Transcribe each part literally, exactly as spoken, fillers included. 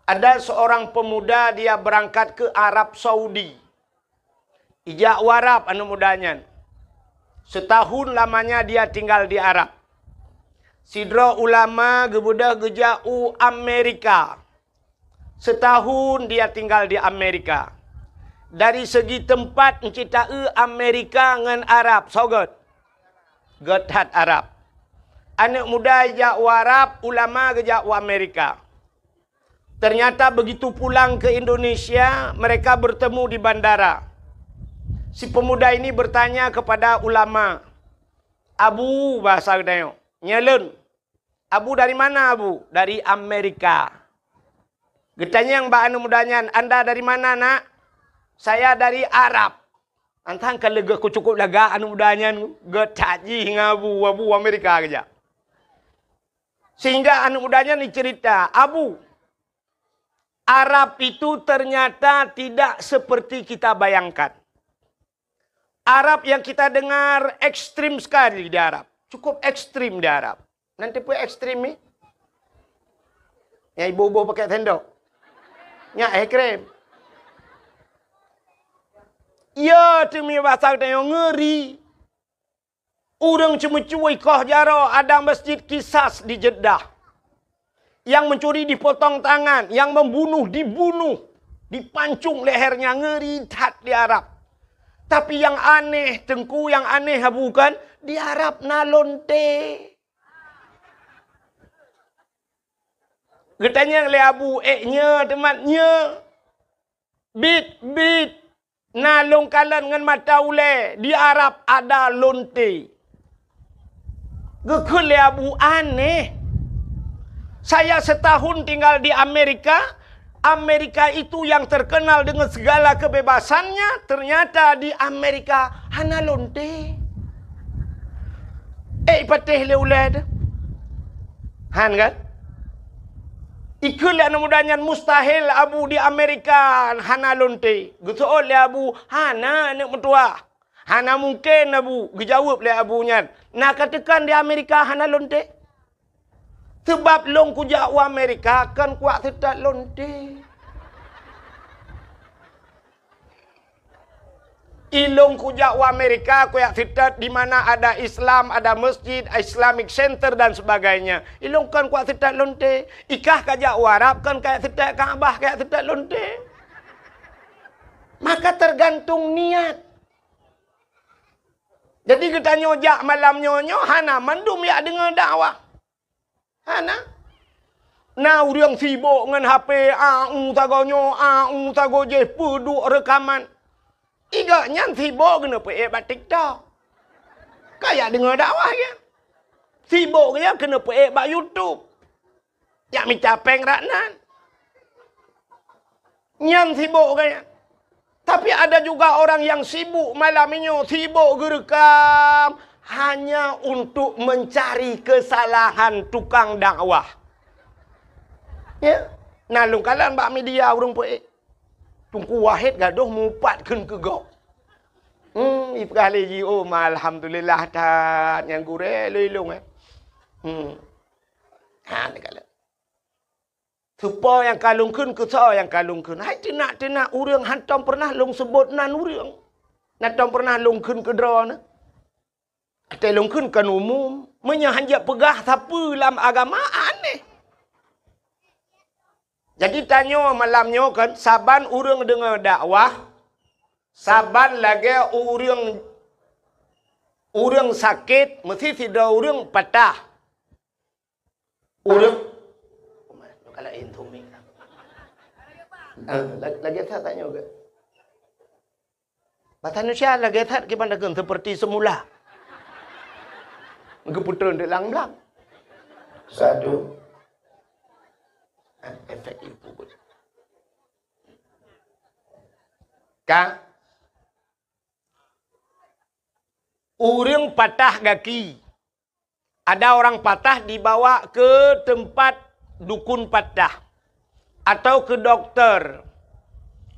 Ada seorang pemuda, dia berangkat ke Arab Saudi. Ijak u Arab aneuk muda nyan. Setahun lamanya dia tinggal di Arab. Sidroe ulama geubeudôh geujak u Amerika. Setahun dia tinggal di Amerika. Dari segi teumpat, euncit taeu Amerika ngon Arab, soe göt? Göt that Arab. Aneuk muda ijak u Arab, ulama geujak u Amerika. Ternyata begitu pulang ke Indonesia, mereka bertemu di bandara. Si pemuda ini bertanya kepada ulama, "Abu," bahasa geutanyoe, "Nyoe lôn." "Abu dari mana, Abu?" "Dari Amerika." Geutanyong bak aneuk muda nyan, "Anda dari mana, Nak?" "Saya dari Arab." Antang ka leuga ku cukup lagak aneuk muda nyan, geutajih ngon Abu, Abu Amerika geujak. Sehingga aneuk muda nyan dicerita, "Abu, Arab itu ternyata tidak seperti kita bayangkan. Arab yang kita dengar ekstrim sekali di Arab. Cukup ekstrim di Arab." Nanti pun ekstrim ni. Yang ibu-ibu pakai sendok. Nyak ekstrim. Ya, teumi bahasa kita yang ngeri. Ureuëng ceumeucue ikoh jaroe, ada masjid Qisas di Jeddah. Yang mencuri dipotong tangan, yang membunuh dibunuh, dipancung lehernya, ngeri that di Arab. Tapi yang aneh, Teungku, yang aneh bukan di Arab na lonte. Geutanyong lé Abu, "Eh, nyoe teumat nyoe?" "Bit, bit. Na lôn kalon ngon mata ulée, di Arab ada lonte." Geukheun lé Abu, "Aneh. Saya setahun tinggal di Amerika. Amerika itu yang terkenal dengan segala kebebasannya, ternyata di Amerika hana lonte." Eh, ipatéh lé ulée teuh. Han kan? Ikheun lé aneuk muda nyan, "Mustahil, Abu, di Amerika hana lonte." Geuseuôt lé Abu, "Hana, aneuk meutuwah. Hana mungken, Abu." Geujaweueb lé Abu nyan, "Na ka teukan di Amerika hana lonte? Seubab lôn kujak u Amerika kon kuwak seutôt lonte." Ilôn kujak u Amerika, kujak seutôt di mana ada Islam, ada masjid, Islamic Center dan sebagainya. Ilôn kon kujak seutôt lonte. Ikah kajak u Arab, kon kajak seutôt Ka'bah, kajak seutôt lonte. Maka tergantung niat. Jadi geutanyoe jak malam nyoe, nyoe hana mandum jak deungoe dakwah. Hana. Na ureuëng sibok ngon H P, a u sagoe nyoe, a u sagoe jih, peuduek reukaman. Igak nyan sibok keuneuk peuék bak TikTok. Kajak deungoe dakwah nyan. Sibok nyan keuneuk peuék bak YouTube. Jak mita péng rak nan. Nyan sibok gaya. Tapi ada juga orang yang sibuk malam inyoe, sibuk geureukam hanya untuk mencari kesalahan tukang dakwah. Ya, na lôn kalon bak media ureuëng peuék. Teungku Wahid gadoh mupat kheun keu gob. Hmm, ipeugah lé jih, "Oh, ma alhamdulillah that nyang gurée lôn ilong, eh." Hmm. Ha, neukalon. Soe po nyang ka lôn kheun, keu soe nyang ka lôn kheun. Hai teunak-teunak ureuëng hántom peureunah lôn seubot nan ureuëng. Hántom peureunah lôn kheun keu droeneuh. Watée lôn kheun kon umum, meunyoe hán jak peugah sapeue lam agama, aneh. Jadi tanyoe malam nyoe kan, saban ureuëng deungoe dakwah, saban lagée ureuëng, ureuëng sakét, meusti sidroe ureuëng patah. Ureuëng, kalau intu mik. Ah, la-, lagée that tanyoe ke? Bahasa Indonesia lagée that kiban dakeun seperti semula. Geupeutrön di lam blang. Satu. Ah, efek ibu. Ka. Ureuëng patah gaki. Ada orang patah dibawa ke tempat dukun patah atau ke dokter.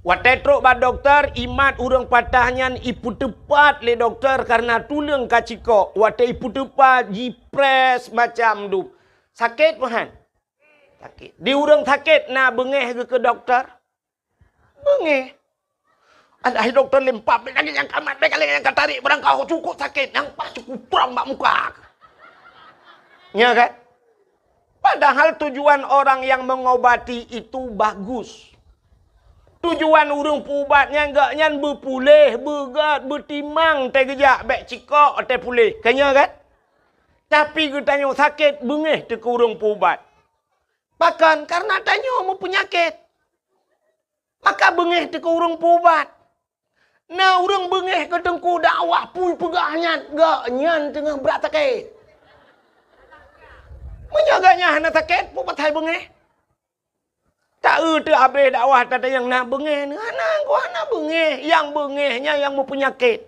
Watée trok bak dokter, imat ureuëng patah nyan ipeuteupat lé dokter karena tuleueng ka cikok. Watée ipeuteupat, jipress macam dup. Sakét meuhan. Sakét. Di ureuëng sakét na beungéh geuh keu dokto? Beungéh. Alah, hai dokto, lempap, bèk lagèe nyang ka mat, bèk lagèe nyang ka tarék, barangkaho cukôp sakét, nyang paih cukôp prang bak muka. Nya kan? Padahal tujuan orang yang mengobati itu bagus. Tujuan ureuëng peuubat nyan gobnyan beupuléh, beugét, beutimang teuh geujak, bèk cikok teuh puléh. Ka nya kan? Tapi geutanyoe sakét, beungéh teuh keu ureuëng peuubat. Pakon? Karena tanyoe meupeunyakét. Maka beungéh teuh keu ureuëng peuubat. Na ureuëng beungéh keu teungku dakwah, peue peugah nyan, gobnyan teungoh brat sakét. Meunyoe gobnyan hana sakét, peue pasai beungéh? Taeu teuh abéh dakwah tatanyong na beungéh, hana, hana beungéh. Nyang beungéh nyan nyang meupeunyakét.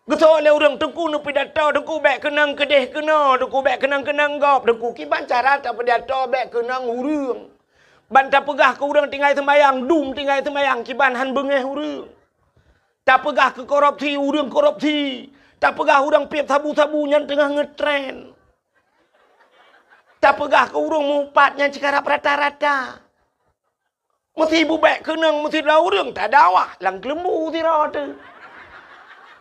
Geusoe lé ureuëng, "Teungku neupidato, Teungku bèk keunong keudeh keunoe, Teungku bèk keunong keunong gob, Teungku kiban cara tapidato bèk keunong ureuëng. Ban tapeugah keu ureuëng tinggai seumayang, dum tinggai seumayang, kiban han beungéh ureuëng. Tapeugah keu korupsi, ureuëng korupsi. Tapeugah ureuëng piep sabu-sabu nyan teungoh ngeutren. Tapeugah keu ureuëng meuupat nyan cit karab rata-rata." Meusi bubèk keunong, meusi lé ureuëng tadakwah lam keuleumbu sidroe teuh.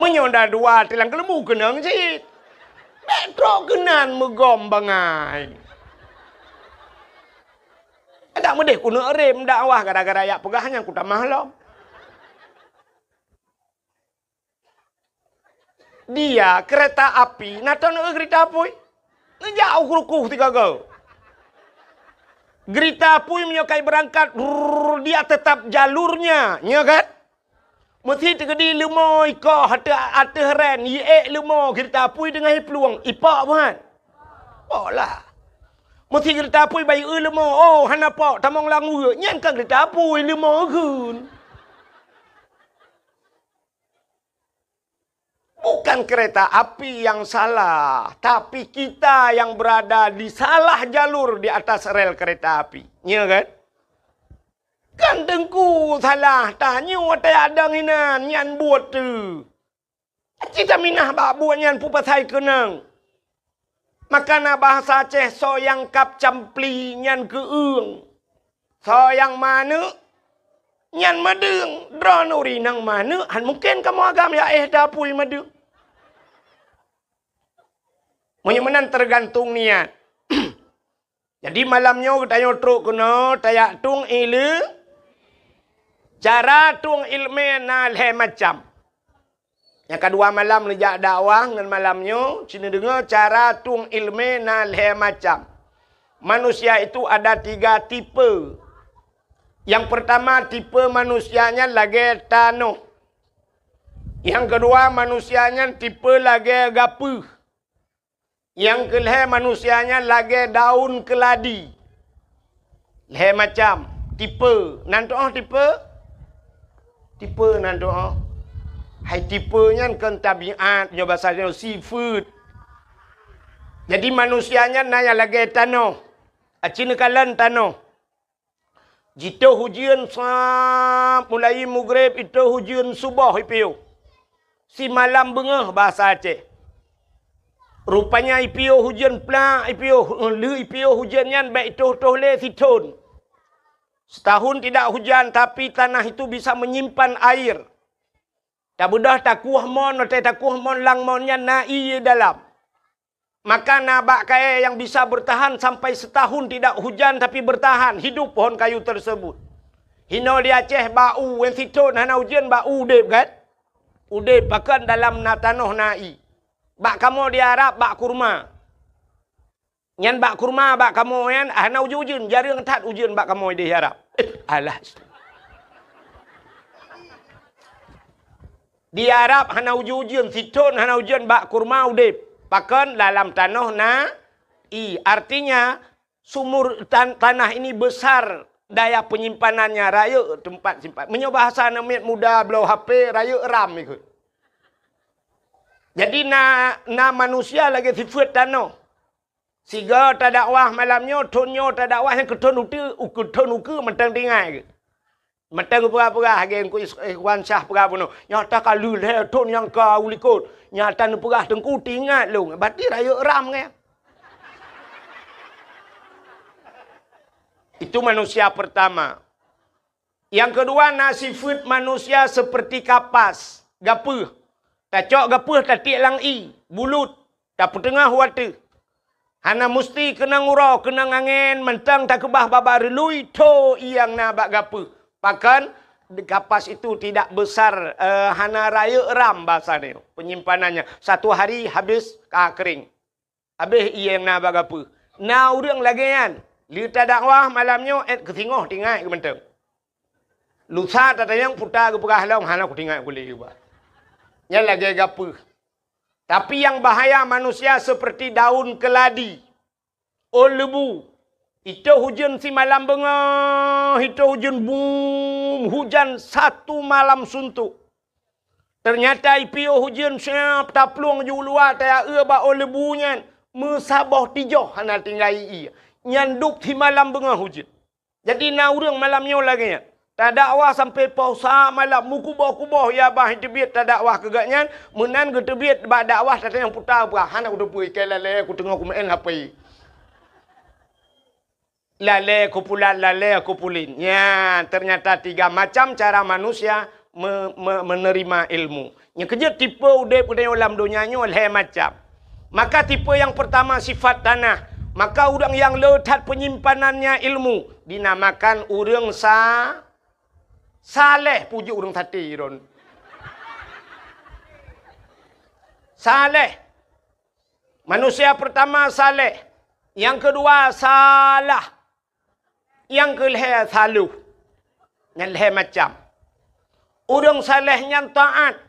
Meunyoe na dua teuh lam keuleumbu keunong cit. Bèk trok keunan meugom bangai. Adak meudeh keuneuk rem dakwah gara-gara jak peugah nyan kutamah lom. Dia kereta api, na teuh neu geurita apui. Neujak u rukoh sigoe-goe. Geurita apui meunyoe ka ibeurangkat, rrrr, dia tetap jalurnya, nya kan? Meusi teukeudi leumo ikoh ateueh, ateueh ren, iék leumo geurita apui deungon iplueng, ipok buhan. Pok lah. Meusi geurita apui bayeue leumo, oh, hana pok, tamong lam ueue, nyan ka geurita apui, leumo geun. Bukan kereta api yang salah, tapi kita yang berada di salah jalur di atas rel kereta api. Ya kan? Kan teungku salah, tanyoe watèe adong inan nyan buet teuh. Cit taminah bak buet nyan peue pasai keunong. Maka na bahasa Aceh, soe nyang kab campli nyan keueung. Soe nyang manök nyan meudeueng. Droeneuh ureueng nyang manök, han mungken kamoe agam jak éh tapui meudeueng. Meunyoe meunan teugantung niat. Jadi malam nyoe geutanyoe trok keunoe tajak tueng ileumèe. Cara tueng ileumèe na lhèe macam. Nyang kadua malam neujak dakwah ngon malam nyoe, ci neudeungoe cara tueng ileumèe na lhèe macam. Manusia itu ada tiga tipe. Nyang peurtama tipe manusia nyan lagèe tanoh. Nyang keudua manusia nyan tipe lagèe gapeuh. Nyang keulhèe manusia nyan lagèe daun keuladi. Lhèe macam tipe. Nan tu'oh tipe? Tipe nan tu'oh. Hai tipe nyan kon tabiat, nyoe basa nyoe sifeuet. Jadi manusia nyan na nyang lagèe tanoh. Aci neukalon tanoh. Jitoh ujeuen sab mulai mugreb, itoh ujeuen suboh ipiôh. Simalam beungoh basa Aceh. Rupanya ipiôh ujeuen plak, ipiôh, lheueh ipiôh ujeuen nyan bèk itoh-toh lé sithon. Setahun tidak hujan, tapi tanah itu bisa menyimpan air. Tabeudôh takueh mon, watèe takueh mon lam mon nyan na ié dalam. Maka na bak kayèe nyang bisa bertahan sampai setahun tidak hujan tapi bertahan hidup pohon kayu tersebut. Hinoe di Aceh bak u, wen sithon hana ujeuen bak u udeb kan? Udeb pakon dalam na tanoh na ié. Bak kamoe di Arab bak kurma. Nyan bak kurma bak kamoe nyan hana ujeuen-ujeuen, jareueng that ujeuen bak kamoe di Arab. Eh, alah. Di Arab hana ujeuen-ujeuen, sithon hana ujeuen, bak kurma udeb. Pakon? Dalam tanoh na ié. Artinya, sumur tan-, tanah ini besar daya penyimpanannya, rayeuk teumpat simpan. Meunyoe bahasa aneuk miet muda bloe H P, rayeuk RAM ikot. Jadi na, na manusia lagèe sifeuet tanoh. Sigoe tadakwah malam nyoe, thon nyoe tadakwah nyang keu thon ukeue, keu thon ukeue mantong tinggai geuh. Mantong geupeugah-peugah lagèe Teungku Is-, Ikhwan Syah peugah bunoe. Nyata ka lheueh lhèe thon nyang ka u likot. Nyata neupeugah Teungku teuingat lôn. Berarti rayeuk RAM nyan. Itu manusia pertama. Nyang keudua na sifeuet manusia seperti kapas, gapeuh. Tacok gapeuh tatiek lam ié, bulut, tapeuteungoh u ateueh. Hana musti keunong uroe, keunong angén, mantong takeubah babah reului tho ié nyang na bak gapeuh. Pakon, kapas itu tidak besar, eh, hana rayeuk ram bahasa nyoe, penyimpanannya. Satu hari habis ka kering. Habéh ié nyang na bak gapeuh. Na ureuëng lagée nyan, lheueh tadakwah malam nyoe 'et keusingoh tingai geuh mantong. Lusa tatanyong puta geupeugah lom hana kutingai kuleh geuba. Nyan lagée gapeuh. Tapi nyang bahaya manusia seperti daun keladi, ôn leubu. Itôh ujeuen simalam beungoh, itôh ujeuen bum, hujan satu malam suntuk. Teunyata ipiôh ujeuen siab taplueng ju luwa tayaeu bak ôn leubu nyan, meusaboh tijoh hana tinggai ié. Nyan dub simalam beungoh ujeuen. Jadi na ureuëng malam nyoe lagée nyan. Tadakwah sampai poh sa malam, meukuboh-kuboh ya bah teubiet tadakwah keu gobnyan, meunan geuteubiet bak dakwah tatanyong puta peugah, hana kuteupeue, ikai lalée kuteungoh kumeu'en H P. Lalée kupulan, lalée kupulin. Nyan, ternyata tiga macam cara manusia me-, me-, menerima ilmu. Nyang keujeuet tipe udeb geutanyoe lam donya nyoe lhée macam. Maka tipe nyang pertama sifat tanah. Maka ureuëng nyang le that penyimpanannya ilmu dinamakan ureuëng sa-, saleh, puji ureuëng sate ron. Saleh. Manusia pertama saleh, nyang keudua salah, nyang keulhée saluh. Nyan lhée macam. Ureuëng saleh nyan taát.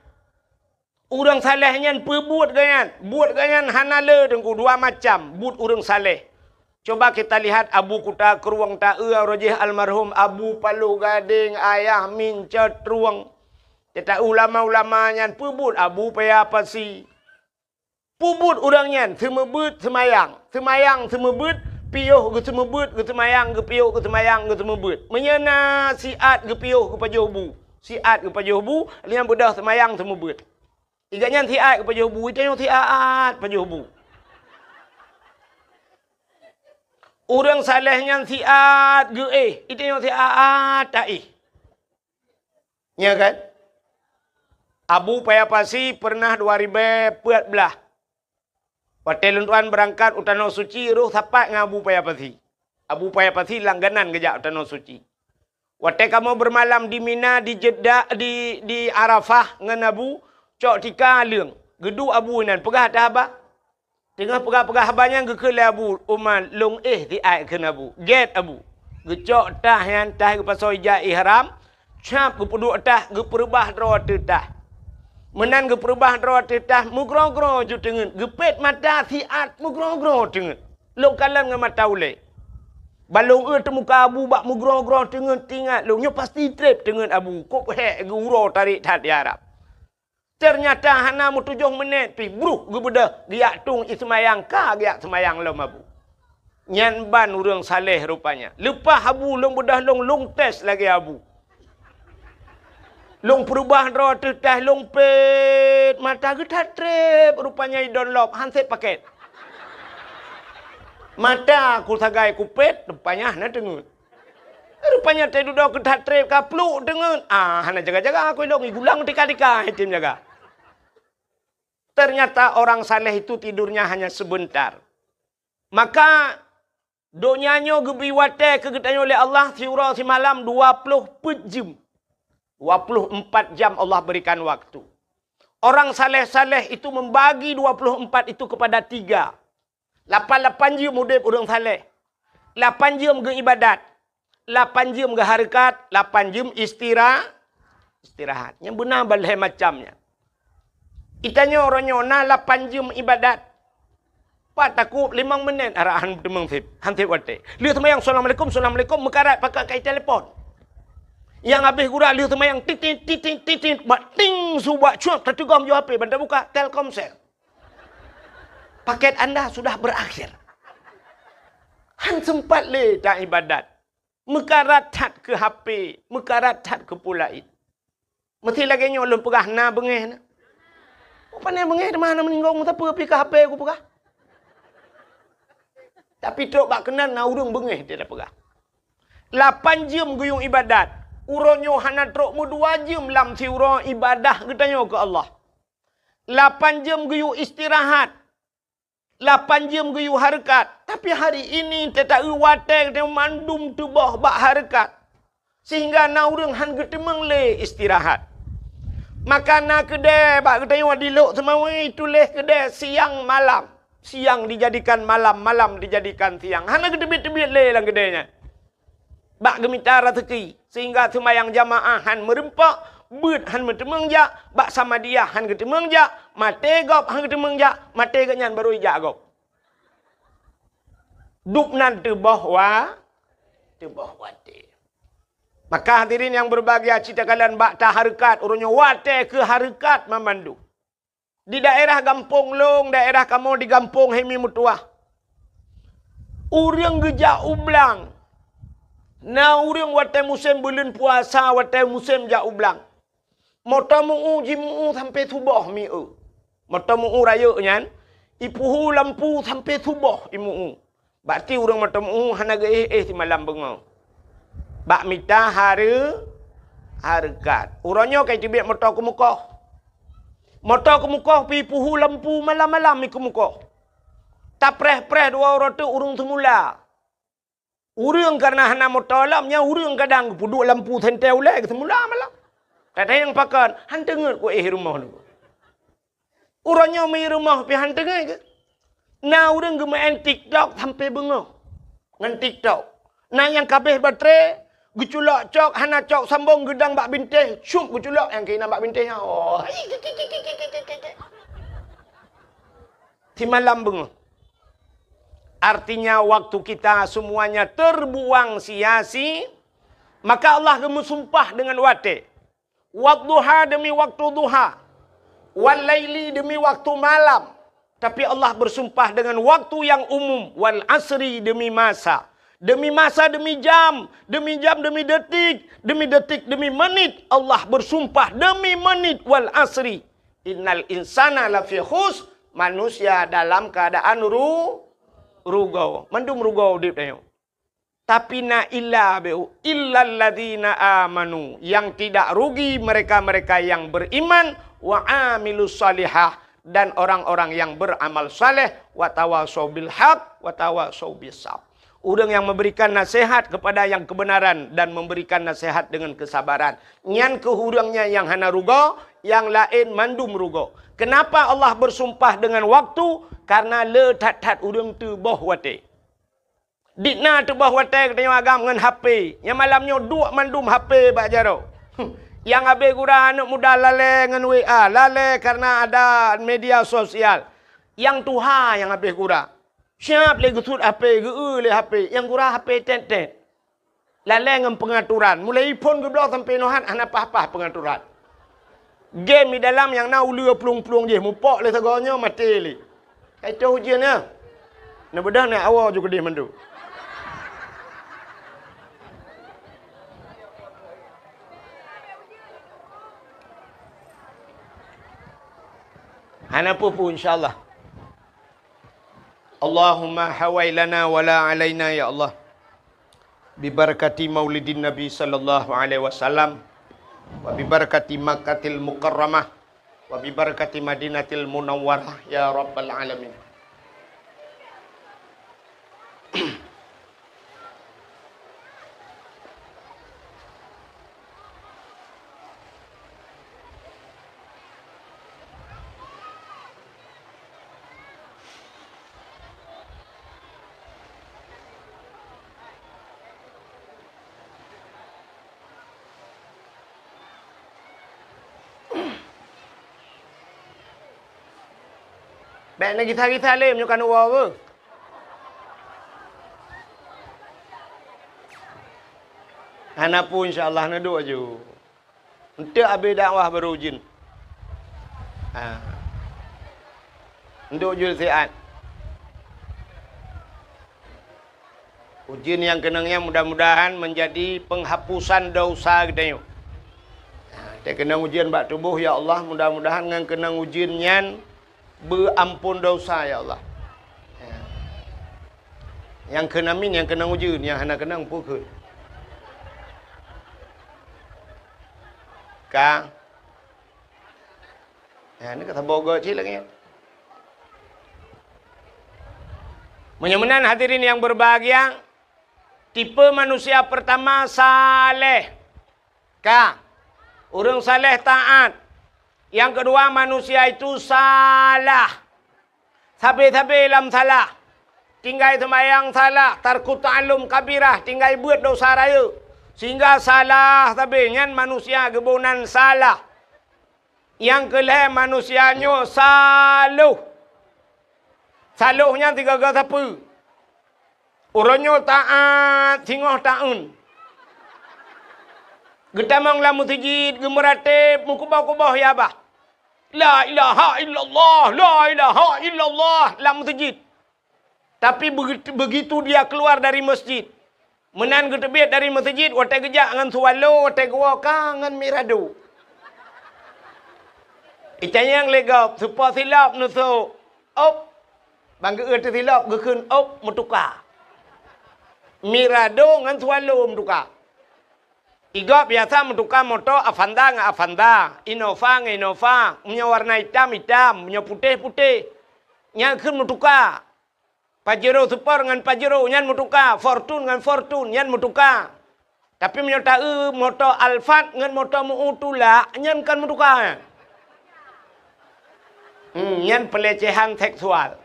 Ureuëng saleh nyan peubuet gobnyan. Buet gobnyan hana le teungku, dua macam buet ureuëng saleh. Coba kita lihat Abu Kuta Krueng taeu rojih almarhum Abu Paloh Gadeng, Ayah Min Cot Trueng. Teuta ulama-ulama nyan peubuet Abu Paya Pasi. Peubuet ureuëng nyan seumeubeuet seumayang, seumayang seumeubeuet, piôh geuseumeubeuet, geuseumayang, geupiôh geuseumayang, geuseumeubeuet. Meunyoe na siat geupiôh geupajoh bu, siat geupajoh bu, lheueh nyan beudôh seumayang seumeubeuet. Iga nyan siat geupajoh bu, itanyoe siat pajoh bu. Ureuëng saleh nyan siat geuéh, itanyoe siat taéh. Nya kan? Abu Paya Pasi pernah dua ribée peuet blaih. Watée lôn tuan beurangkat u Tanoh Suci, roh sapat ngon Abu Paya Pasi. Abu Paya Pasi langganan geujak u Tanoh Suci. Watée kamoe beureumalam di Mina, di Jeddah, di, di Arafah ngon Abu, cok tika leueng. Geuduek Abu inan, peugah that haba. Teungoh peugah-peugah haba nyan geukheun lé Abu Umar, "Lôn éh siat," kheun Abu. "Gét Abu." Geucok tah nyan, tah geupasoe ija ihram, cap geupeuduek tah, geupeureubah droe ateueh tah. Meunan geupeureubah droe ateueh tah, meugroe-groe ju teungeut, geupet mata siat meugroe-groe teungeut. Lôn kalon ngon mata ulée. Ban lôn eu teumuka Abu bak meugroe-groe teungeut, teuingat lôn nyoe pasti treb teungeut Abu, kop hék geu-uroe tarék that di Arab. Teunyata hana meutujoh meunét pih, bruh geubeudôh, geujak tueng ié seumayang, ka geujak seumayang lom Abu. Nyan ban ureuëng saleh rupanya. Leupah Abu lôn beudôh lôn, lôn tes lagée Abu. Lôn peureubah droe ateueh tah, lôn pet mata, geuthat treb rupanya idon lom, han sép pakét. Mata kusagai kupet, rupanya hana teungeut. Rupanya teududoe geuthat treb ka pluek teungeut. Ah, hana jaga-jaga aku ilong, igulang tika-tika item jaga. Ternyata orang saleh itu tidurnya hanya sebentar. Maka donya nyoe geubri watée keu geutanyoe lé Allah siuroe simalam dua ploh peuet jeuem. Dua ploh empat jam Allah berikan waktu. Orang saleh-saleh itu membagi dua ploh empat itu kepada tiga. Lapan-lapan jeuem udeb ureuëng saleh. Lapan jeuem geuibadat. Lapan jeuem geuhareukat, lapan jeuem istira-, istirahat. Nyang beuna balhée macam nyan. Itanyoe uroe nyoe na lapan jeuem ibadat. Pat takub limong meunét arahan teumeung sép, han sép watée. Lheueh seumayang, "Assalamualaikum, assalamualaikum," meukarat pakat kai telepon. Nyang habéh gura lheueh seumayang, titit, titit, titit, bak ting, su bak cuak, tateugom ju H P, ban tabuka, Telkomsel. Paket anda sudah berakhir. Han sempat lé ta ibadat. Meukarat that keu H P, meukarat that keu peue laén. Meusti lagée nyoe lôn peugah na beungéh na. Pane beungéh teuma hana meuninggoe meusapeue pih keu H P kupeugah. Tapi trok bak keunan na ureuëng beungéh dia peugah. Lapan jeuem geuyue ibadat. Uroe nyoe hana trok meudua jeuem lam siuroe ibadah geutanyoe keu Allah. Lapan jeuem geuyue istirahat. Lapan jeuem geuyue hareukat. Tapi hari ini teuta-eu watée geutanyoe mandum teuboh bak hareukat. Sehingga na ureuëng hán geuteumeung lé istirahat. Maka na keudée bak geutanyoe di Lhokseumawe tuléh keudée siang malam. Siang dijadikan malam, malam dijadikan siang. Hana geuteubiet-teubiet lé lam keudée nyan. Bak geumita raseuki, sehingga seumayang jamaah hán meureumpok, beuet hán meuteumeung jak, bak samadiyah hán geuteumeung jak, maté gob hán geuteumeung jak, maté geuhnyan barô ijak gob. Dubnan teuboh wa-, teuboh watée. Maka hadirin nyang berbahagia, cit takalon bak tahareukat, uroe nyoe watée keu hareukat mamandum. Di daerah gampông lôn, daerah kamoe di gampông Hemi Meutuah, ureuëng geujak u blang. Na ureuëng watée musém buleuen puasa, watée musém jak u blang. Moto meu-u, jimu-u sampoe suboh mi-eu. Moto meu-u rayeuk nyan, ipuhu lampu sampoe suboh imu-u. Bak ti ureuëng moto meu-u hana geuéh-éh simalam beungoh. Bak mita hareu-, hareukat. Uroe nyoe ka iteubiet moto keumukoh. Moto keumukoh pih ipuhu lampu malam-malam mi keumukoh. Tapreh-preh dua uroe teuk ureuëng seumula. Ureuëng kareuna hana moto lom, nyan ureuëng kadang geupeuduek lampu sentée ulée keu seumula malam. Tatanyong pakon, hán teungeut ku éh rumoh nyoe. Uroe nyoe mi rumoh pih hán teungeut keu. Na ureuëng geumeu'en TikTok sampoe beungoh ngon TikTok. Na nyang ka abéh baterai, geuculok cok, hana cok sambong, geudang bak bintéh, cup geuculok nyang keunan bak bintéh nyan. Oh. Simalam beungoh. Artinya waktu kita semuanya terbuang sia-si, maka Allah geumeusumpah dengan watée. Wadduha demi waktu duha. Wal laili demi waktu malam. Tapi Allah bersumpah dengan waktu yang umum. Wal asri demi masa. Demi masa, demi jam. Demi jam, demi detik. Demi detik, demi menit. Allah bersumpah demi menit. Wal asri. Innal insana lafi khus. Manusia dalam keadaan ru-, rugoe. Mandum rugoe udeb tanyoe. Tapi na illa beu, illalladzina amanu, yang tidak rugi mereka-mereka yang beriman, wa amilus salihah, dan orang-orang yang beramal saleh, wa tawasau bil haq, wa tawasau bis sabr. Ureuëng yang memberikan nasihat kepada yang kebenaran dan memberikan nasihat dengan kesabaran. Nyan keuh ureuëng nyan nyang hana rugoe, nyang laén mandum rugoe. Kenapa Allah bersumpah dengan waktu? Karena le that-that ureuëng teuboh watée. Di na teuboh watée geutanyoe agam ngon H P. Nyang malam nyoe duek mandum H P bak jaroe. Nyang habéh gura aneuëk muda lalée ngon W A, lalée kareuna ada media sosial. Nyang tuha nyang habéh gura. Siab lé geusuet H P, geu-eu lé H P, nyang gura H P tét-tét. Lalée ngon peungaturan. Mulai iphon geubloe sampoe nyoe han hana paih-paih peungaturan. Game di dalam nyang na uleue plueng-plueng jih, mupok lé sagoe nyoe maté lé. Ka itoh ujeuen nyan. Neubeudôh nyan awoe ju keudeh mandum. Hana peue-peue, insya Allah. Allahumma hawai lana wa la alaina, ya Allah. Bibarakati maulidin Nabi sallallahu alaihi wasallam, wa bibarakati Makkatil Mukarramah, wa bibarakati Madinatil Munawwarah, ya Rabbal Alamin. Bék neugisa-gisa lé meunyoe ka neuwoe beuh. Hana peue, insya Allah, neuduek aju. Eunteuk abéh dakwah barô ujeuen. Ha. Eunteuk ujeuen siat. Ujeuen nyang keunong nyan mudah-mudahan menjadi penghapusan dosa geutanyoe. Ha, teukeunong ujeuen bak tuboh, ya Allah, mudah-mudahan ngon keunong ujeuen nyan beuampon dosa, ya Allah. Ya. Nyang kheun amin, nyang keunong ujeuen, nyang hana keunong peue kheun. Ka. Ya, ni kata bogoe cit lagi. Meunyoe meunan hadirin yang berbahagia, tipe manusia pertama saleh. Ka. Ureuëng saleh taat. Yang kedua manusia itu salah. Sabe-sabe lam salah. Tinggai seumayang salah, tarku ta'allum kabirah, tinggai beuet dosa rayeuk. Sehingga salah sabe nyan manusia geuboh nan salah. Nyang keu lhée manusia nyoe saloh. Saloh nyan sigaga sapeue? Uroe nyoe taát singoh taun. Geutamong lam meuseujid, geumeuratéb, meukuboh-kuboh ya bah. La ilaha illallah, la ilaha illallah lam meuseujid. Tapi begitu, begitu dia keluar dari masjid, meunan geuteubiet dari meuseujid, watée geujak ngon swallow, watée geuwoe ka ngon mirado. Itanyong lé gob, supo silop neusok, op. Ban geu-eu teusilop geukheun op meutuka. Mirado ngon swallow meutuka. Igob biasa meutuka moto Avanza ngon Avanza, Innova ngon Innova, meunyoe warna itam, itam, meunyoe putéh, putéh. Nyan kheun meutuka. Pajero Sport ngon Pajero nyan meutuka, Fortuner ngon Fortuner nyan meutuka. Tapi meunyoe ta-eu moto Alphard ngon moto meu-u tulak, nyan kon meutuka. Hmm, nyan pelecehan seksual.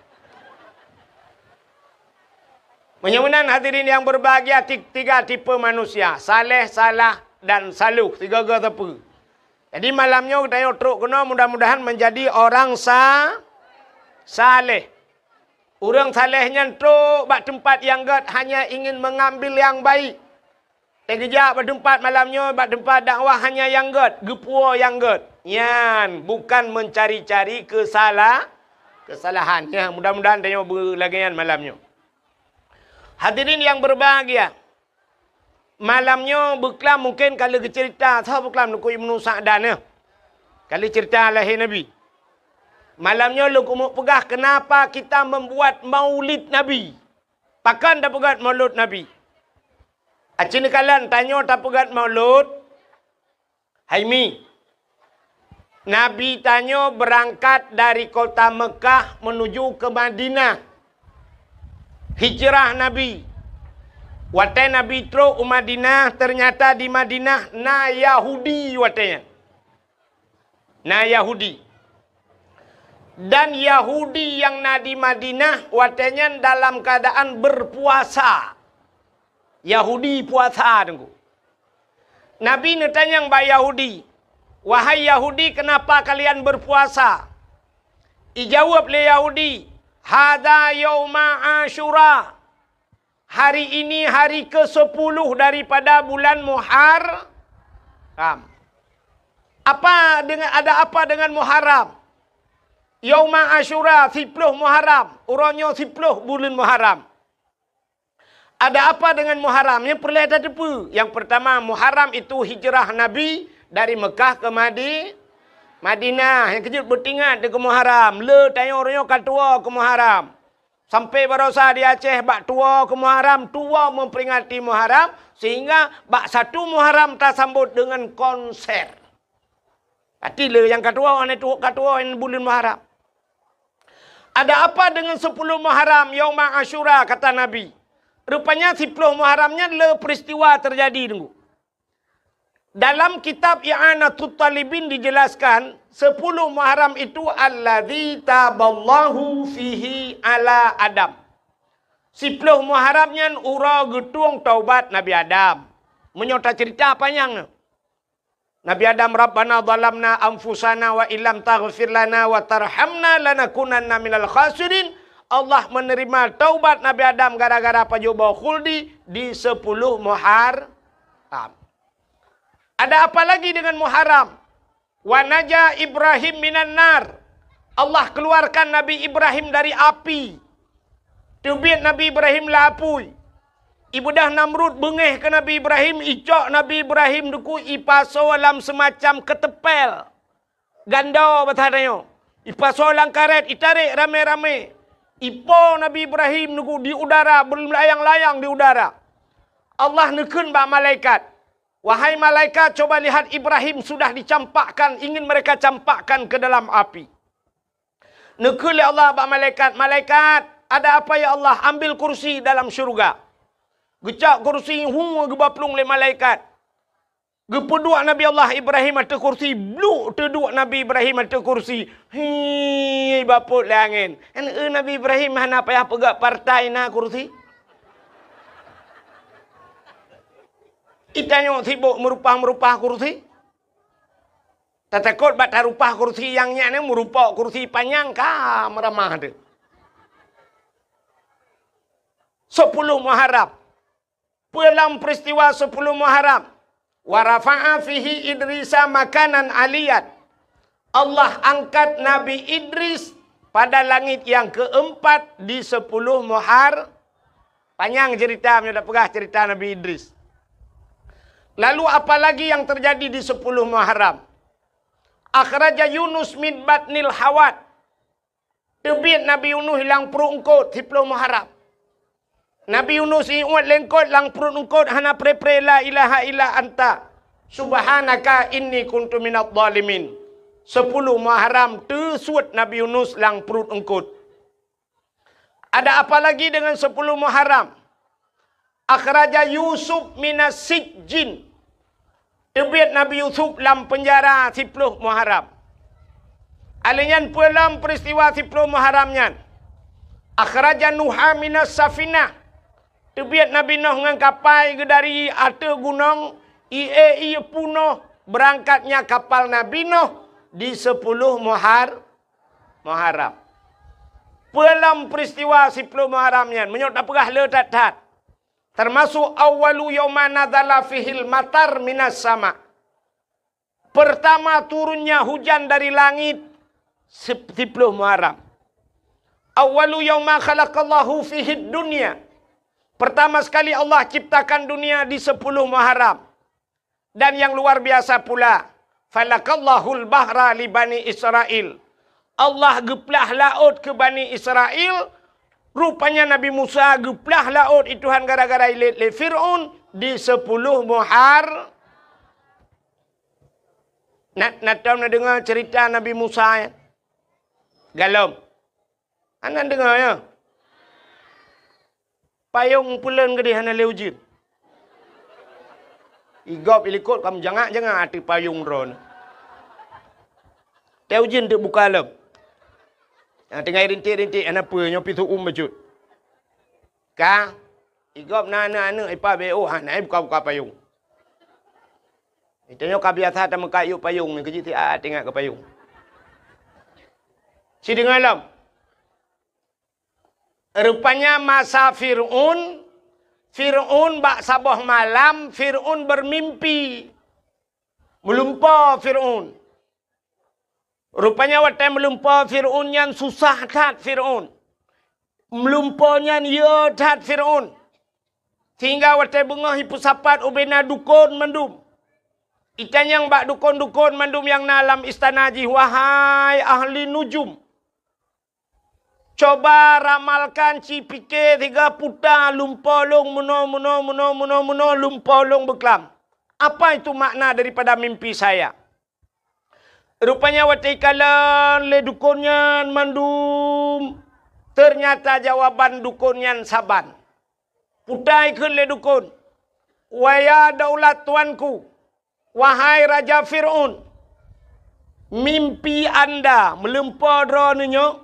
Meunyoe meunan hadirin yang berbahagia, ti-, tiga tipe manusia, saleh, salah, dan saloh, sigaga sapeue. Jadi malam nyoe geutanyoe trok keunoe mudah-mudahan menjadi orang sa-, saleh. Ureuëng saleh nyan trok bak teumpat nyang gét hanya ingin mengambil yang baik. Teugeujak bak teumpat malam nyoe, bak teumpat dakwah hanya nyang gét, geupuwoe nyang gét. Nyan bukan mencari-cari kesala-, kesalahan. Ya, mudah-mudahan tanyoe beulagée nyan malam nyoe. Hadirin yang berbahagia, malam nyoe beuklam mungkin ka lheueh geuceurita, soe beuklam Teungku Ibnu Sa'dan nyoe. Ka lheueh ceurita lahé Nabi. Malam nyoe lôn keumeung peugah kenapa kita membuat maulid Nabi. Pakon tapeugét maulud Nabi? Aci neukalon tanyoe tapeugét maulud, hai mi. Nabi tanyoe beurangkat dari kota Meukah menuju ke Madinah. Hijrah Nabi. Watée Nabi trok u Madinah, ternyata di Madinah na Yahudi watée nyan. Na Yahudi. Dan Yahudi nyang na di Madinah watée nyan dalam keadaan berpuasa. Yahudi puasa, Teungku. Nabi neutanyong bak Yahudi, "Wahai Yahudi, kenapa kalian berpuasa?" Ijaweueb lé Yahudi, "Hadza yauma Asyura." Hari ini hari kesepuluh daripada bulan Muharram. Apa dengan, ada apa dengan Muharram? Yauma Asyura, siploh Muharram. Uroe nyoe siploh buleuen Muharram. Ada apa dengan Muharram? Nyang peureulée tateupeue. Yang pertama, Muharram itu hijrah Nabi dari Mekah ke Madi-, Madinah. Nyang keujeuet beutingat di keu Muharram. Le tanyoe uroe nyoe ka tuwoe keu Muharram. Sampai barosa di Aceh bak tuwoe keu Muharram, tuwoe memperingati Muharram, sehingga bak satu Muharram tasambot dengan konser. Pati le nyang ka tuwoe, hana tuwoe, ka tuwoe buleuen Muharram. Ada apa dengan sepuluh Muharram, Yauma Asyura, kata Nabi. Rupanya siploh Muharram nyan le peristiwa terjadi, Teungku. Dalam kitab I'anatut Talibin dijelaskan, sepuluh Muharram itu alladzi taballahu fihi ala Adam. Siploh Muharram nyan uroe geutueng taubat Nabi Adam. Meunyoe taceurita panyang nyoe. Nabi Adam, "Rabbana zalamna anfusana wa illam taghfir lana wa tarhamna lanakunanna minal khasirin." Allah menerima taubat Nabi Adam gara-gara pajoh boh khuldi di sepuluh Muharram. Ada apa lagi dengan Muharram? "Wa naja Ibrahim minan nar." Allah keluarkan Nabi Ibrahim dari api. Teubiet Nabi Ibrahim lam apui. Ibeudôh Namrud beungéh keu Nabi Ibrahim, icok Nabi Ibrahim Teungku ipasoe lam seumacam keuteumpél. Gando basa tanyoe. Ipasoe lam karét, itarek ramé-ramé. Ipo Nabi Ibrahim Teungku di udara, beulayang-layang di udara. Allah neukheun bak malaikat, "Wahai malaikat, coba lihat, Ibrahim sudah dicampakkan, ingin mereka campakkan ke dalam api." Neukheun lé Allah bak malaikat, "Malaikat, ada apa ya Allah? Ambil kursi dalam syurga." Geucok kursi, hu, geuba plueng lé malaikat. Geupeuduek Nabi Allah Ibrahim ateueh kursi, bluk teuduek Nabi Ibrahim ateueh kursi. Hi, bapot lé angén. Kan, eh, Nabi Ibrahim hana payah peugah partai na kursi. Itanyoe sibok meurupah-meurupah kursi. Tatakot bak tarupah kursi nyang nyan, meurupok kursi panyang ka meuramah teuh. Sepuluh Muharram. Peue lam peristiwa sepuluh Muharram? "Wa rafa'a fihi Idrisa makanan aliyan." Allah angkat Nabi Idris pada langit yang keempat di sepuluh Muhar-, panyang cerita, meunyoe tapeugah cerita Nabi Idris. Lalu apa lagi yang terjadi di sepuluh Muharram? "Akhraja Yunus min batnil hawat." Teubiet Nabi Yunus lam pruet eungkot, siploh Muharram. Nabi Yunus iuet lé eungkot lam pruet eungkot, hana pre-pre, "La ilaha illa anta, subhanaka inni kuntu minadh dhalimin." Sepuluh Muharram teusuet Nabi Yunus lam pruet eungkot. Ada apa lagi dengan sepuluh Muharram? "Akhraja Yusuf minas sijjin." Teubiet Nabi Yusuf lam peunjara siploh Muharram. Alèh nyan peue lom peristiwa siploh Muharram nyan? "Akhraja Nuha minas safinah." Teubiet Nabi Noh ngon kapai geuh dari ateueh gunong, ié-ié punoh beurangkatnya kapal Nabi Noh di siploh Muhar-, Muharram. Peue lom peristiwa siploh Muharram nyan? Meunyoe tapeugah le that-that. Teumasok awwalu yauma nazala fihil matar minas sama. Pertama turunnya hujan dari langit sip-, siploh Muharram. Awwalu yauma khalaqallahu fihid dunya. Pertama sekali Allah ciptakan dunia di sepuluh Muharram. Dan yang luar biasa pula, falakallahul bahra li Bani Israel. Allah geuplah laôt keu Bani Israel, rupanya Nabi Musa geuplah laôt i Tuhan gara-gara ilét lé Fir'aun di sepuluh Muhar-, na, na tom na deungoe cerita Nabi Musa, ya? Galom. Hana deungoe, ya? Payong peuleuen geudeh hana lé ujeuen. Igop ilikot ka meujangak-jangak ateueh payong droeneuh. Teu ujeuen teubuka lom. Nyang tinggai rintik-rintik hana peue, nyoe pih teuum bacut. Ka, igop na aneuk-aneuk ipa B O hana buka-buka payong. Geutanyoe ka biasa tameukat yub payong nyoe, keujeuet siat teuingat keu payong. Sideungoe lom. Rupanya masa Fir'aun, Fir'aun bak saboh malam Fir'aun beurmimpi. Meulumpoe Fir'aun. Rupanya watée meulumpoe Fir'aun nyan susah that Fir'aun. Meulumpoe nyan yö that Fir'aun. Sehingga watée beungoh jipeusapat ubena dukon mandum. Itanyong bak dukon-dukon mandum nyang na lam istana jih, "Wahai ahli nujum, coba ramalkan, ci pike siga puta lumpoe lôn meunoe, meunoe, meunoe, meunoe, meunoe, lumpoe lôn beuklam. Apa itu makna daripada mimpi saya?" Rupanya watée ikalon lé dukon nyan mandum, teunyata jawaban dukon nyan saban. Puta ikheun lé dukon, "Waya daulat tuanku, wahai Raja Fir'aun, mimpi anda meulumpoe droeneuh nyoe,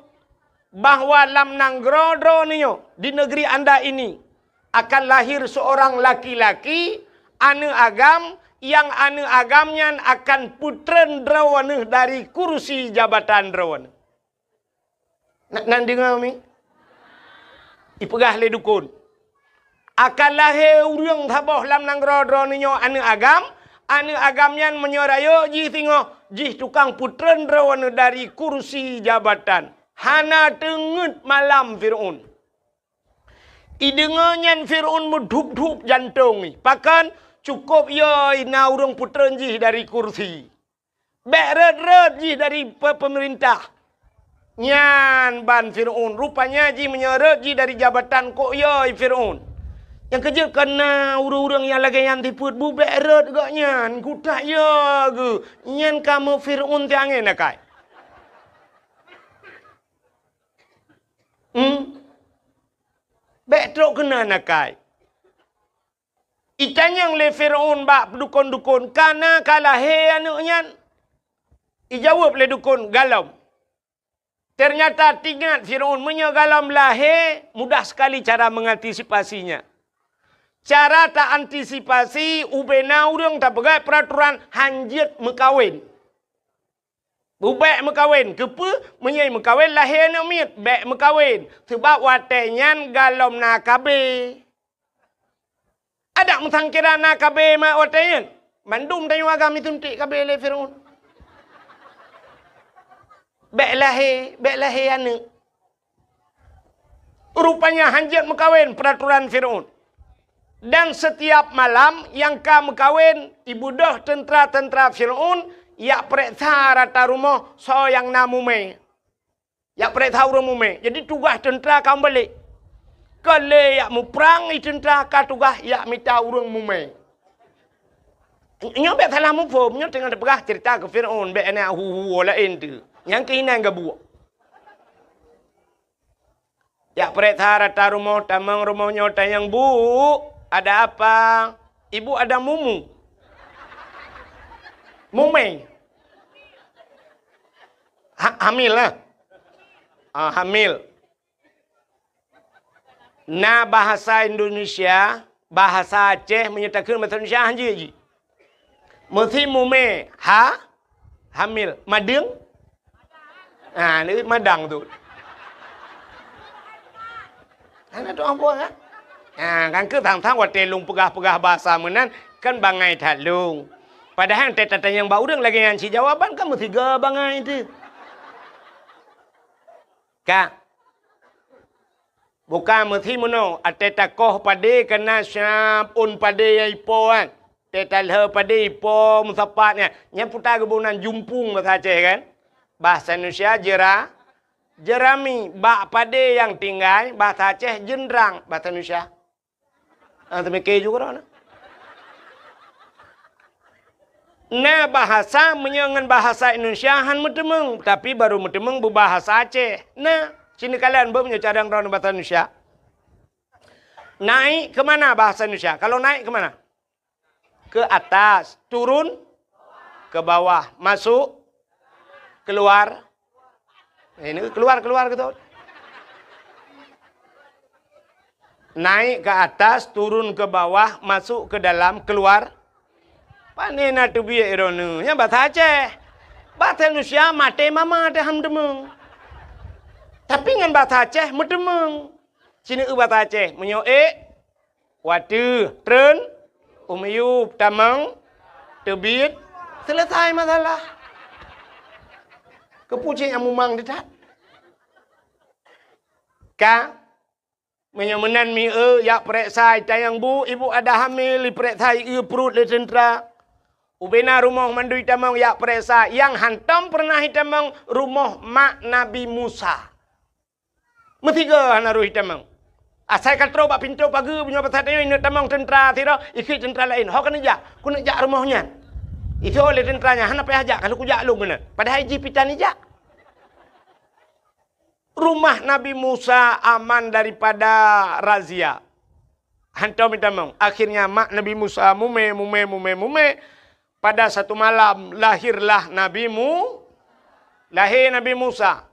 bahwa lam nanggroe droeneuh nyoe, di negeri anda ini, akan lahir seorang laki-laki, aneuk agam, nyang aneuk agam nyan akan peutreun droeneuh dari kursi jabatan droeneuh." Na, na deungoe mi? Ipeugah lé dukon, "Akan lahé ureuëng saboh lam nanggroe droeneuh nyoe aneuk agam, aneuk agam nyan meunyoe rayeuk jih singoh, jih tukang peutreun droeneuh dari kursi jabatan." Hana teungeut malam Fir'aun. Ideungoe nyan Fir'aun meudhup-dhup jantong jih. Pakon? Cukôp yö na ureuëng peutreun jih dari kursi. Bék rhot-rhot jih dari pe-, peumeurintah. Nyan ban Fir'aun. Rupanya jih meunyoe rhot jih dari jabatan kok yö Fir'aun. Nyang keujeuet keu na ureuëng-ureuëng nyang lagée nyan sifeuet, bubek rot gobnyan, kutak yo geuh, nyan kamoe Fir'aun tiang ngen akai. Hmm? Bék trok keunan akai. Itanyong lé Fir'aun bak dukon-dukon, "Ka na ka lahé aneuëk nyan?" Ijaweueb lé dukon, "Galom." Ternyata teuingat Fir'aun, meunyoe galom lahé, mudah sekali cara mengantisipasinya. Cara ta-antisipasi, ubena ureuëng tapeugah peraturan hanjeuet meukawen. Bubek meukawen, keupeue? Meunyoe meukawen lahé aneuëk miet, bék meukawen, sabab watée nyan galom na K B. Adak meusangkira na K B mak watée nyan, mandum tanyoe agam isuntik K B lé Fir'aun. Bék lahé, bék lahé aneuëk. Rupanya hanjeuet meukawen peraturan Fir'aun. Dan setiap malam nyang ka meukawen, ibeudôh teuntra-teuntra Fir'aun yak peuriksa rata rumoh soe nyang na mumé. Yak peuriksa ureuëng mumé. Jadi tugaih teuntra ka meubalek. Ka lé yak muprang i teuntra, ka tugaih yak mita ureuëng mumé. Nyoe bék salah muphom, nyoe teungoh teupeugah cerita keu Fir'aun, bék na hu-hu laén tu. Nyang keuinan gabuek. Yak peuriksa rata rumoh, tamong rumoh nyoe tanyong, "Bu, ada apa?" "Ibu ada mumu." Mumé. Ha-, hamil lah. Ah, hamil. Na bahasa Indonesia, bahasa Aceh, meunyoe takheun bahasa Indonesia hanjeuet jih. Meusi mumé, ha? Hamil. Madeueng? Ha, ni madang tu. Hana tu ambo kan? Ha, kan keu sang-sang watée lôn peugah-peugah bahasa meunan, kan bangai that lôn. Padahai teutatanyong bak ureuëng lagée nyan cit jawaban kan meusiga bangai tu. Ka. Bukan meusi meunoe, até takoh padé kana syab ôn padé nyang ipo kan. Até talheu padé ipo meusapat nyan. Nyan puta geuboh nan jumpung bahasa Aceh kan. Bahasa Indonesia jera, jerami. Bak padé nyang tinggai, bahasa Aceh jeundrang, bahasa Indonesia. Ah, teumike juga dah. Na bahasa meunyoe ngon bahasa Indonesia han meuteumeung, tapi baru meuteumeung beubahasa Aceh. Na, sini kalian beu meunyoe cadang droe bahasa Indonesia. Naik ke mana bahasa Indonesia? Kalau naik ke mana? Ke atas, turun ke bawah, masuk, keluar. Eh, ini keluar, keluar gitu. Naik ke atas, turun ke bawah, masuk ke dalam, keluar. Pane na teubiet droeneuh? Nyan bahasa Aceh. Bahasa Indonesia maté mama teuh han meuteumeung. Tapi ngon bahasa Aceh meuteumeung. Sini eu bahasa Aceh, meunyoe ék, wateuh, treun, u miyueb, tamong, teubiet, selesai masalah. Keupeue cit nyang mumang teutat? Ka, meunyoe meunan mi eu, jak peuriksa, itanyong bu, ibu ada hamil, ipeuriksa ieu pruet lé teuntra. Ubena rumoh mandum itamong jak peuriksa, nyang hantom peureunah itamong rumoh mak Nabi Musa. Meusigoe hana roh itamong. Asai ka troh bak pintoe pageue, meunyoe basa tanyoe ineuk tamong teuntra sidroe, ikheun teuntra laén, "Ho keuneuk jak, keuneuk jak rumoh nyan." Ijok lé teuntra nyan, "Hana payah jak, ka lheueh kujak lôn keunan." Padahai jih pih tan ijak. Rumah Nabi Musa aman daripada razia. Hantom itamong. Akhirnya mak Nabi Musa mumé, mumé, mumé, mumé. Pada satu malam lahirlah Nabi Mu-, lahé Nabi Musa.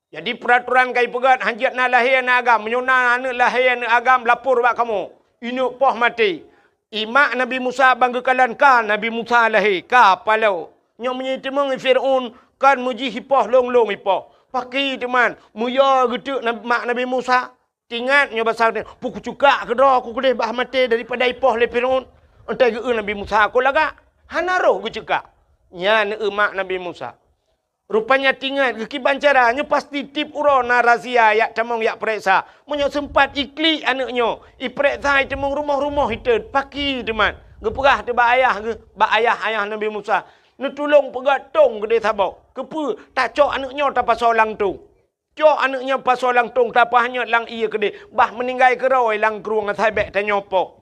Jadi, peuratoran ka ipeugét, hanjeuet na lahé aneuk agam. Meunyoe na aneuk lahé aneuk agam, lapor bak kamoe. Ineuk poh maté. Imak Nabi Musa ban geukalon ka Nabi Musa lahé, ka paloe. Nyoe meunyoe iteumeung Fir'aun, kon meujih ipoh lôn-lôn ipoh. Pakri teuma, meuyue geuteuk nab-, mak Nabi Musa. Teuingat nyoe basa, "Peue kucukak keudroe ku keudeh bah maté daripada ipoh lé Fir'aun." Enteuk geu-eu Nabi Musa, "Kon lagak." Hana roh geucukak. Nyan eu mak Nabi Musa. Rupanya teuingat geukiban cara, nyoe pasti tiep uroe na razia jak tamong jak peuriksa. Meunyoe seumpat iklik aneuk nyoe, ipeuriksa iteumeung rumoh-rumoh itot, pakri teuma. Geupeugah teuh bak ayah geuh, bak ayah-ayah Nabi Musa, "Neutulông peugét tông keudeh saboh. Keupeue? Tacok aneuk nyoe tapasoe lam tông." Cok aneuëk nyan pasoe lam tông, tapeuhanyot lam ié keudeh, bah meuninggai keudroe lam krueng asai bék tanyoe po.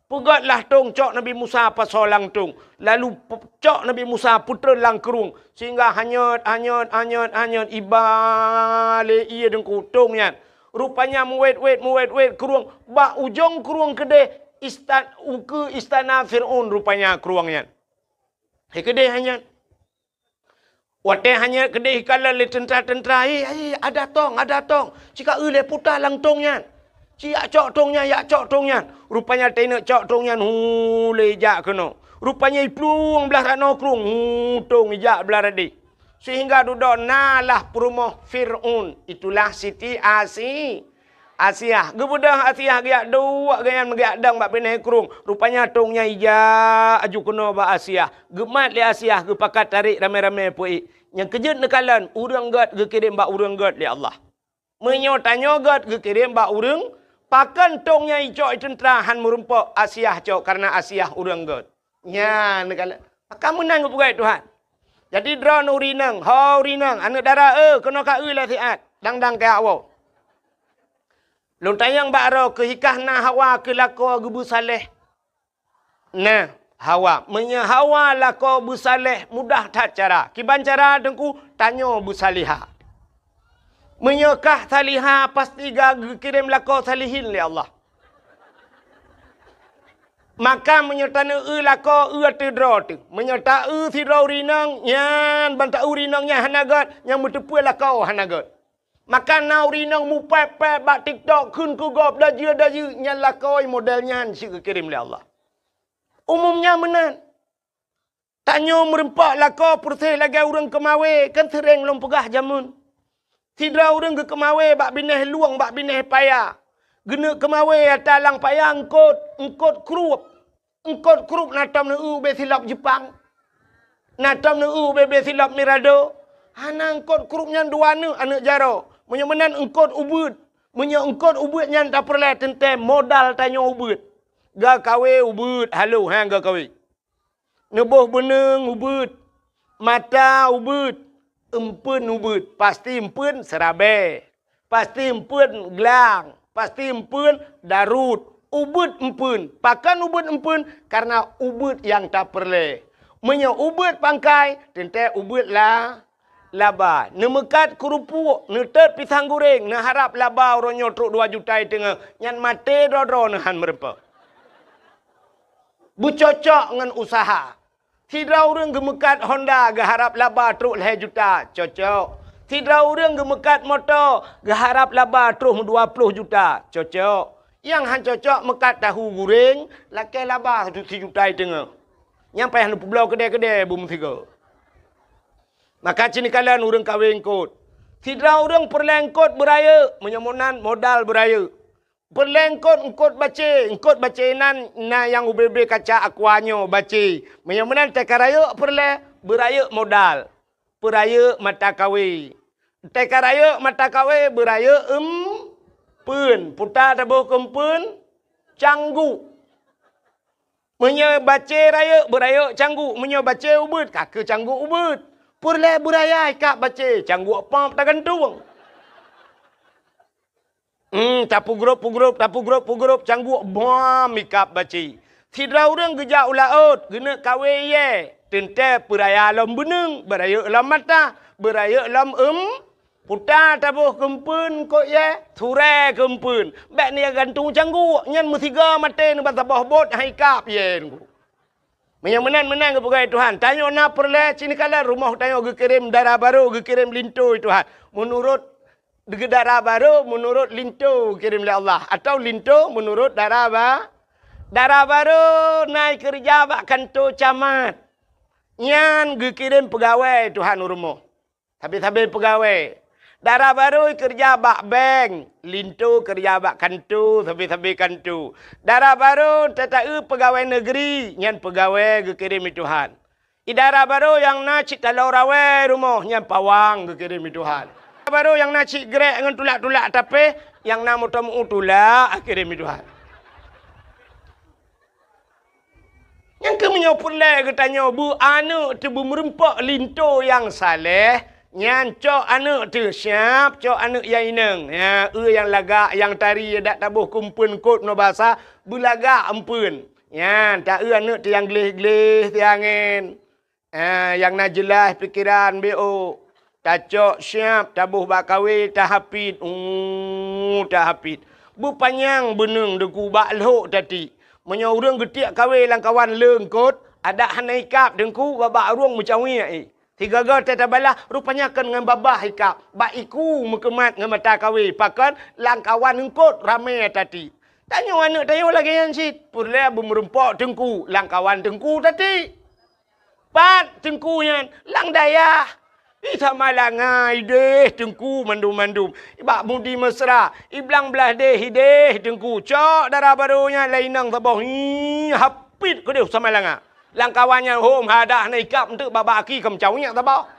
Peugét lah tông, cok Nabi Musa pasoe lam tông, lalu pe-, cok Nabi Musa peutrön lam krueng, sehingga hanyot, hanyot, hanyot, hanyot, iba lé ié deungku tông nyan. Rupanya meuwét-wét, meuwét-wét krueng, bak ujong krueng keudeh istan-, ukeue istana Fir'aun rupanya krueng nyan. Hai keudeh hanyot. Watée hanyot keudeh ikalon lé teuntra-teuntra, "Hei, hei, ada tông, ada tông! Ci ka eu lé puta lam tông nyan! Ci yak cok tông nyan, yak cok tông nyan!" Rupanya teuinok cok tông nyan, hu, lé jak keunoe. Rupanya iplueng blah ranoe krueng, hu, tông ijak blah radeh. Sehingga dudoe na lah peurumoh Fir'aun, itulah Siti Asi-, Asiah. Geubeudôh Asiah geujak duek, geuyan meugeuyak dong bak binéh krueng. Rupanya tông nyan ijak aju keunoe bak Asiah. Geumat lé Asiah, geupakat tarék ramé-ramé peuék. Nyang keujeuet neukalon, ureuëng gét geukirém bak ureuëng gét lé Allah. Meunyoe tanyoe gét geukirém bak ureuëng, pakon tông nyan icok i teuntra hán meurumpok Asiah cok, kareuna Asiah ureuëng gét. Nyan, ka, ka meunan geupeugah Tuhan. Jadi droeneuh ureuëng inong, ho ureuëng inong, aneuëk dara, eh, keunoe ka eu lé siat, dang-dang keu awak. Lôn tanyong bak droe keuh, hikah na Hawa keu lakoe geubeusaléh? Nah, Hawa. Meunyoe Hawa lakoe beusaléh, mudah that cara. Kiban cara teungku, tanyoe beusalihah. Meunyoe kah salihah, pasti ka geukirém lakoe salihin lé Allah. Maka meunyoe taneueu lakoe, eu ateueh droe teuh. Meunyoe ta-eu sidroe ureuëng inong, nyan ban ta-eu ureuëng inong nyan hana gét, nyang meuteupeue lakoe hana gét. Maka na ureuëng inong mupéb-péb bak TikTok kheun keu gob dajeu-dajeu, nyan lakoe model nyan cit geukirém lé Allah. Umum nyan meunan. Tanyoe meurumpok lakoe peureséh lagée ureuëng keumawé, kan seuréng lôn peugah jameun. Sidroe ureuëng geukeumawé bak binéh lueng, bak binéh paya. Geuneuk keumawé ata lam paya eungkot, eungkot krueb. Eungkot krueb na tom neu-eu ubé silop Jeupang. Na tom neu-eu ubé-bé silop Mirado. Hana, eungkot krueb nyan dua neuk aneuëk jaroe. Meunyoe meunan eungkot ubeuet. Meunyoe eungkot ubeuet nyan tapeureulée teuntée modal tanyoe ubeuet. Gakawé ubeuet, halo, ha, gakawé. Neuboh beuneueng ubeuet, mata ubeuet, eumpeuen ubeuet, pasti eumpeuen seurabée, pasti eumpeuen glang, pasti eumpeuen darut, ubeuet eumpeuen. Pakon ubeuet eumpeuen? Kareuna ubeuet nyang tapeureulée. Meunyoe ubeuet pangkai, teuntée ubeuet la-, laba. Neumeukat keurupuek, neutot pisang guréng, neuharab laba uroe nyoe trok dua juta i teungoh, nyan maté droe-droe neuhan meurumpok. Beucocok ngon useuha. Sidroe ureuëng geumeukat Honda geuharab laba trok lhée juta, cocok. Sidroe ureuëng geumeukat moto geuharab laba trok dua ploh juta, cocok. Nyang han cocok meukat tahu guréng, lakée laba sijuta i teungoh. Nyang payah neupeubloe keudée-keudée beumeuseugoe. Maka cit neukalon ureuëng kawé eungkot. Sidroe ureuëng peureulée eungkot beurayeuk, meunyoe meunan modal beurayeuk. Peureulée eungkot, eungkot bacé, eungkot bacé nan na nyang ubé-bé kaca aqua nyoe bacé. Meunyoe meunan teuka rayeuk peureulée, beurayeuk modal. Peurayeuk mata kawé. Teuka rayeuk mata kawé, beurayeuk eumpeuen. Puta taboh keu eumpeuen, cangguek. Meunyoe bacé rayeuk, beurayeuk cangguek. Meunyoe bacé ubeuet, ka keu cangguek ubeuet. Peureulée beuraya ikab bacé, cangguek pop tagantung. Hmm, tapeugrôp-peugrôp, tapeugrôp-peugrôp, cangguek bom ikab bacé. Sidroe ureuëng geujak u laôt, geuneuk kawé iyée, teuntée peuraya lom beuneueng, beurayeuk lom mata, beurayeuk lom eum-, puta taboh keu eumpeuen eungkot iyée, surée keu eumpeuen. Bék neugantung cangguek, nyan meusigoe maté neuban saboh bot han ikab iyée. Meunyoe meunan, meunan geupeugah Tuhan, tanyoe na peureulée cit neukalon rumoh tanyoe geukirém dara barô, geukirém linto Tuhan. Meunurot dara barô, meunurot linto geukirém lé Allah, atawa linto meunurot dara ba-, dara barô na ikeureuja bak kanto camat. Nyan geukirém peugawée Tuhan u rumoh. Sabe-sabe peugawée. Dara barô keureuja bak bank, linto keureuja bak kanto, sabe-sabe kanto. Dara barô tata-eu peugawée negeri, nyan peugawée geukirém lé Tuhan. I dara barô nyang na cit taloe rawée rumoh, nyan pawang geukirém lé Tuhan. Dara barô nyang na cit grek ngon tulak-tulak tapéh, nyang na moto meu tulak geukirém lé Tuhan. Nyang keuh meunyoe peureulée geutanyoe beu aneuëk teuh beumeureumpok linto nyang saléh, Nyan cok aneuëk teuh, siab cok aneuëk nyang inong. Ya, eu nyang lagak, nyang tari, dak taboh keu eumpeuen kot ngon basa, beulagak eumpeuen. Nyan, ta eu aneuëk teuh nyang gleh-gleh teuh angén. Ah, nyang na jeulaih pikeran B O. Tacok siab, taboh bak kawé, tahapit. Uh, tahapit. Beupanyang beuneueng Teungku bak lhok tati. Meunyoe ureuëng geutiek kawé lam kawan leungkot, adak hana ikab Teungku, babah ureuëng meucawiek, eh. Sigoe-goe teuh tabalah, rupanya kon ngon babah ikab. Bak iku meukeumat ngon mata kawé, pakon lam kawan eungkot ramé tati. Tanyoe aneuëk tanyoe lagée nyan cit. Peureulée beumeureumpok Teungku, lam kawan Teungku tati. Pat Teungku nyan? Lam dayah. I Samalanga ideh Teungku mandum-mandum. Bak Mudi Mesra, i Blang Blahdeh ideh Teungku. Cok dara barô nyan lé inong saboh. Hi, hapit keudeh Samalanga. Lam kawan nyan hom hadah na ikab eunteuk babah aki keu meucawiek saboh.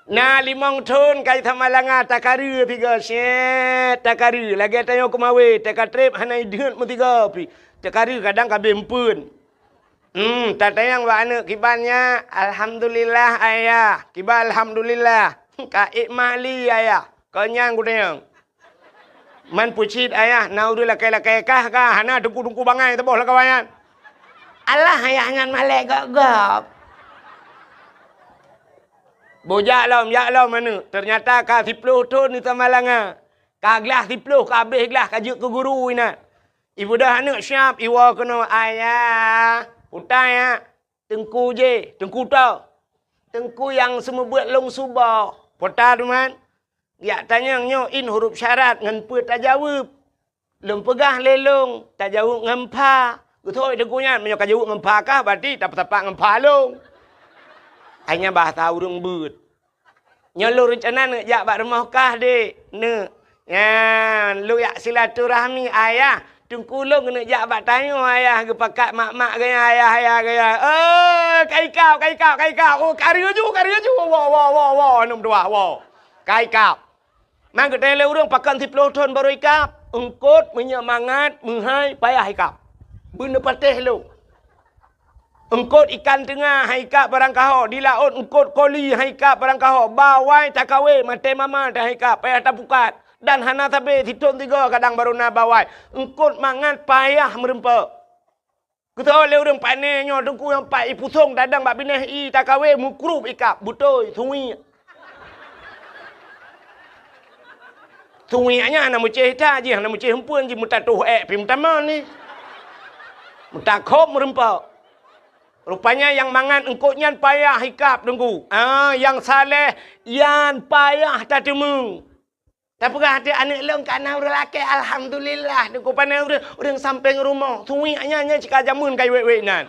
Na limong thon ka i Samalanga takareue sigoe, syet takareue, lagée tanyoe keumawé, teuka treb hana ideuet meusigoe pih. Takareue kadang ka abéh eumpeuen. Hmm, tatanyong bak aneuëk kiban nyan, "Alhamdulillah, Ayah." Kiban alhamdulillah. "Ka ék mak li, Ayah." Kon nyan kutanyong. Man peucit Ayah, na ureuëng lakée-lakée kah ka, hana teungku-teungku bangai saboh lam kawan nyan. Alah, Ayah nyan malée gob-gob. Boh jak lom, jak lom aneuëk. Teunyata ka siploh thon i Samalanga. Ka glah siploh, ka abéh glah, ka jeuet keu guru inan. Ibeudôh aneuëk siab, iwoe keunoe, "Ayah." "Peue ta, Yak?" "Teungku jih." "Teungku toh?" "Teungku nyang seumeubeuet lôn suboh." "Peue ta teuma?" "Jak tanyong nyoe in huruf syarat ngon peue tajaweueb." "Lôn peugah lé lôn, tajaweueb ngon pha." "Geuthôi teungku nyan, meunyoe ka jaweueb ngon pha kah, berarti tapeusapat ngon pha lôn." Hanya bahasa ureuëng beuet. "Nyoe lôn reuncana neuk jak bak rumoh kah, Dek, neuk. Nyan, lôn jak silaturahmi, Ayah. Teungku lôn keuneuk jak bak tanyoe, Ayah, geupakat mak-mak geuya, Ayah, Ayah geuya." "Oh, ka ikab, ka ikab, ka ikab. Oh, kareue ju, kareue ju. Woe, woe, woe, woe, aneuk meutuah, woe. Ka ikab." Man geutanyong lé ureuëng, "Pakon siploh thon barô ikab?" "Eungkot, meunyoe mangat, meuhai, payah ikab. Beuneupatéh lôn." Eungkot ikan teunga han ikab barangkaho, di laôt eungkot koli han ikab barangkaho, bawai takawé maté mama teuh han ikab, payah tapukat, dan hana sabe sithon sigoe kadang barô na bawai. Eungkot mangat payah meurumpok. Geutanyong lé ureuëng, "Pane nyoe teungku nyang pat ipusong tadong bak binéh i takawé meukrub ikab, beutôi, suwiek." Suwiek nyan hana meucéh that jih, hana meucéh eumpeuen jih, meutatoh ék pih meutamong ni. Meutakhob meurumpok. Rupanya nyang mangat eungkot nyan payah ikab teungku. Ah, nyang saleh nyan payah tateumeung. Tapeugah até aneuëk lôn ka na ureuëng lakée, alhamdulillah, teungku. Pane ureuëng, ureuëng sampéng rumoh. Suwiek nyan, nyan cit ka jameun ka iwék-wék nan.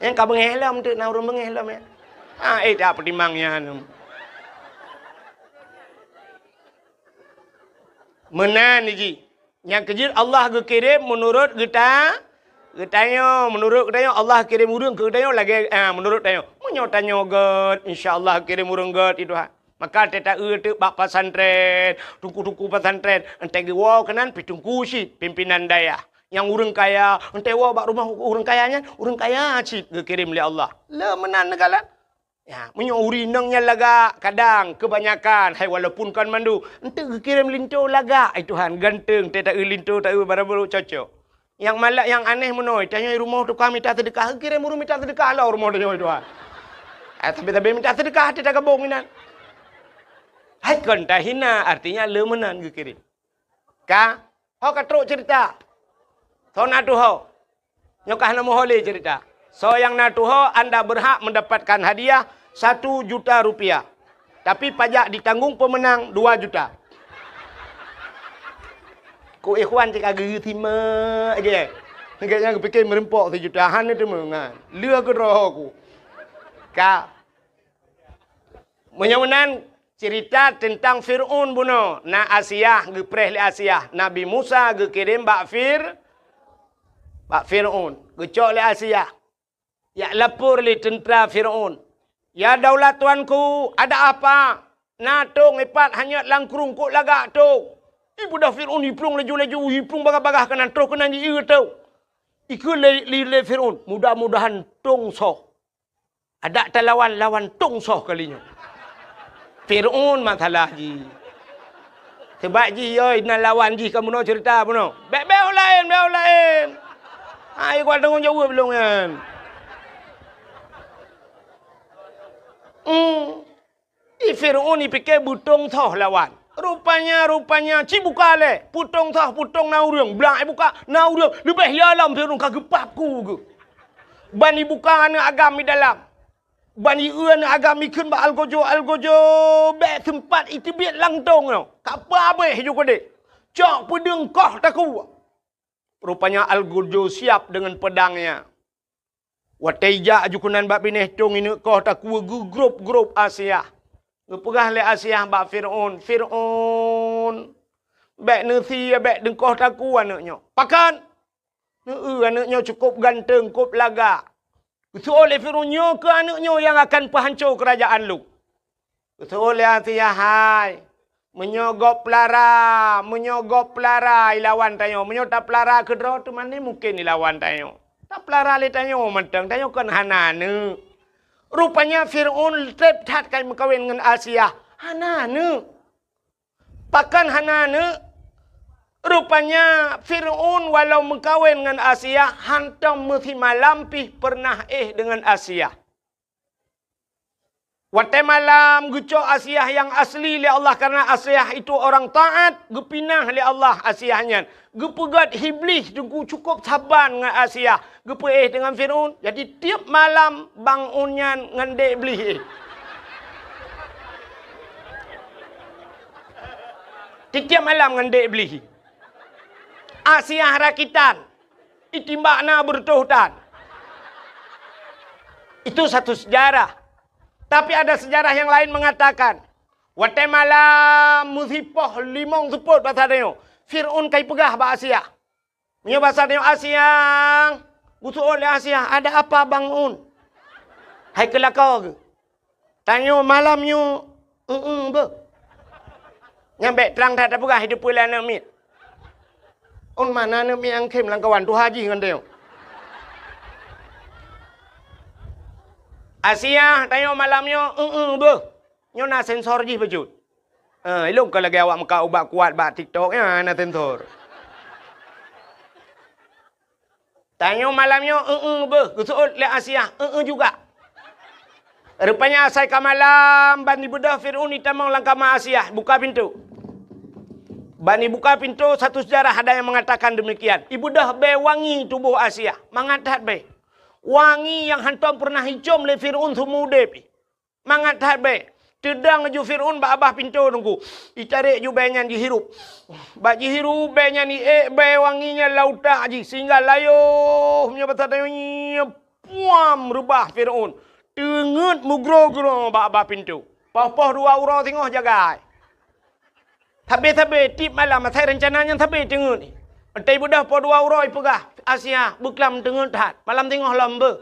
Nyang ka beungéh lom teuk na ureuëng beungéh lom, ya. Ah, eh, tak peutimang nyan. Meunan jih. Nyang keujeuet Allah geukirém meunurot geuta-, geutanyoe. Meunurot geutanyoe, Allah kirém ureuëng keu geutanyoe lagée, ah, meunurot tanyoe. Meunyoe tanyoe gét, insya Allah kirém ureuëng gét, ya Tuhan. Maka teuta eu teuk bak pesantren, teungku-teungku pesantren, entée geuwoe keunan pih teungku cit, pimpinan dayah. Nyang ureuëng kaya, entée woe bak rumoh ureuëng kaya nyan, ureuëng kaya cit geukirém lé Allah. Le meunan neukalon. Ya, meunyoe ureuëng inong nyan lagak, kadang keubanyakan, hai walaupun kon mandum, enteuk geukirém linto lagak, ai Tuhan, ganteng, teuta eu linto, ta eu barang barô cocok. Nyang malak, nyang aneh meunoe, tanyoe rumoh tukang mita seudeukah, geukirém ureuëng mita seudeukah lom rumoh tanyoe, ai Tuhan. Ai, sabe-sabe mita seudeukah, teuta gabong inan. Hai kon tahina, artinya le meunan geukirém. Ka, ho ka trok cerita. Soe na tuho? Nyoe ka hana meuho lé cerita. Soe nyang na tuho, anda berhak mendapatkan hadiah satu juta rupiah. Tapi pajak ditanggung pemenang dua juta. Ku ikhwan cit ka geusimak je. Gét nyang geupike meureumpok sijuta, hana teumeungan. Lheueh keudroe ku. Ka. Meunyoe meunan, cerita teuntang Fir'aun bunoe. Na Asiah, geupreh lé Asiah. Nabi Musa geukirém bak Fir-, bak Fir'aun. Geucok lé Asiah. Jak lapor lé teuntra Fir'aun. "Ya daulat tuanku, ada apa? Na tông ipat hanyot lam krueng, kok lagak tông?" Ibeudôh Fir'aun, iplueng laju-laju, iplueng bagah-bagah keunan, troh keunan jieu tông. Ikheun lé, lé, lé Fir'aun, "Mudah-mudahan tong soh. Adak talawan, lawan tong soh kali nyoe." Fir'aun masalah jih. Sabab jih, yoi, na lawan jih ka bunoe cerita bunoe. Bèk, bèk laén, bèk laén. Hai, gua tanggong jaweueb lôn nyan. Hmm. Di Fir'aun ipike beutong soh lawan. Rupanya, rupanya, ci buka lé. Peutong soh, peutong na ureueng. Blang ibuka, na ureueng. Leubeh ya lom Fir'aun ka geupap ku geuh. Ban ibuka aneuk agam di dalam. Ban ieu aneuk agam ikheun bak algojo, algojo, bèk seumpat iteubiet lam tong nyoe. Ka peue abéh ju keudeh. Cok peudeueng koh takue. Rupanya algojo siap deungon peudangnya. Watèe ijak aju keunan bak binéh tong ineuk koh takue geugrôp-grôp Asiah. Geupeugah lé Asiah bak Fir'aun, "Fir'aun, bèk neusie, bèk neukoh takue aneuk nyoe." "Pakon?" "Neu-eu aneuk nyoe cukôp ganteng, kôp lagak." Geuseuôt lé Fir'aun, "Nyoe keuh aneuk nyoe nyang akan peuhanco keurajeuen lôn." Geuseuôt lé Asiah, "Hai, meunyoe gob peulara, meunyoe gob peulara ilawan tanyoe, meunyoe tapeulara keudroe teuma ni mungken ilawan tanyoe. Tapeulara lé tanyoe mantong, tanyoe kon hana aneuk." Rupanya Fir'aun trép that ka meukawen ngon Asiah, hana aneuk. Pakon hana aneuk? Rupanya Fir'aun walau meukawen ngon Asiah, hantom meusimalam pih peureunah éh deungon Asiah. Watèe malam geucok Asiah nyang asli lé Allah, karena Asiah itu orang taat, geupinah lé Allah Asiah nyan. Geupeugöt Iblih teungku cukôp saban ngon Asiah, geupeuéh deungon Fir'aun. Jadi tiep malam Bang Un nyan ngon Dek Iblih éh. Tiep-tiep malam ngon Dek Iblih. Asiah rakitan. Itimbak na beureutoh tan. Itu satu sejarah. Tapi ada sejarah yang lain mengatakan, watèe malam meusipoh limong seupôt basa tanyoe, Fir'aun ka ipeugah bak Asiah. Meunyoe basa tanyoe Asiah, geuseuôt lé Asiah, "Ada apa, Bang Un?" Hai keu lakoe geuh. Tanyoe malam nyoe, eu-eu beuh. Nyan bèk trang that tapeugah, hideue peue lé aneuk miet. Un mana aneuk miet nyang khém lam kawan tuha jih ngon tanyoe. Asiah, tanyoe malam nyoe, eu-eu beuh. Nyoe na sensor jih bacut. Eh, ilôn ka lagèe awak meukat ubat kuat bak TikTok nyan na sensor. Tanyoe malam nyoe, eu-eu beuh, geuseuôt lé Asiah, eu-eu juga. Rupanya asai ka malam, ban ibeudôh Fir'aun itamong lam kama Asiah, buka pintoe. Ban ibuka pintoe, satu sejarah ada yang mengatakan demikian. Ibeudôh bèe wangi tuboh Asiah, mangat that bèe. Wangi nyang hantom peureunah icôm lé Fir'aun seumeu udép. Mangat that bèe. Teudong ju Fir'aun bak babah pintoe teungku. Itarek ju bèe nyan jihirup. Bak jihirup bèe nyan iék bèe wangi nyan lam utak jih sehingga layoh meunyoe basa tanyoe nyan puam reubah Fir'aun. Teungeut meugroe-groe bak babah pintoe. Poh-poh dua uroe singoh jagai. Sabe-sabe tiep malam asai reuncana nyan sabe teungeut. Watèe ibeudôh poh dua uroe ipeugah, "Asiah, beuklam teungeut that, malam singoh lom beuh."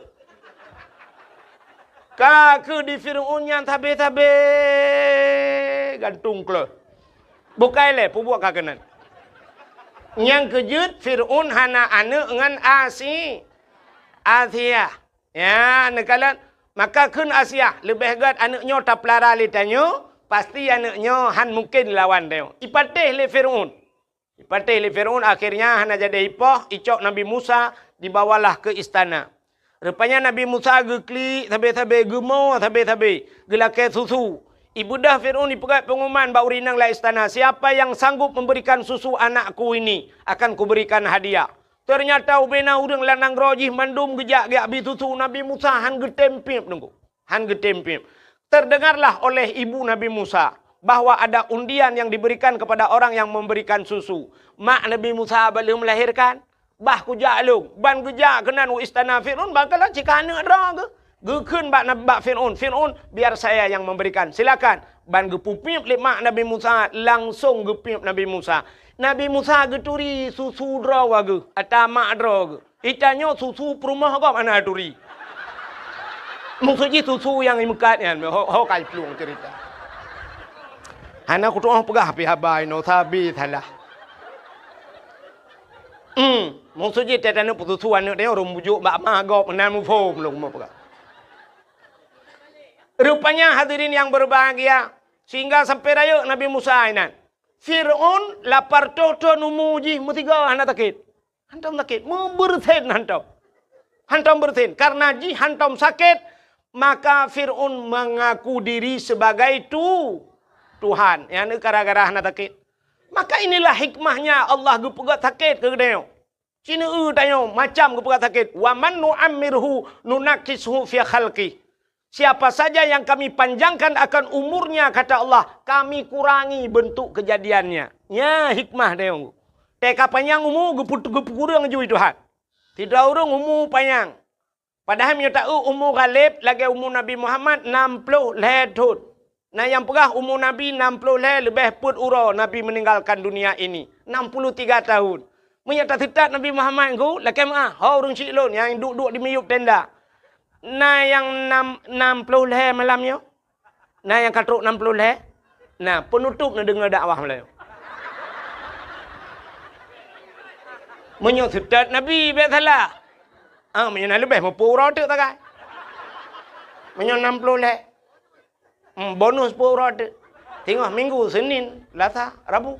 Ka keuh di Fir'aun nyan sabe-sabe gantung kleuh. Bukai lé peubuet ka keunan. Nyang keujeuet Fir'aun hana aneuk ngon Asi-, Asiah. Ya, neukalon, maka kheun Asiah, leubeh gèt aneuk nyoe tapeulara lé tanyoe, pasti aneuk nyoe han mungken lawan tanyoe. Ipatéh lé Fir'aun. Ipatéh lé Fir'aun, akhirnya hana jadi ipoh, icok Nabi Musa, dibawalah ke istana. Rupanya Nabi Musa geuklik sabe-sabe, geumoe sabe-sabe, geulakèe susu. Ibeudôh Fir'aun ipeugèt pengumuman bak ureueng inong lam istana, "Siapa yang sanggup memberikan susu anakku ini, akan kuberikan hadiah." Teunyata ubena ureueng lam nanggroe jih mandum geujak geujak bi susu, Nabi Musa han geutem piep teungku. Han geutem piep. Terdengarlah oleh ibu Nabi Musa bahwa ada undian yang diberikan kepada orang yang memberikan susu. Mak Nabi Musa ban lheueh melahirkan, bah kujak lôn, ban geujak keunan u istana Fir'aun, ban kalon cit ka aneuk droe geuh. Geukheun bak, bak Fir'aun, "Fir'aun, biar saya yang memberikan, silakan." Ban geupeupiep lé mak Nabi Musa, langsong geupiep Nabi Musa. Nabi Musa geuturi susu droe geuh, ata mak droe geuh. Itanyoe susu peurumoh gob hana turi. Maksud jih susu nyang imeukat nyan, ho, ho ka iplueng cerita. Hana kutu'oh peugah pih haba inoe sabe salah. Hmm, maksud jih teutanyoe peususu aneuëk tanyoe ureuëng bujuk bak ma gob meunan muphom lôn peugah. Rupanya hadirin yang berbahagia, sehingga sampai rayeuk Nabi Musa inan. Fir'aun lapar toh-toh umu jih meusigoe hana sakét. Hantom sakét, meubeureusen hantom. Hantom beureusen, karena jih hantom sakét, maka Fir'aun mengaku diri sebagai tu-, Tuhan. Nyang gara-gara hana sakét. Maka inilah hikmahnya Allah geupeugah sakét keu geutanyoe. Sineue tanyoe macam geupeugah sakét, "Wa man nu'ammirhu nunakkishu fi khalqi." Siapa saja yang Kami panjangkan akan umurnya, kata Allah, Kami kurangi bentuk kejadiannya. Nya hikmah tanyoe. Teuka panyang umu geupeu-, geupeukureueng jui Tuhan. Sidroe ureuëng umu panyang. Padahai meunyoe taeu umu Ghalib lagée umu Nabi Muhammad nam ploh lhée thon. Na nyang peugah umu Nabi nam ploh lhée leubeh peuet uroe Nabi meninggalkan dunia ini, enam puluh tiga tahun. Meunyoe taseutat Nabi Muhammad ngon lakée meuah, ho ureuëng syiek lôn nyang duek-duek di miyueb tenda. Na nyang nam, nam ploh lhée malam nyoe? Na nyang ka trok nam ploh lhée? Na, peunutôb neudeungoe dakwah meulayeue. Meunyoe seutat Nabi bék salah. Ah, meunyoe na leubeh meupeu uroe teuk tagai. Meunyoe nam ploh lhée. Hmm, bonus peuet uroe teuk. Singoh Minggu, Senin, Selasa, Rabu.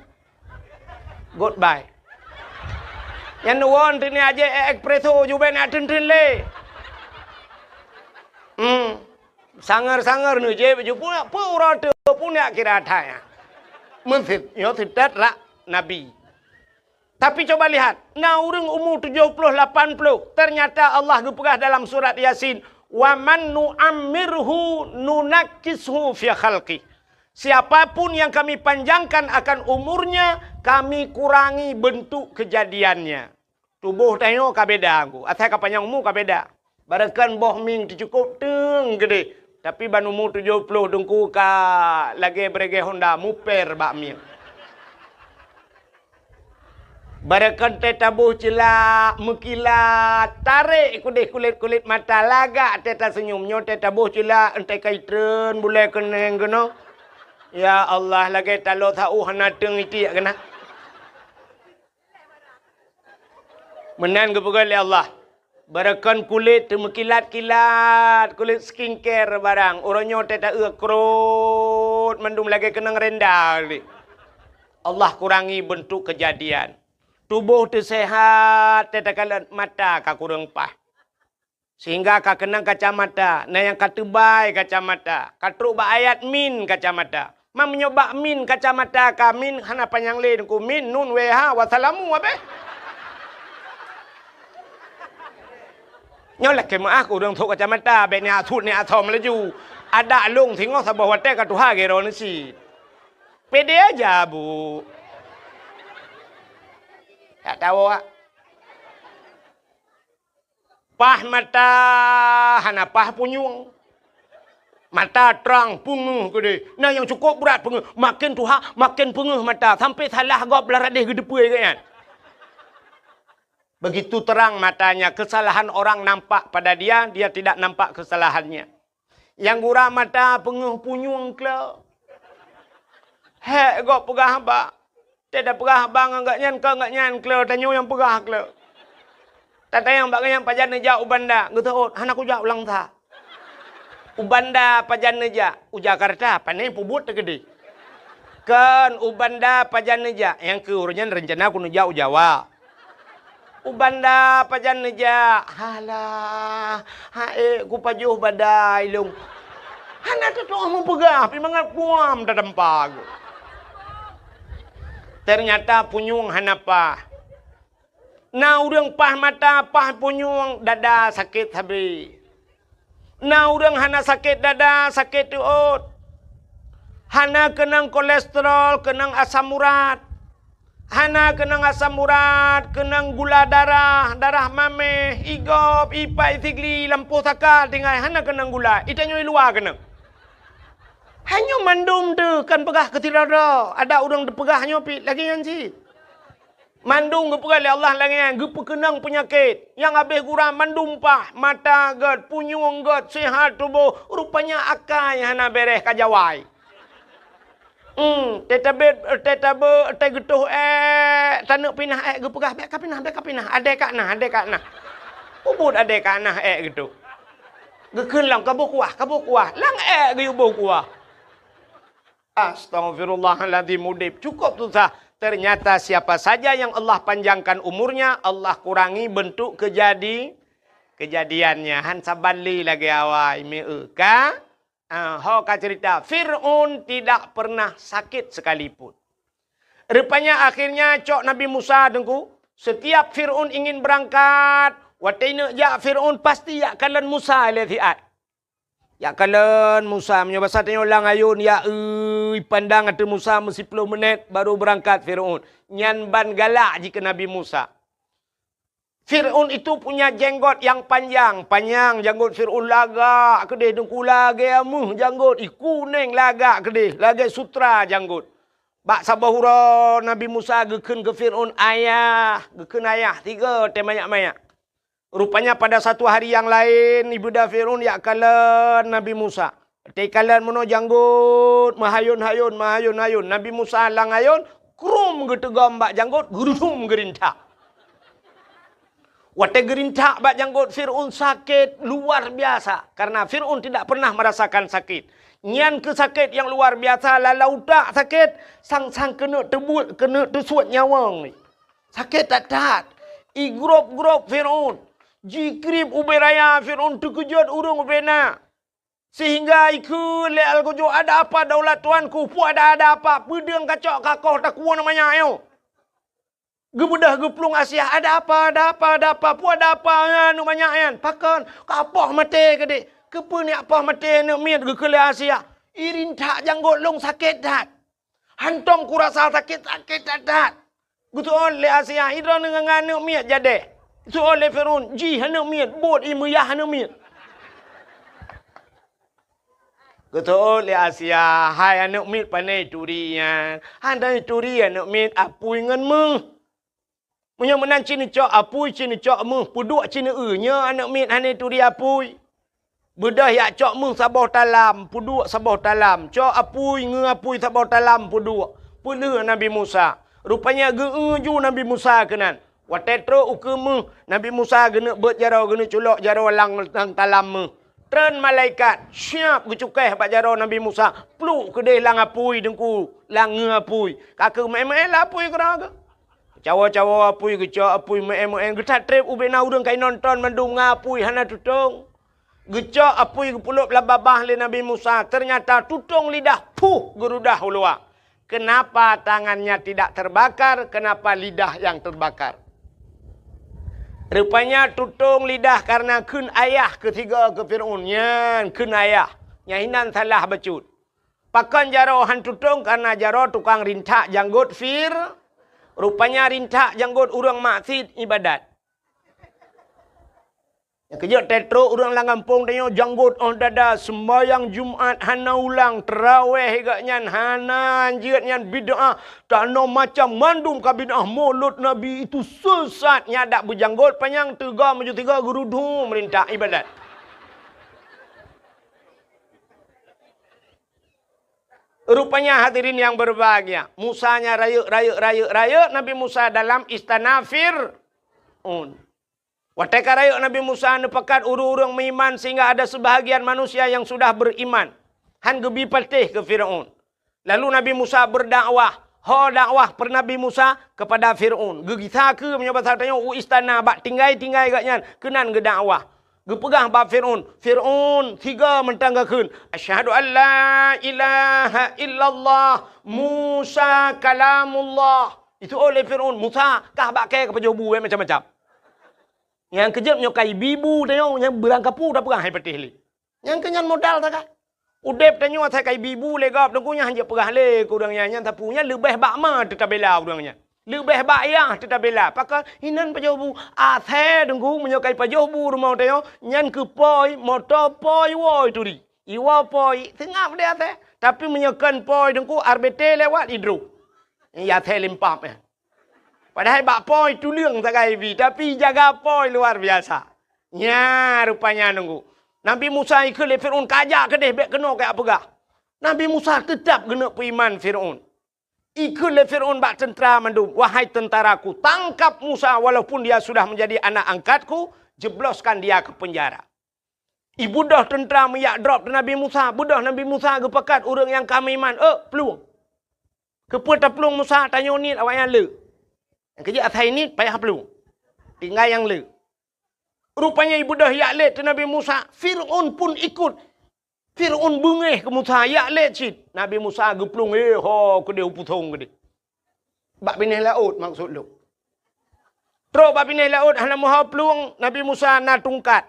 Goodbye. Nyan nuwon teunia jih espresso jubena teun-teun lé. Hmm. Sanger-sanger neujép jih pun, peuet uroe teuk pun jak kira that nyan. Meuseutat, nyoe seutat rak Nabi. Tapi coba lihat, na ureuëng umu tujoh ploh lapan ploh, ternyata Allah geupeugah dalam surat Yasin, "Wa man nu'ammirhu nunakkishu fi khalqi." Siapapun yang Kami panjangkan akan umurnya, Kami kurangi bentuk kejadiannya. Tuboh tanyoe ka beda, Teungku. Asai ka panyang umu ka beda. Barangkan boh mieng teucukôb teung geudeh, tapi ban umu tujoh ploh Teungku ka lagée beureuguih honda muper bak mieng. Barangkan teuh taboh ceulak meukilat, tarek keudeh kulét-kulét mata, lagak teuh taseunyum. Nyoe teuh taboh ceulak, enteuk ka itreun bulée keuneng keunoe. Ya Allah, lagée taloe saôh hana teung itiek keunan. Meunan geupeugah lé Allah, "Barangkan kulét teumeukilat-kilat, kulét skincare barang, uroe nyoe teuh taeu krot mandum lagée keunong renda lé." Allah kurangi bentuk kejadian. Tuboh teuh seuhat, teuh takalon, mata ka kureueng paih. Sehingga ka keunong kacamata, na nyang ka teubai kacamata, ka trok bak ayat min kacamata. Ma meunyoe bak min kacamata ka min hana panyang lé Teungku, min, nun, wéh, ha, wassalamu, abéh. Nyoe lakée meuáh keu ureuëng trok kacamata, bék ni asut ni asom laju. Adak lông singoh saboh watée ka tuha geuroe neusi. Pede aja, Bu. Tak tahu, ah. Paih mata hana paih punyueng. Mata trang, peungeuh keudeh. Na nyang cukôp brat peungeuh. Maken tuha, maken peungeuh mata. Sampai salah gob blah radeh geuteupeue geuh nyan. Begitu terang matanya, kesalahan orang nampak pada dia, dia tidak nampak kesalahannya. Nyang gura mata peungeuh punyueng kle. Hék gob peugah haba. Teuh tapeugah haba ngon gobnyan, kon gobnyan kle, tanyoe nyang peugah kle. Tatanyong bak gobnyan, "Pajan neujak u Banda?" Geuseuôt, "Hana kujak u Langsa." "U Banda pajan neujak?" "U Jakarta, pane peubuet teukeudeh." "Kon, u Banda pajan neujak?" "Nyang keu uroe nyan reuncana kuneuk jak u Jawa." "U Banda pajan neujak?" "Halah, ha'ék kupajoh badai lôn." Hana teutuoh meupeugah, pih mangat puam tatampa geuh. Ternyata punyueng hana paih. Na ureuëng paih mata, paih punyueng, dada sakét sabe. Na ureuëng hana sakét dada, sakét teuôt. Hana keunong kolesterol, keunong asam urat. Hana keunong asam urat, keunong gula darah, darah maméh, igob, ipat, isigli, lampôh saka, tinggai hana keunong gula. Itanyoe i luwa keunong. Hanyoe mandum teuh kan peugah keu sidroe-droe. Ada ureuëng teupeugah nyoe pih lagée nyan cit. Mandum geupeugah lé Allah lagée nyan, geupeukeunong peunyakét. Nyang habéh gura mandum paih, mata gét, punyueng gét, seuhat tuboh, rupanya akai hana béréh ka jawai. Hmm, teutabét, teutabé, teugeutôh ék, taneuk pinah ék geupeugah, "Bék kapinah, bék kapinah, adé ka na, adé ka na." Ubit adé ka na ék geutu. Geukheun lom, "Kaboh kuah, kaboh kuah." Lam ék geuyue boh kuah. Astaghfirullahaladzim, udeb cukup susah. Ternyata siapa saja yang Allah panjangkan umurnya, Allah kurangi bentuk kejadi-, kejadiannya. Han saban lé lagée awai, meu ka? Ah, ho ka cerita, Fir'aun tidak pernah sakit sekalipun. Rupanya akhirnya cok Nabi Musa, Teungku, setiap Fir'aun ingin berangkat, watée neuk jak Fir'aun pasti jak kalon Musa lé siat. Jak kalon Musa, meunyoe basa tanyoe lam ayôn, jak, ui, pandang ateueh Musa meusiplôh minét baru beurangkat Fir'aun. Nyan ban galak jih keu Nabi Musa. Fir'aun itu punya jenggot yang panjang, panyang janggot Fir'aun, lagak keudeh, Teungku, lagée ameuh janggot, i kunéng lagak keudeh, lagée sutra janggot. Bak saboh uroe Nabi Musa geukheun keu Fir'aun, "Ayah," geukheun ayah, tiga teuh manyak-manyak. Rupanya pada satu hari yang laén, ibuda Fir'aun jak kalon Nabi Musa. Watée kalon meunoe janggot, meuhayôn-hayôn, meuhayôn-hayôn. Nabi Musa lam ayôn, krum geuteugom bak janggot, geurudum geurintak. Watée geurintak bak janggot Fir'aun sakét luar biasa, karena Fir'aun tidak pernah merasakan sakit. Nyan keuh sakét nyang luar biasa, lalau utak sakét, sang-sang keuneuk teubuet, keuneuk teusuet nyawöng. Sakét that-that. Igrôb-grôb Fir'aun. Jikrieb ubé raya, Fir'aun teukeujot ureuëng ubé na. Sehingga ikheun lé algojo, "Ada apa daulat tuanku? Peue ada, ada apa? Peudeueng kacok kakoh takue na manyak nyoe?" Geubeudôh geuplueng Asia, "Ada apa, ada apa, ada apa? Peue ada apa, ya, aneuk manyak nyan? Pakon? Ka poh maté keudeh?" "Keupeue neujak poh maté, aneuk miet?" geukheun lé Asia. "Irintak janggot lôn sakét that. Hantom kurasa sakét, sakét that-that." Geuseuôt lé Asia, "Idroeneuh ngon aneuk miet jadeh?" Geuseuôt lé Fir'aun, "Jih aneuk miet, buet ié meuyah aneuk miet." Geuseuôt lé Asia, "Hai aneuk miet, pane turi nyan?" "Hana turi aneuk miet, apui ngon méuh." "Meunyoe meunan ci neucok apui, ci neucok méuh, peuduek ci neueu, nyoe aneuk miet hana turi apui." Beudôh jak cok méuh saboh talam, peuduek saboh talam. Cok apui, ngeu apui saboh talam, peuduek. Peulheueh Nabi Musa. Rupanya geu-eu ju Nabi Musa keunan. Watée trok ukeue méuh, Nabi Musa geuneuk beuet jaroe, geuneuk culok jaroe lam, lam talam méuh. Treun malaikat, siab geucukéh bak jaroe Nabi Musa, pluek keudeh lam apui Teungku, lam ngeu apui. Ka keuh meu'én-meu'én lam apui keudroe geuh. Cawoe-cawoe apui, geucok apui, meu'én-meu'én, geuthat treb ubé na ureuëng ka inonton mandum ngon apui hana tutong. Geucok apui geupulop lam babah lé Nabi Musa, ternyata tutong lidah, puh, geurudah u luwa. Kenapa tangannya tidak terbakar? Kenapa lidah yang terbakar? Rupanya tutong lidah karena kheun ayah keu sigoe keu Fir'aun. Nyan kheun ayah. Nyan hinan salah bacut. Pakon jaroe han tutong? Karena jaroe tukang rintak janggot Fir-, rupanya rintak janggot ureuëng maksiet ibadat. Nyang keujeuet teutrok ureuëng lam gampông tanyoe janggot óh dada, seumbahyang Jumat hana ulang, trawéh geuh nyan hana, jeuet nyan bid'ah, tanoh macam mandum ka bid'ah, Maulud Nabi itu sesat, nyan dak beujanggot panyang teuga maju tiga geurudhu meurintak ibadat. Rupanya hadirin yang berbahagia, Musa nya rayeuk, rayeuk, rayeuk, rayeuk Nabi Musa dalam istana Fir'aun. Watée ka rayeuk Nabi Musa neupakat ureuëng-ureuëng meuiman sehingga ada sebahagian manusia yang sudah beriman. Han geubi patéh keu Fir'aun. Lalu Nabi Musa berdakwah. Ho dakwah per Nabi Musa kepada Fir'aun. Geugisa keu meunyoe basa tanyoe u istana bak tinggai-tinggai geuh nyan keunan geudakwah. Geupeugah bak Fir'aun, "Fir'aun, sigoe mantong gakheun, 'Asyhadu an la ilaha illallah, Musa kalamullah.'" Itu oleh Fir'aun, "Musa, kah bak kée ka pajoh bu, eh, macam-macam." Nyang keujeuet nyoe ka ibi bu tanyoe, nyang beurangkapeue tapeugah hai patéh lé. Nyang keu nyan modal sagai. Udeb tanyoe asai ka ibi bu lé gob, Teungku, nyan hanjeuet peugah lé keu ureuëng nyan, nyan sapeue nyan leubeh bak ma teutabela ureuëng nyan. Leubeh bak yah teutabela. Pakon hinan pajoh bu? Asai Teungku, meunyoe ka ipajoh bu rumoh tanyoe, nyan keu poi, moto poi, woe turi. Iwoe poi, seungab deh asai. Tapi meunyoe kon poi Teungku, R B T lewat idrob. Iya asai limpab, eh. Padahai bak poi tuleueng sagai ibi, tapi jaga poi luar biasa. Nya rupanya Teungku. Nabi Musa ikheun lé Fir'aun, "Kajak keudeh, bék keunoe kajak peugah." Nabi Musa teutab geuneuk peuiman Fir'aun. Ikheun lé Fir'aun bak teuntara mandum, "Wahai teuntaraku, tangkap Musa walaupun dia sudah menjadi anak angkatku, jebloskan dia ke penjara." Ibeudôh teuntara meuyak drob teuh Nabi Musa, beudôh Nabi Musa geupakat ureuëng nyang ka meuiman, "Ôk, plueng!" Keupeue taplueng Musa, tanyoe niet awaknyan le. Nyang keujeuet asai niet payah plueng. Tinggai nyang le. Rupanya ibeudôh yak lét teuh Nabi Musa, Fir'aun pun ikut. Fir'aun beungéh keu Musa, yak lét cit. Nabi Musa geuplueng, eh, ho keudeh u pusong keudeh. Bak binéh laôt maksud lôn. Trok bak binéh laôt hana meuho plueng, Nabi Musa na tungkat.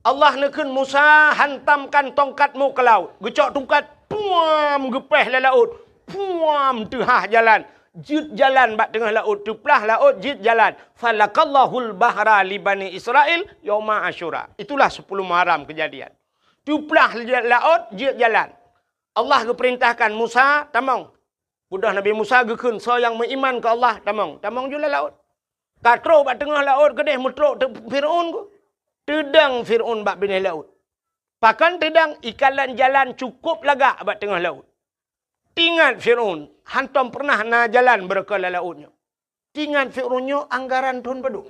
Allah neukheun, "Musa, hantamkan tongkatmu ke laut." Geucok tungkat, puam, geupéh lé laôt. Puam, teuhah jalan. Jeuet jalan bak teungoh laôt, teuplah laôt, jeuet jalan. "Falakallahul bahra li Bani Israil yauma Asyura." Itulah sepuluh Muharram kejadian. Teuplah laôt, jeuet jalan. Allah geupeurintahkan, "Musa, tamong." Beudôh Nabi Musa geukheun, "Soe nyang meuiman keu Allah, tamong." Tamong ju lam laôt. Ka trok bak teungoh laôt keudeh meutrok teu-, Fir'aun ku. Teudong Fir'aun bak binéh laôt. Pakon teudong, ikalon jalan cukôp lagak bak teungoh laôt. Tingat Fir'aun, hantom peureunah na jalan beureuka lam laôt nyoe. Tingat Fir'aun nyoe anggaran thon padum.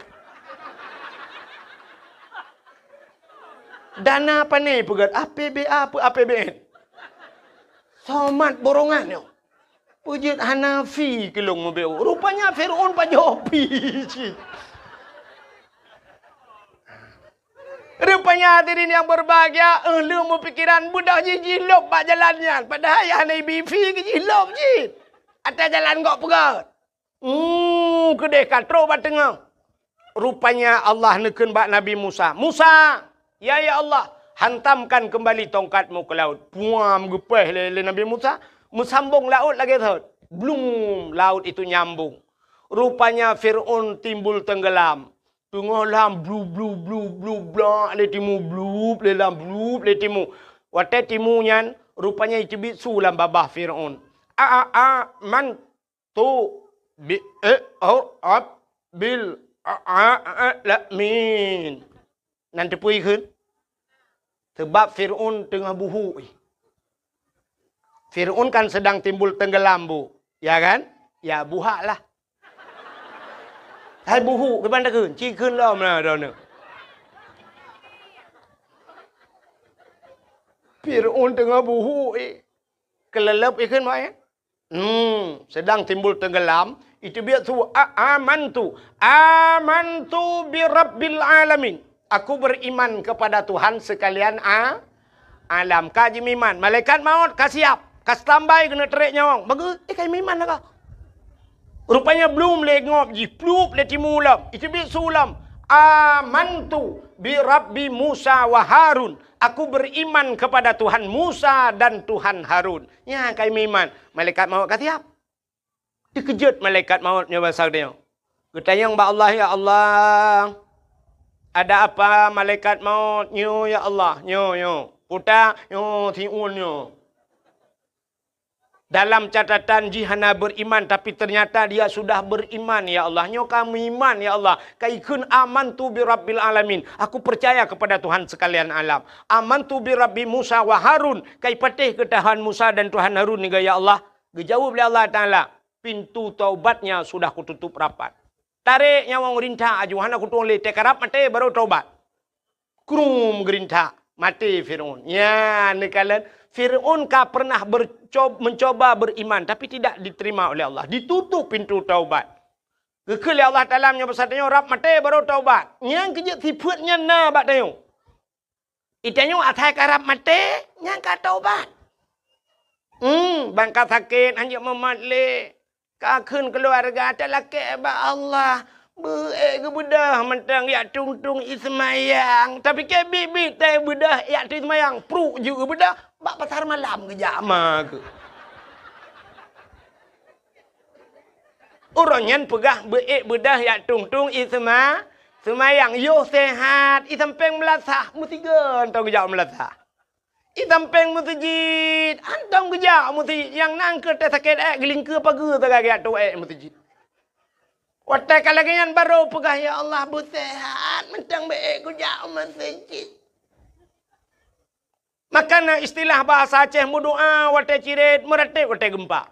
Dana pane peugét, A P B A peu A P B N. Somat borongan nyoe. Peujeuet hana fi keu lôn meubeuet. Rupanya Fir'aun pajoh fi cit. Rupanya hadirin yang berbahagia, eh, lheueh meupikiran beudôh jih jilôb bak jalan nyan. Padahai hana ibi fi keu jilôb jih. Até jalan gok peugét. Hmm, keudeh ka trok bak teungoh. Rupanya Allah neukheun bak Nabi Musa, "Musa, ya, ya Allah, hantamkan kembali tongkatmu ke laut." Puam, geupéh lé, lé Nabi Musa, meusambong laôt lagée thot. Blum, laut itu nyambung. Rupanya Fir'aun timbul tenggelam. Teungoh lam blu, blu, blu, blu, blak lé timu, blup lé lam, blup lé timu. Watée timu nyan, rupanya iteubiet su lam babah Fir'aun. A, a, a, man, tu bi, eh, oh, ab, bil, a, a, a, la, min. Nan teupeue kheun? Sebab Fir'aun teungoh buhuk. Fir'aun kan sedang timbul tenggelam, Bu. Ya kan? Ya, buhak lah. Hai buhuk, kiban takheun? Ci kheun lom lah, droeneuh. Fir'aun teungoh buhuk, eh. Keuleuleub ikheun, Mak, ya? Hmm, sedang timbul tenggelam, iteubiet su, a, amantu, amantu bi rabbil alamin. Aku beriman kepada Tuhan sekalian a, alam. Ka jimeuiman, malaikat maut ka siap, ka standby keuneuk trek nyawöng. Bagus, eh, ka jimeuiman dah ka. Rupanya blum lé ngop jih, plup lé timu lom, iteubiet su lom. Amantu bi rabbi Musa wa Harun. Aku beriman kepada Tuhan Musa dan Tuhan Harun. Nyan ka meuiman, malaikat maut ka siap. Teukeujot malaikat maut nyoe basa geutanyoe. Geutanyong bak Allah, "Ya Allah, ada apa malaikat maut nyoe, ya Allah?" "Nyoe, nyoe." Puta, "Nyoe, siun nyoe. Dalam catatan jih hana beriman, tapi ternyata dia sudah beriman, ya Allah. Nyoe ka meuiman, ya Allah. Ka ikheun, 'Amantu bi rabbil alamin.' Aku percaya kepada Tuhan sekalian alam. 'Amantu bi rabbi Musa wa Harun.' Ka ipatéh keu Tuhan Musa dan Tuhan Harun nyoe, ya Allah." Geujaweueb lé Allah Taala, "Pintu taubatnya sudah kututup rapat." Tarek nyawöng geurintak aju, hana kutueng lé, teukarab maté baru taubat. Krum geurintak, maté Fir'aun. Nyan neukalon, Fir'aun ka pernah berco-, mencoba beriman, tapi tidak diterima oleh Allah. Ditutup pintu taubat. Geukheun lé Allah Taala meunyoe basa tanyoe rab maté baru taubat. Nyan keujeuet sifeuet nyan na bak tanyoe. Itanyoe asai karab maté, nyang ka taubat. Hmm, ban ka sakét, hanjeuet mumat lé. Ka kheun keuluwarga, talakée bak Allah. Beu-ék geubeudôh mantong jak tueng-tueng ie seumayang. Tapi keu biet-biet teuh beudôh jak tueng seumayang. Pruek jeuet geubeudôh, bak pasar malam geujak ma keuh. Uroe nyan peugah beu-ék beudôh jak tueng-tueng ie seuma-, seumayang. Yoh seuhat, ie sampéng meulasah, meusigoe mantong geujak meulasah. Ie sampéng meuseujid, mantong geujak meuseujid. Nyang na keu teuh sakét ék, geulingkeue pageue sagai geujak tueng ék meuseujid. Watée ka lagée nyan barô peugah, "Ya Allah, beuseuhat, mantong beu-ék geujak meuseujid." Maka na istilah bahasa Aceh, meudoá watée cirét, meuratéb watée geumpa.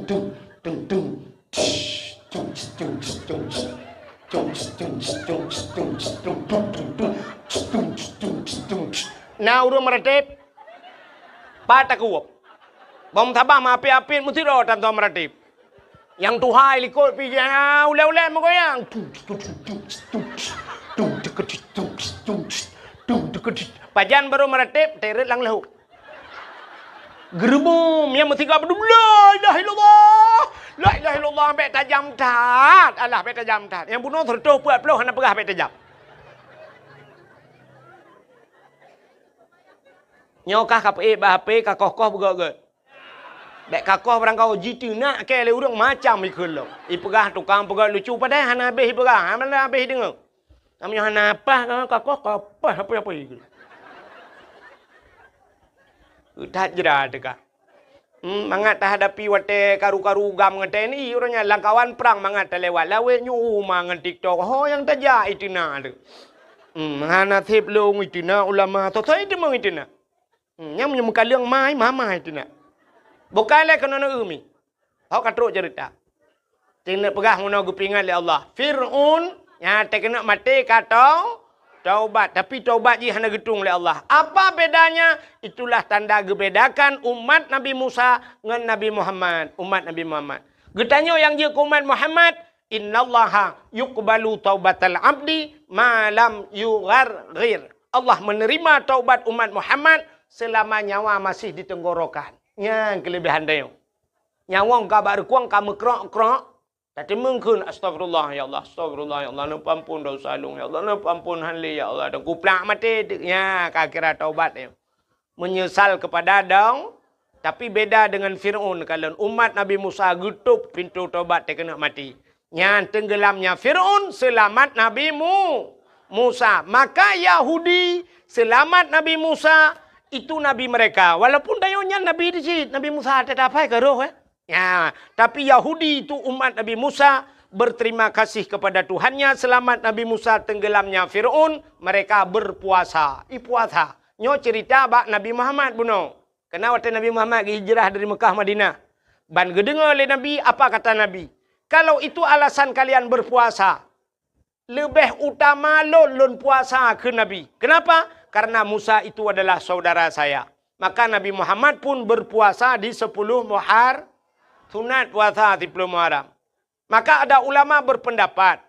Tung, tung, tung. Na ureuëng meuratéb? Pat takeuwöb. Bang meutabah meuapit-apit meusidroe tan soe meuratéb. Nyang tuha likot pih, ah, ulée-ulée meugoyang. Pajan barô meuratéb, teret lam leuhô. Geureuboh, nyang meusigoe beudôh, "La ilaha illallah! La ilaha illallah!" Bék tajam that. Alah, bék tajam that. Nyang bunoe seureutôh peuet ploh hana peugah bék tajam. Nyoe kah ka peuék bak H P, ka koh-koh beugöt-göt. Bék ka koh barangkaho jiteunak kée lé ureuëng macam ikheun lom. Ipeugah tukang peugöt lucu, padahai hana habéh ipeugah, hana habéh ideungoe. Meunyoe hana paih, ka koh, ka paih apa-apa ikheun. That jra teuka. Hmm, mangat tahadapi watée karu-karu GAM ngon T N I, uroe nyan lam kawan prang mangat talewat lawét nyoe uma ngon TikTok. Ho nyang tajak iteunak tu. Hmm, hana sép lôn iteunak ulama, soe-soe teuma iteunak. Hmm, nyang meunyoe meukaleueng mai, mama iteunak. Bukai lé keunoe umi. Ho ka trok ceurita. Teuneuk peugah meunoe geupeuingat lé Allah. Fir'aun nyang teukeunok maté ka tau-, taubat, tapi taubat jih hana geutueng lé Allah. Apa bedanya? Itulah tanda geubedakan umat Nabi Musa ngon Nabi Muhammad, umat Nabi Muhammad. Geutanyoe nyang jeuet keu umat Muhammad, "Innallaha yuqbalu taubatal abdi ma lam yugharghir." Allah menerima taubat umat Muhammad selama nyawa masih di tenggorokan. Nyan keulebihan tanyoe. Nyawöng ka bak reukueng ka meukrok-krok, tateumeung kheun, "Astagfirullah, ya Allah, astagfirullah, ya Allah, neupeuampon desya lôn, ya Allah, neupeuampon han lé, ya Allah," dan kuplak maté, nya ka kira taubat nyoe. Menyesal kepada dong, tapi beda dengan Fir'aun. Kalon umat Nabi Musa geutôp pintoe taubat teukeunok maté. Nyan tenggelamnya Fir'aun, selamat Nabi Mu-, Musa. Maka Yahudi selamat Nabi Musa, itu nabi mereka. Walaupun tanyoe nyan nabi di cit, Nabi Musa teutab hai ka roh, eh. Ya, tapi Yahudi itu umat Nabi Musa berterima kasih kepada Tuhannya, selamat Nabi Musa tenggelamnya Fir'aun, mereka berpuasa. Ipuasa. Nyoe cerita bak Nabi Muhammad bunoe. Kena watée Nabi Muhammad geuhijrah dari Mekah Madinah. Ban geudeungoe lé Nabi, apa kata Nabi? "Kalau itu alasan kalian berpuasa, leubeh utama lôn, lôn puasa," kheun Nabi. Kenapa? Karena Musa itu adalah saudara saya. Maka Nabi Muhammad pun berpuasa di sepuluh Muhar-, sunat puasa sepuluh Muharram. Maka ada ulama berpendapat,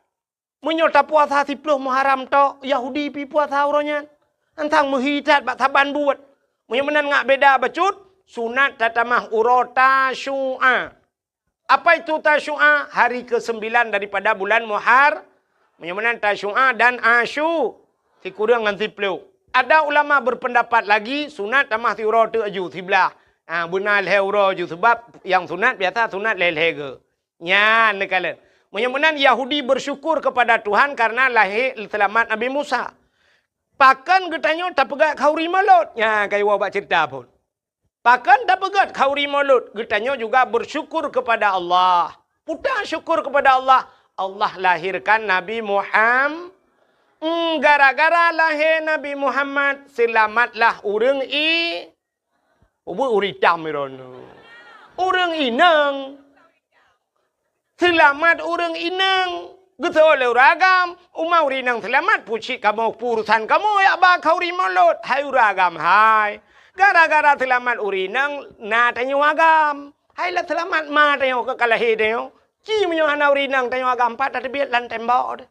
meunyoe tapuasa sepuluh Muharram tok, Yahudi pi puasa uroe nyan. Antang meuhi that bak saban buet. Meunyoe meunan ngak beda bacut, sunat tatamah uroe Tasyu'a. Apa itu Tasyu'a? Hari kesembilan daripada bulan Muhar-, meunyoe meunan Tasyu'a dan Asyu, sikureueng ngon siploh. Ada ulama berpendapat lagi, sunat tamah siuroe teuk aju, siblah. Ha, beuna lhèe uroe aju, sebab nyang sunat biasa sunat lhèe-lhèe geu. Nyan neukalon. Meunyoe meunan Yahudi bersyukur kepada Tuhan karena lahé seulamat Nabi Musa. Pakon geutanyoe tapeugèt khanduri Maulud? Nyan ka iwoe bak ceurita phon. Pakon tapeugèt khanduri Maulud? Geutanyoe juga bersyukur kepada Allah. Peue ta syukur kepada Allah? Allah lahirkan Nabi Muham-, Hmm, gara-gara lahé Nabi Muhammad, seulamatlah ureueng i-, ubé ureueng itam droeneuh. Ureueng inong. Seulamat ureueng inong. Geusoe lé ureueng agam, uma ureueng inong seulamat, peue cit kamoe, peue urusan kamoe jak ba khanduri Maulud, hai ureueng agam hai. Gara-gara seulamat ureueng inong na tanyoe agam. Hai lah seulamat ma tanyoe ka, ka lahé tanyoe. Ci meunyoe hana ureueng inong tanyoe agam, pat tateubiet lam tembok.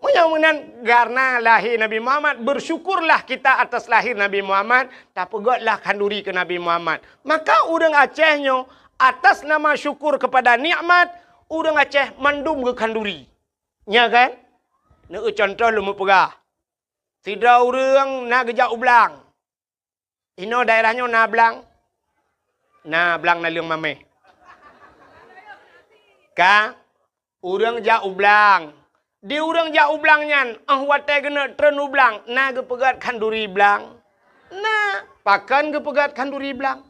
Meunyoe meunan, karena lahé Nabi Muhammad, bersyukurlah kita atas lahir Nabi Muhammad, tapeugètlah khanduri keu Nabi Muhammad. Maka ureueng Aceh nyoe, atas nama syukur kepada nikmat, ureueng Aceh mandum geukhanduri. Nya kan? Neueu contoh lôn meupeugah. Sidroe ureueng na geujak u blang. Inoe daerah nyoe na blang? Na blang naleueng mamèh. Ka, ureueng jak u blang. Di ureueng jak u blang nyan, 'oh watèe geuneuk treun u blang, na geupeugèt khanduri blang? Na. Pakon geupeugèt khanduri blang?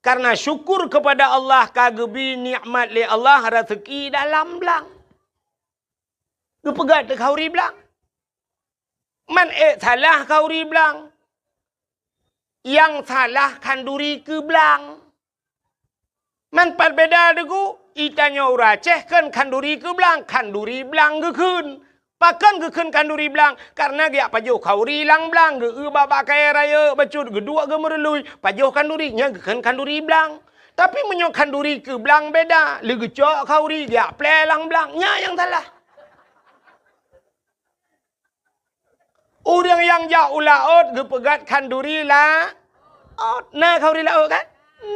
Karena syukur kepada Allah ka geubri nikmat lé Allah raseuki dalam blang. Geupeugèt khanduri blang. Man ék salah khanduri blang. Nyang salah khanduri keu blang. Man pat beda deungon geutanyoe ureueng Aceh kheun khanduri keu blang, khanduri blang geukheun. Pakon geukheun khanduri blang? Karena geujak pajoh khanduri lam blang, geu-eu bak-bak kayèe rayeuk bacut, geuduek geumeurului, pajoh khanduri, nyan geukheun khanduri blang. Tapi meunyoe khanduri keu blang beda, lé geucok khanduri geujak plè lam blang, nyan nyang salah. Ureueng nyang jak u laôt geupeugèt khanduri laôt. Na khanduri laôt kan?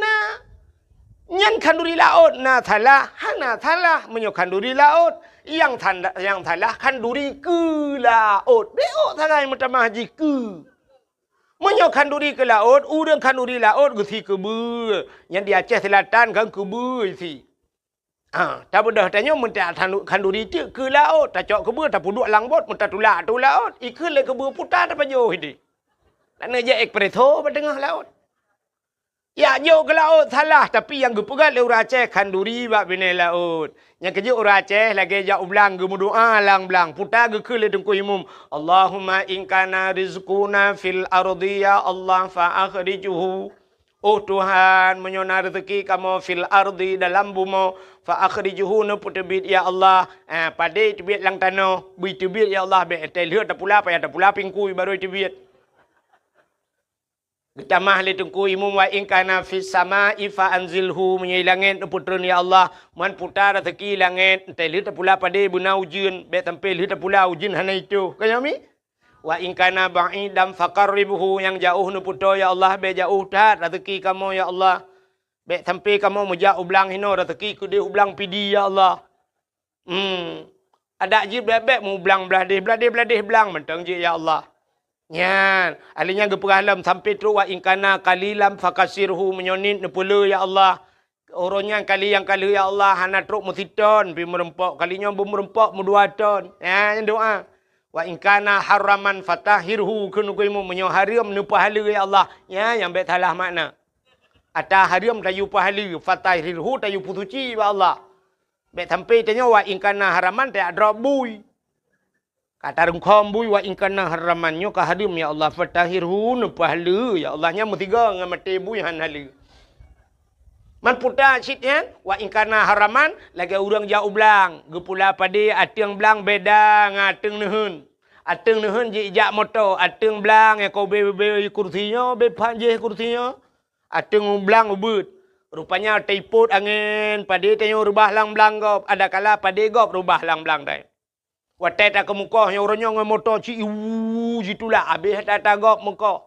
Na. Nyan khanduri laôt na salah? Hana salah meunyoe khanduri laôt. Nyang sanda-, nyang salah khanduri keu laôt. Beuôt sagai meutamah jih keu. Meunyoe khanduri keu laôt, ureueng khanduri laôt geusi keubeue. Nyan di Aceh Selatan kan keubeue isi. Ha, tabeudôh tanyoe meuta khanduri teuk keu laôt, tacok keubeue tapeuduek lam bot, meutatulak ateueh laôt, ikheun lé keubeue puta tapajoh idéh. Laneuk jak espresso bak teungoh laôt. Jak jok keu laôt salah, tapi nyang geupeugèt lé ureueng Aceh khanduri bak binéh laôt. Nyang keujeuet ureueng Aceh lagèe jak u blang geumeudoa lam blang, puta geukheun lé Teungku Imum, "Allahumma in kana rizquna fil ardi ya Allah fa akhrijhu." Oh Tuhan, meunyoe na reuzeuki kamoe fil ardi, dalam bumoe, fa akhrijhu, neupeuteubiet ya Allah. Eh, padé teubiet lam tanoh, bri teubiet ya Allah, bèk teuh lheueh tapula, payah tapula pingkui barô teubiet. Geutamah lé Teungku Imum, wa in kana fis sama'i fa anzilhu, meunyoe i langèt neupeutreun ya Allah, man puta reuzeuki langèt, teuh lheueh tapula padé beuna ujeuen, bèk sampai lheueh tapula ujeuen hana itoh. Ka nyoe mi? Wa in kana ba'idan faqarribhu, nyang jaoh neupeutoe ya Allah, bèk jaoh that reuzeuki kamoe ya Allah. Bèk sampai kamoe meujak u blang hinoe, reuzeuki keudéh u blang Pidie ya Allah. Hmm. Adak jih bèk-bèk meu blang blah déh, blah déh, blah déh blang mantong jih ya Allah. Nyan, ahli nyan geupeugah lom sampai trok wa in kana qalilan fakasirhu, meunyoe niet neupeulé ya Allah. Uroe nyan kali nyang ka lheueh, ya Allah, hana trok meusiton pih meureumpok, kali nyoe beumeureumpok meudua ton. Ha, nyan doa. Wa in kana haraman fatahhirhu, kheun Teungku Imum, meunyoe hareuem neupeuhaleue, ya Allah. Nyan nyang bèk salah makna. Ata hareuem tayue peuhaleue, fatahhirhu tayue peusuci bak Allah. Bèk sampai tanyoe wa in kana haraman tajak drob bui. Ka tarungkhom bui, wa in kana haraman, nyoe ka hareuem, ya Allah, fatahhirhu, neupeuhaleue, ya Allah, nyan meusigoe ngon maté bui han haleue. Man puta cit nyan, wa in kana haraman, lagèe ureueng jak u blang, geupula padé ateueng blang beda ngon ateueng neuheun. Ateueng neuheun jijak moto, ateueng blang nyang ka ubé-ubé kursi nyoe, ubé phan jéh kursi nyoe. Ateueng blang ubeuet. Rupanya teupot angén, padé tanyoe reubah lam blang gob, adakala padé gob reubah lam blang tanyoe. Watèe takeumukoh nyoe uroe nyoe ngon moto ci iwu jitulak, abéh ata-ata gob meukoh.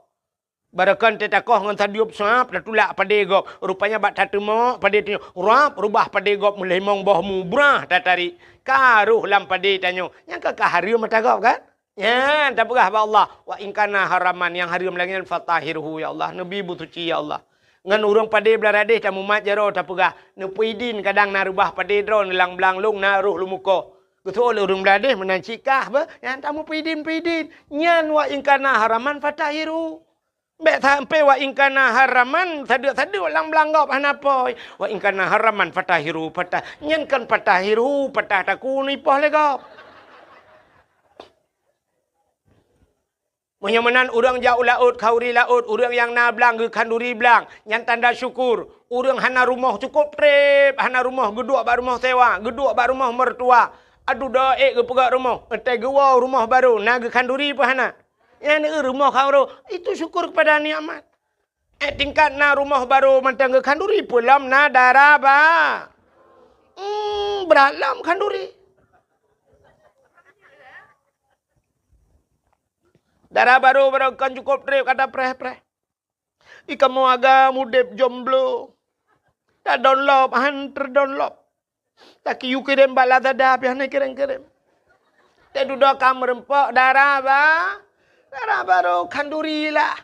Barokon teuh takoh ngon sadueb suab tatulak padé gob. Rupanya bak tateumok padé tanyoe, rab, rubah padé gob meulimong boh mubrah tatarék. Ka roh lam padé tanyoe, nyang ka, ka hareuem ata gob kan? Nyan tapeugah bak Allah, "Wa in kana haraman," nyang hareuem lagée nyan, "fatahhirhu, ya Allah, neubi beusuci, ya Allah." Ngon ureuëng padé blah radeh tamumat jaroe tapeugah, neupeuidin kadang na rubah padé droe neulang blang lông na roh lumukoh. Geuseuôt lé ureuëng blah radeh meunan cit kah beuh, nyan tamupeuidin-peuidin. Nyan, "Wa in kana haraman fatahhirhu." Bék sampai, "Wa in kana haraman," sadeuk-sadeuk lam blang gob hana pôi. "Wa in kana haraman fatahhirhu," patah. Nyan kon fatahhirhu, patah takue neuipoh lé gob. Meunyoe meunan ureuëng jak u laôt, khanduri laôt, ureuëng nyang na blang geukhanduri blang, nyan tanda syukur. Ureuëng hana rumoh cukôp treb, hana rumoh geuduek bak rumoh sewa, geuduek bak rumoh mertua. Aduh, do ék geupeugöt rumoh, 'oh watèe geuwoe rumoh barô, na geukhanduri peue hana? Nyan rumoh khanduri, itu syukur kepada nikmat. Eh, tingkat na rumoh barô mantong geukhanduri, peue lom na dara ba-, hmm, brat lom khanduri. Dara barô, barô kon cukôp treb ka tapreh-preh. Di kamoe agam udeb jomblo. Tadonlop, han teudonlop. Takiyue kirém bak Lazada, pih hana kirém-kirém. Teududoe ka meureumpok dara ba-, dara barô khanduri lah.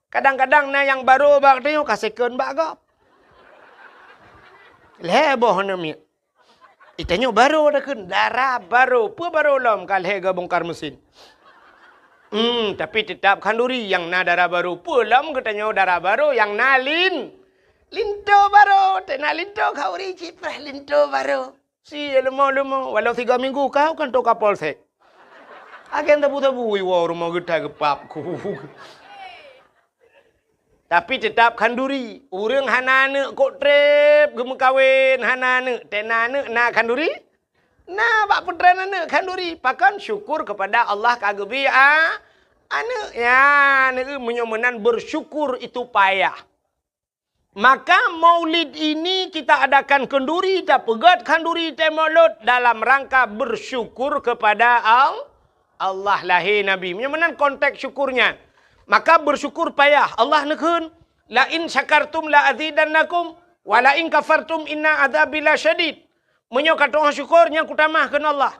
Kadang-kadang na nyang barô bak tanyoe ka second bak gob. Lhèe boh aneuk miet. Di tanyoe barô takheun, dara barô. Peue barô lom ka lhèe gabongkar mesin. Hmm, tapi teutap khanduri nyang na dara barô. Peue lom geutanyoe dara barô nyang na lin-, linto barô. Teuh na linto khanduri cit preh linto barô. Si leumo-leumo, walau tiga minggu kau kan toka polsek. Agen tabu-tabu iwoe rumoh geuta geupap ku. Tapi teutap khanduri. Ureuëng hana aneuk kok treb geumeukawen, hana aneuk, teuh na aneuk na khanduri? Na bak peutren aneuk khanduri. Pakon? Syukur kepada Allah ka geubri a-, aneuk. Ya, aneuk meunyoe meunan bersyukur itu payah. Maka maulid ini kita adakan khanduri, tapeugöt khanduri teuh mulod dalam rangka bersyukur kepada Al-, Allah lahé Nabi. Meunyoe meunan konteks syukurnya, maka bersyukur payah. Allah neukheun, "La in syakartum la azidannakum, wa la in kafartum inna adzabi lasyadid." Meunyoe ka tu'oh syukur, nyan kutamah kheun Allah.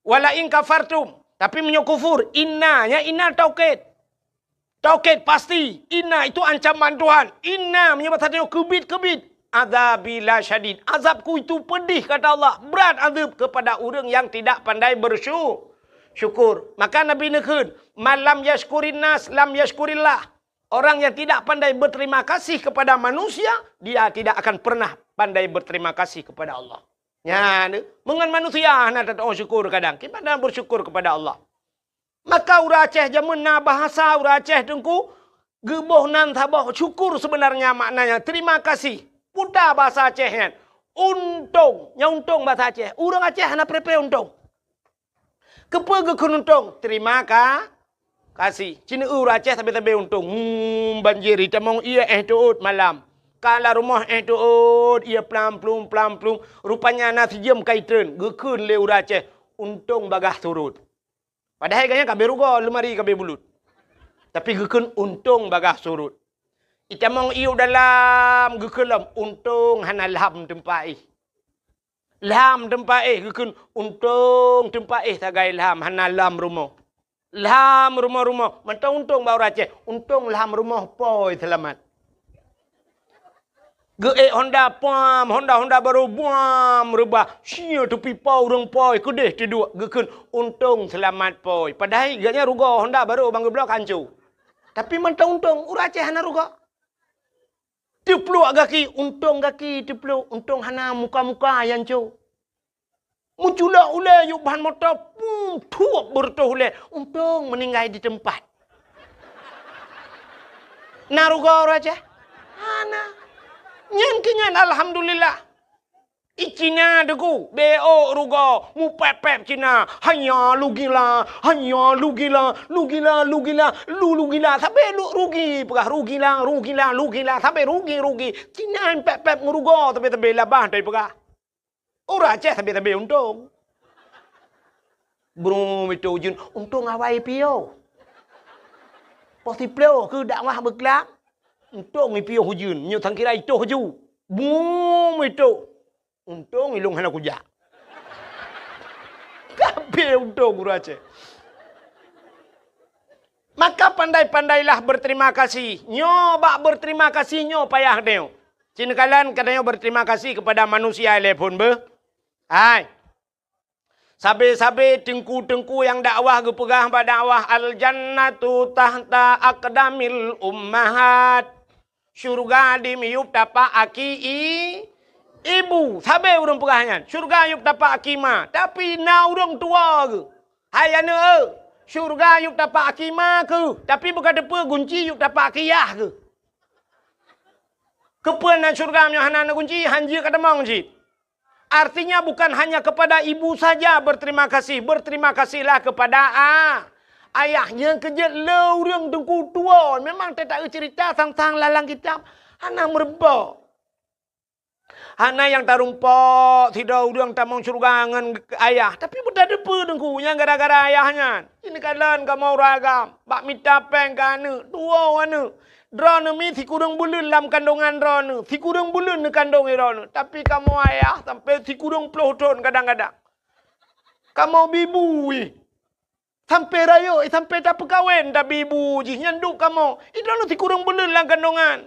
"Wa la in kafartum." Tapi meunyoe kufur, inna, nyan inna taukid. Taukid pasti, inna itu ancaman Tuhan. Inna meunyoe basa tanyoe keubit-keubit. Adzabi lasyadid. Azabku itu pedih, kata Allah. Berat azab kepada ureuëng yang tidak pandai bersyu-, syukur. Maka Nabi neukheun, "Man lam yashkurin nas, lam yashkurillah." Orang yang tidak pandai berterima kasih kepada manusia, dia tidak akan pernah pandai berterima kasih kepada Allah. Nyan, meungon manusia hana tatu'oh syukur kadang. Kiban na bersyukur kepada Allah. Maka ureuëng Aceh jameun na bahasa ureuëng Aceh teungku, geuboh nan saboh syukur sebenarnya maknanya terima kasih. Puta bahasa Aceh nyan. Untông, nyan untông bahasa Aceh. Ureuëng Aceh hana pre-pre untông. Keupeue geukheun untông? Terima ka-, kasih. Ci neu ureuëng Aceh sabe-sabe untông. Hmm, banjir itamong ié éh teuôt malam. Ka lam rumoh éh teuôt ié plam-plum, plam-plum. Rupanya na sijeuem ka itreun. Geukheun lé ureuëng Aceh, untông bagaih surot. Padahai gobnyan ka abéh rugoe, leumari ka abéh bulut. Tapi geukheun untông bagaih surot. Itamong ié u dalam geukheun lom, untông hana lham teumpat éh. Lham teumpat éh geukheun, untông teumpat éh sagai lham, hana lham rumoh. Lham rumoh-rumoh, mantong untông bak ureuëng Aceh, untông lham rumoh pôi seulamat. Geuék honda pam, honda-honda barô buam reubah. Sia teupipa ureuëng pôi keudeh teuduek geukheun untông seulamat pôi. Padahai gobnyan rugoe honda barô ban geubloe ka hanco. Tapi mantong untông, ureuëng Aceh hana rugoe. Teupluek gaki, untông gaki teupluek, untông hana muka-muka nyang hanco. Meuculok ulée yub ban moto, pum, thuep beureutoh ulée, untông meuninggai di teumpat. Na rugoe ureuëng Aceh? Hana. Nyan keuh nyan alhamdulillah. I Cina teungku, bék rugoe, mupép-pép Cina, hanya lugila, hanya lugila, lugila, lugila, lu lugila, sabe lu rugi, peugah rugila, rugila, lugila, sabe rugi, rugi. Cina pép-pép meurugoe, sabe-sabe labah tai peugah. Ureuëng Aceh sabe-sabe untông. Brum itu jeuet untông awai piôh. Poh siplôh keuh dakwah beuklam, untông ipiôh ujeuen, meunyoe sangkira itoh ju. Bum itoh. Untông ilông hana kujak. Kabeh untông guru Aceh. Maka pandai-pandailah berterima kasih. Nyoe bak berterima kasih nyoe payah nyoe. Cinakalon kata nyoe berterima kasih kepada manusia ilée phon beuh. Hai. Sabe-sabe teungku-teungku nyang dakwah geupeugah bak dakwah, "Al-jannatu tahta aqdamil ummahat." Syurga di miyueb tapak aki i-, ibu. Sabe ureuëng peugah nyan, syurga yueb tapak aki ma. Tapi na ureuëng tuwoe geuh, "Hai aneuëk, syurga yueb tapak aki ma keuh, tapi beuka teupeue gunci yueb tapak aki yah keuh." Keupeue na syurga meunyoe hana na gunci, hanjeuet ka tamong cit. Artinya bukan hanya kepada ibu saja berterima kasih, berterima kasihlah kepada a-, ayah. Nyang keujeuet le ureuëng teungku tuwoe, memang teutak cerita sang-sang lalang kitab hana meurumpok. Hana nyang tarumpok sidroe ureuëng tamong syurga ngon ayah, tapi beutateupeue teungku nyang gara-gara ayah nyan. Ini kalon kamoe ureuëng agam, bak mita péng keu aneuëk, tuwoe aneuëk. Droeneuh mi sikureueng buleuen lam kandongan droeneuh, sikureueng buleuen neukandong droeneuh. Tapi kamoe ayah sampai sikureueng ploh thon kadang-kadang. Kamoe bibu ih. Sampai rayeuk, sampai tapeukawen tabibu jih nyan duek kamoe. Droeneuh sikureueng buleuen lam kandongan.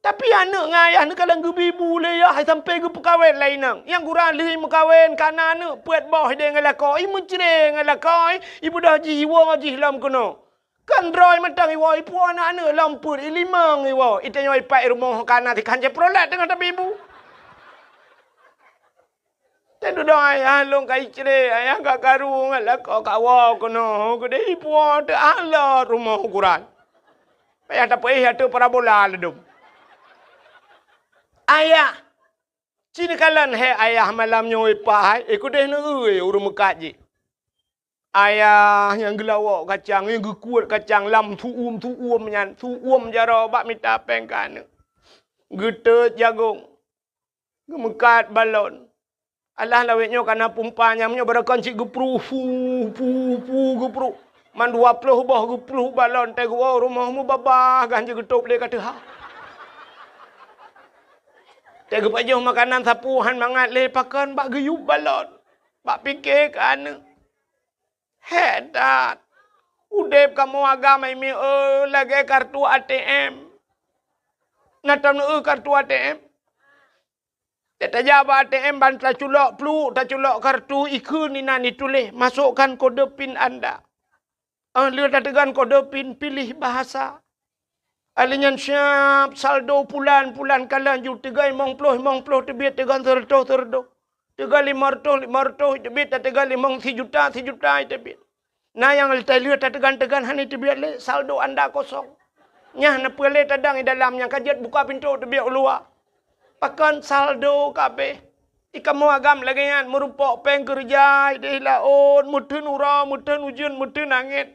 Tapi aneuëk ngon ayah neukalon geubibu lé yah sampai geupeukawen lé inong. Nyang gura lheueh meukawen kana aneuëk peuet boh ideh ngon lakoe, i meucre ngon lakoe, i beudoh jih iwoe jih lom keunoe. Kan droe mantong iwoe, ipuwoe aneuëk-aneuëk lom peuet, i limong iwoe, i tanyoe ipat i rumoh ka na tikhan Chevrolet teungoh tabibu. Teududoe ayah lôn ka icre, ayah ka karu ngon lakoe ka woe keunoe, keudeh ipuwoe teualot rumoh ukuran. Payah tapeuéh ateueh parabola ladôm. Ayah, ci neukalon hé ayah malam nyoe ipat hai, eh keudeh neueu ureuëng meukat jih. Ayah nyang geulawok kacang, nyang geukuet kacang lam su'uem-su'uem nyan, su'uem jaroe bak mita péng keu aneuëk. Geuteut jagong, geumeukat balon. Alah lawét nyoe kana pumpa nyang nyoe barokon cit geupruh, pu, pu, pu, geupruh. Man dua ploh boh geupruh balon, teuh geuwoe rumoh meubabah gan jeugeutôb lé ka teuha. Teuh geupajoh makanan sapeue han mangat lé pakon bak geuyub balon, bak pike keu aneuëk. Hék that! Udeb kamoe agam hai mié lagée kartu A T M. Na tam neueu kartu A T M? Tajak bak A T M ban taculok pluek, taculok kartu, ikheun inan ituléh, "Masukkan kode pin Anda." Óh lheueh tateugan kode pin, pilih bahasa. Alheuh nyan siab saldo pulan, pulan ka laju teuga limong ploh, limong ploh teubiet, teuga seureutôh, seureutôh. Teuga limong reutôh, limong reutôh teubiet, tateuga limong sijuta, sijuta teubiet. Na nyang leutai lheueh tateugan-teugan hana teubiet lé, saldo anda kosong. Nyan na peue lé tadang i dalam nyang ka jeuet buka pintoe teubiet u luwa. Pakon saldo kabeh. I kamoe agam lagée nyan, meurumpok péng keureuja ideh laôt, meuteun uroe, meuteun ujeuen, meuteun angén.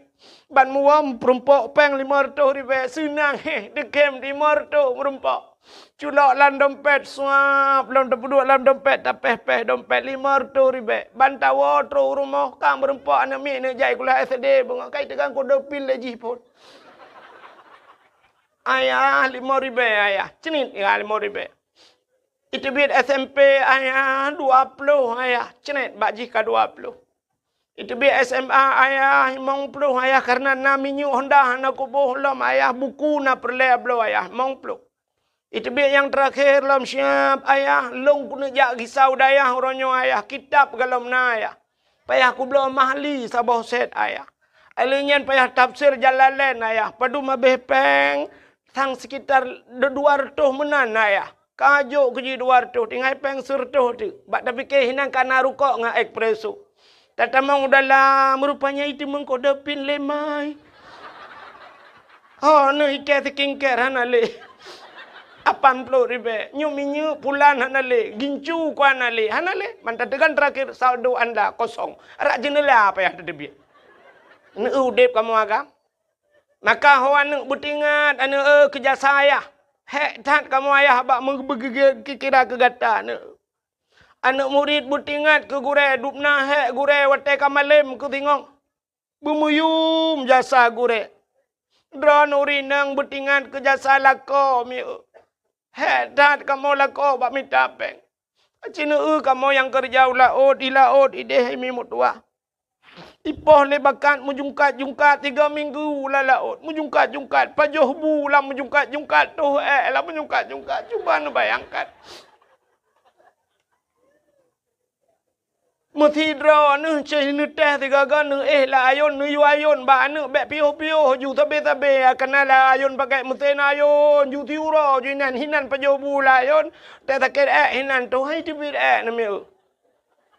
Ban muwöm peurumpok péng limong reutôh ribée, seunang héh, deukém limong reutôh meurumpok. Culok lam dompet, suap, lom tapeuduek lam dompet, tapéh-péh dompet limong reutôh ribée. Ban tawoe trok u rumoh, ka meurumpok aneuëk miet neuk jak sikula S D, beungoh ka iteugang kode pin lé jih phon. "Ayah, limong ribée, Ayah." "Cnit, ya, limong ribée." "Iteubiet S M P, Ayah, dua ploh, Ayah." Cnit, bak jih ka dua ploh. "Iteubiet S M A, Ayah, limong ploh, Ayah, karena na minyeuk Honda hana kuboh lom, Ayah, buku na peureulée bloe, Ayah, limong ploh." "Iteubiet nyang teurakhé lom siab, Ayah, lôn keuneuk jak gisa u dayah uroe nyoe, Ayah, kitab galom na, Ayah. Payah kubloe mahli saboh set, Ayah. Alheuh nyan payah tafsir Jalalain, Ayah, padum abéh péng, sang sekitar dua reutôh meunan, Ayah. Ka jok keu jih dua reutôh, tinggai péng seureutôh teuk. Bak tapike hinan ka na rukok ngon espresso." Tatamong u dalam, rupanya iteumeung kode pin lé mai. Ho, neuh ikée skincare hana lé. Lapan ploh ribée. Nyoe minyeuk pulan hana lé. Gincu ku hana lé. Hana lé. Man tateugan terakhir saldo anda kosong. Rak jeuneula payah tateubiet. Neueu udeb kamoe agam. Maka ho aneuëk beutingat, aneuëk, eh, keu jasa ayah. Hék that kamoe ayah bak meubeugeugét kira keu gata, aneuëk. Aneuëk murit beutingat keu gurée, dubna hék gurée watée ka malém keu singoh. Beumuyum jasa gurée. Droeneuh ureueng inong beutingat keu jasa lakoe, mieu. Hék that kamoe lakoe bak mita péng. Aci neueu kamoe nyang keureuja u laôt, di laôt, idéh i mi meutuwah. Ipoh lé bakat meujungkat-jungkat tiga minggu lam laôt, meujungkat-jungkat, pajoh bu lam meujungkat-jungkat, toh ék lam meujungkat-jungkat. Cuba neubayangkan. Meusidroe neuh cit neutéh sigaga neuéh lam ayôn, neuyue ayôn bak aneuk bék piôh-piôh ju sabé-sabé, kana lam ayôn pakai meusén ayôn, ju siuroe ju inan, hinan pajoh bu lam ayôn, teuh sakét ék hinan, toh hai teubiet ék namiet.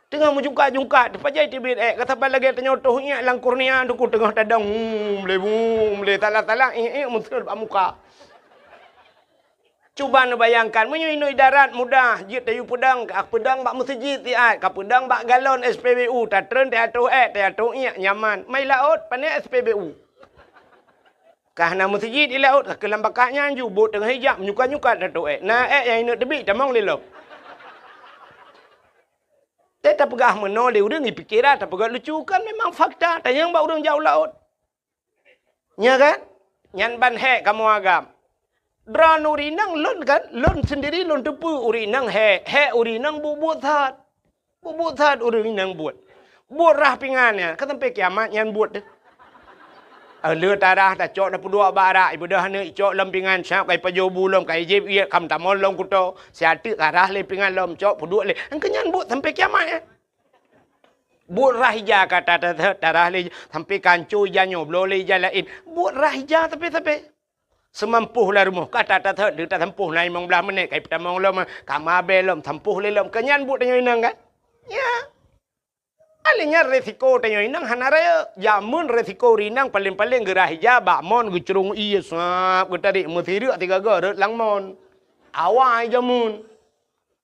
Teungoh meujungkat-jungkat, teupajoh teubiet ék, ka saban lagée tanyoe toh iék lam kurnia, teungku teungoh tadong, hum, lé, hum, lé, salah-salah, iék, iék, meuseuet bak muka. Cuba neubayangkan, meunyoe inoe darat mudah, jeuet tayue peudong, ka peudong bak meuseujid siat, ka peudong bak galon S P B U, tatreun teuatoh ék, teuatoh iék, nyaman. Mai laôt, pane S P B U. Ka hana meuseujid di laôt, ka keulam bakat nyan ju, bot teungoh ijak, menyukat-nyukat teuatoh ék. Na ék nyang ineuk teubiet, tamong lé lom. Teuh tapeugah meunoe lé ureueng, ipike that tapeugah lucu, kan memang fakta, tanyong bak ureueng jak u laôt. Nya kan? Nyan ban hék kamoe agam. Droeneuh ureueng inong lôn kan, lôn sendiri lôn teupeue ureueng inong hék, hék ureueng inong buet-buet that. Buet-buet that ureueng inong buet. Buet rhah pingan nyan, ka sampai kiamat nyan buet teuh. Eh, le tarhah tacok tapeuduek bak arak, ibeudôh aneuk icok lom pingan, sab ka ipajoh bu lom, ka ijieb iék, ka meutamong lom kuto, siat teuk ka rhah lé pingan lom, cok peuduek lé. Engkeu nyan buet sampai kiamat nyan. Buet rhah ija ka ta-, ta-, ta-, tarhah lé, sampai ka hanco ija nyoe, bloe lé ija laén. Buet rhah ija sabe-sabe. Seumampoh lam rumoh, ka ta-, ta-, ta-, tasampôh na limong blaih menit, ka ipeutamong lom, ka meuabée lom, sampôh lé lom. Keu nyan buet tanyoe inong kan? Ya. Akhé nyan resiko tanyoe inong hana rayeuk. Jameun resiko ureueng inong paleng-paleng geurhah ija bak mon geucrông ié sab geutarék meusireuk sigaga rot lam mon. Awai jameun.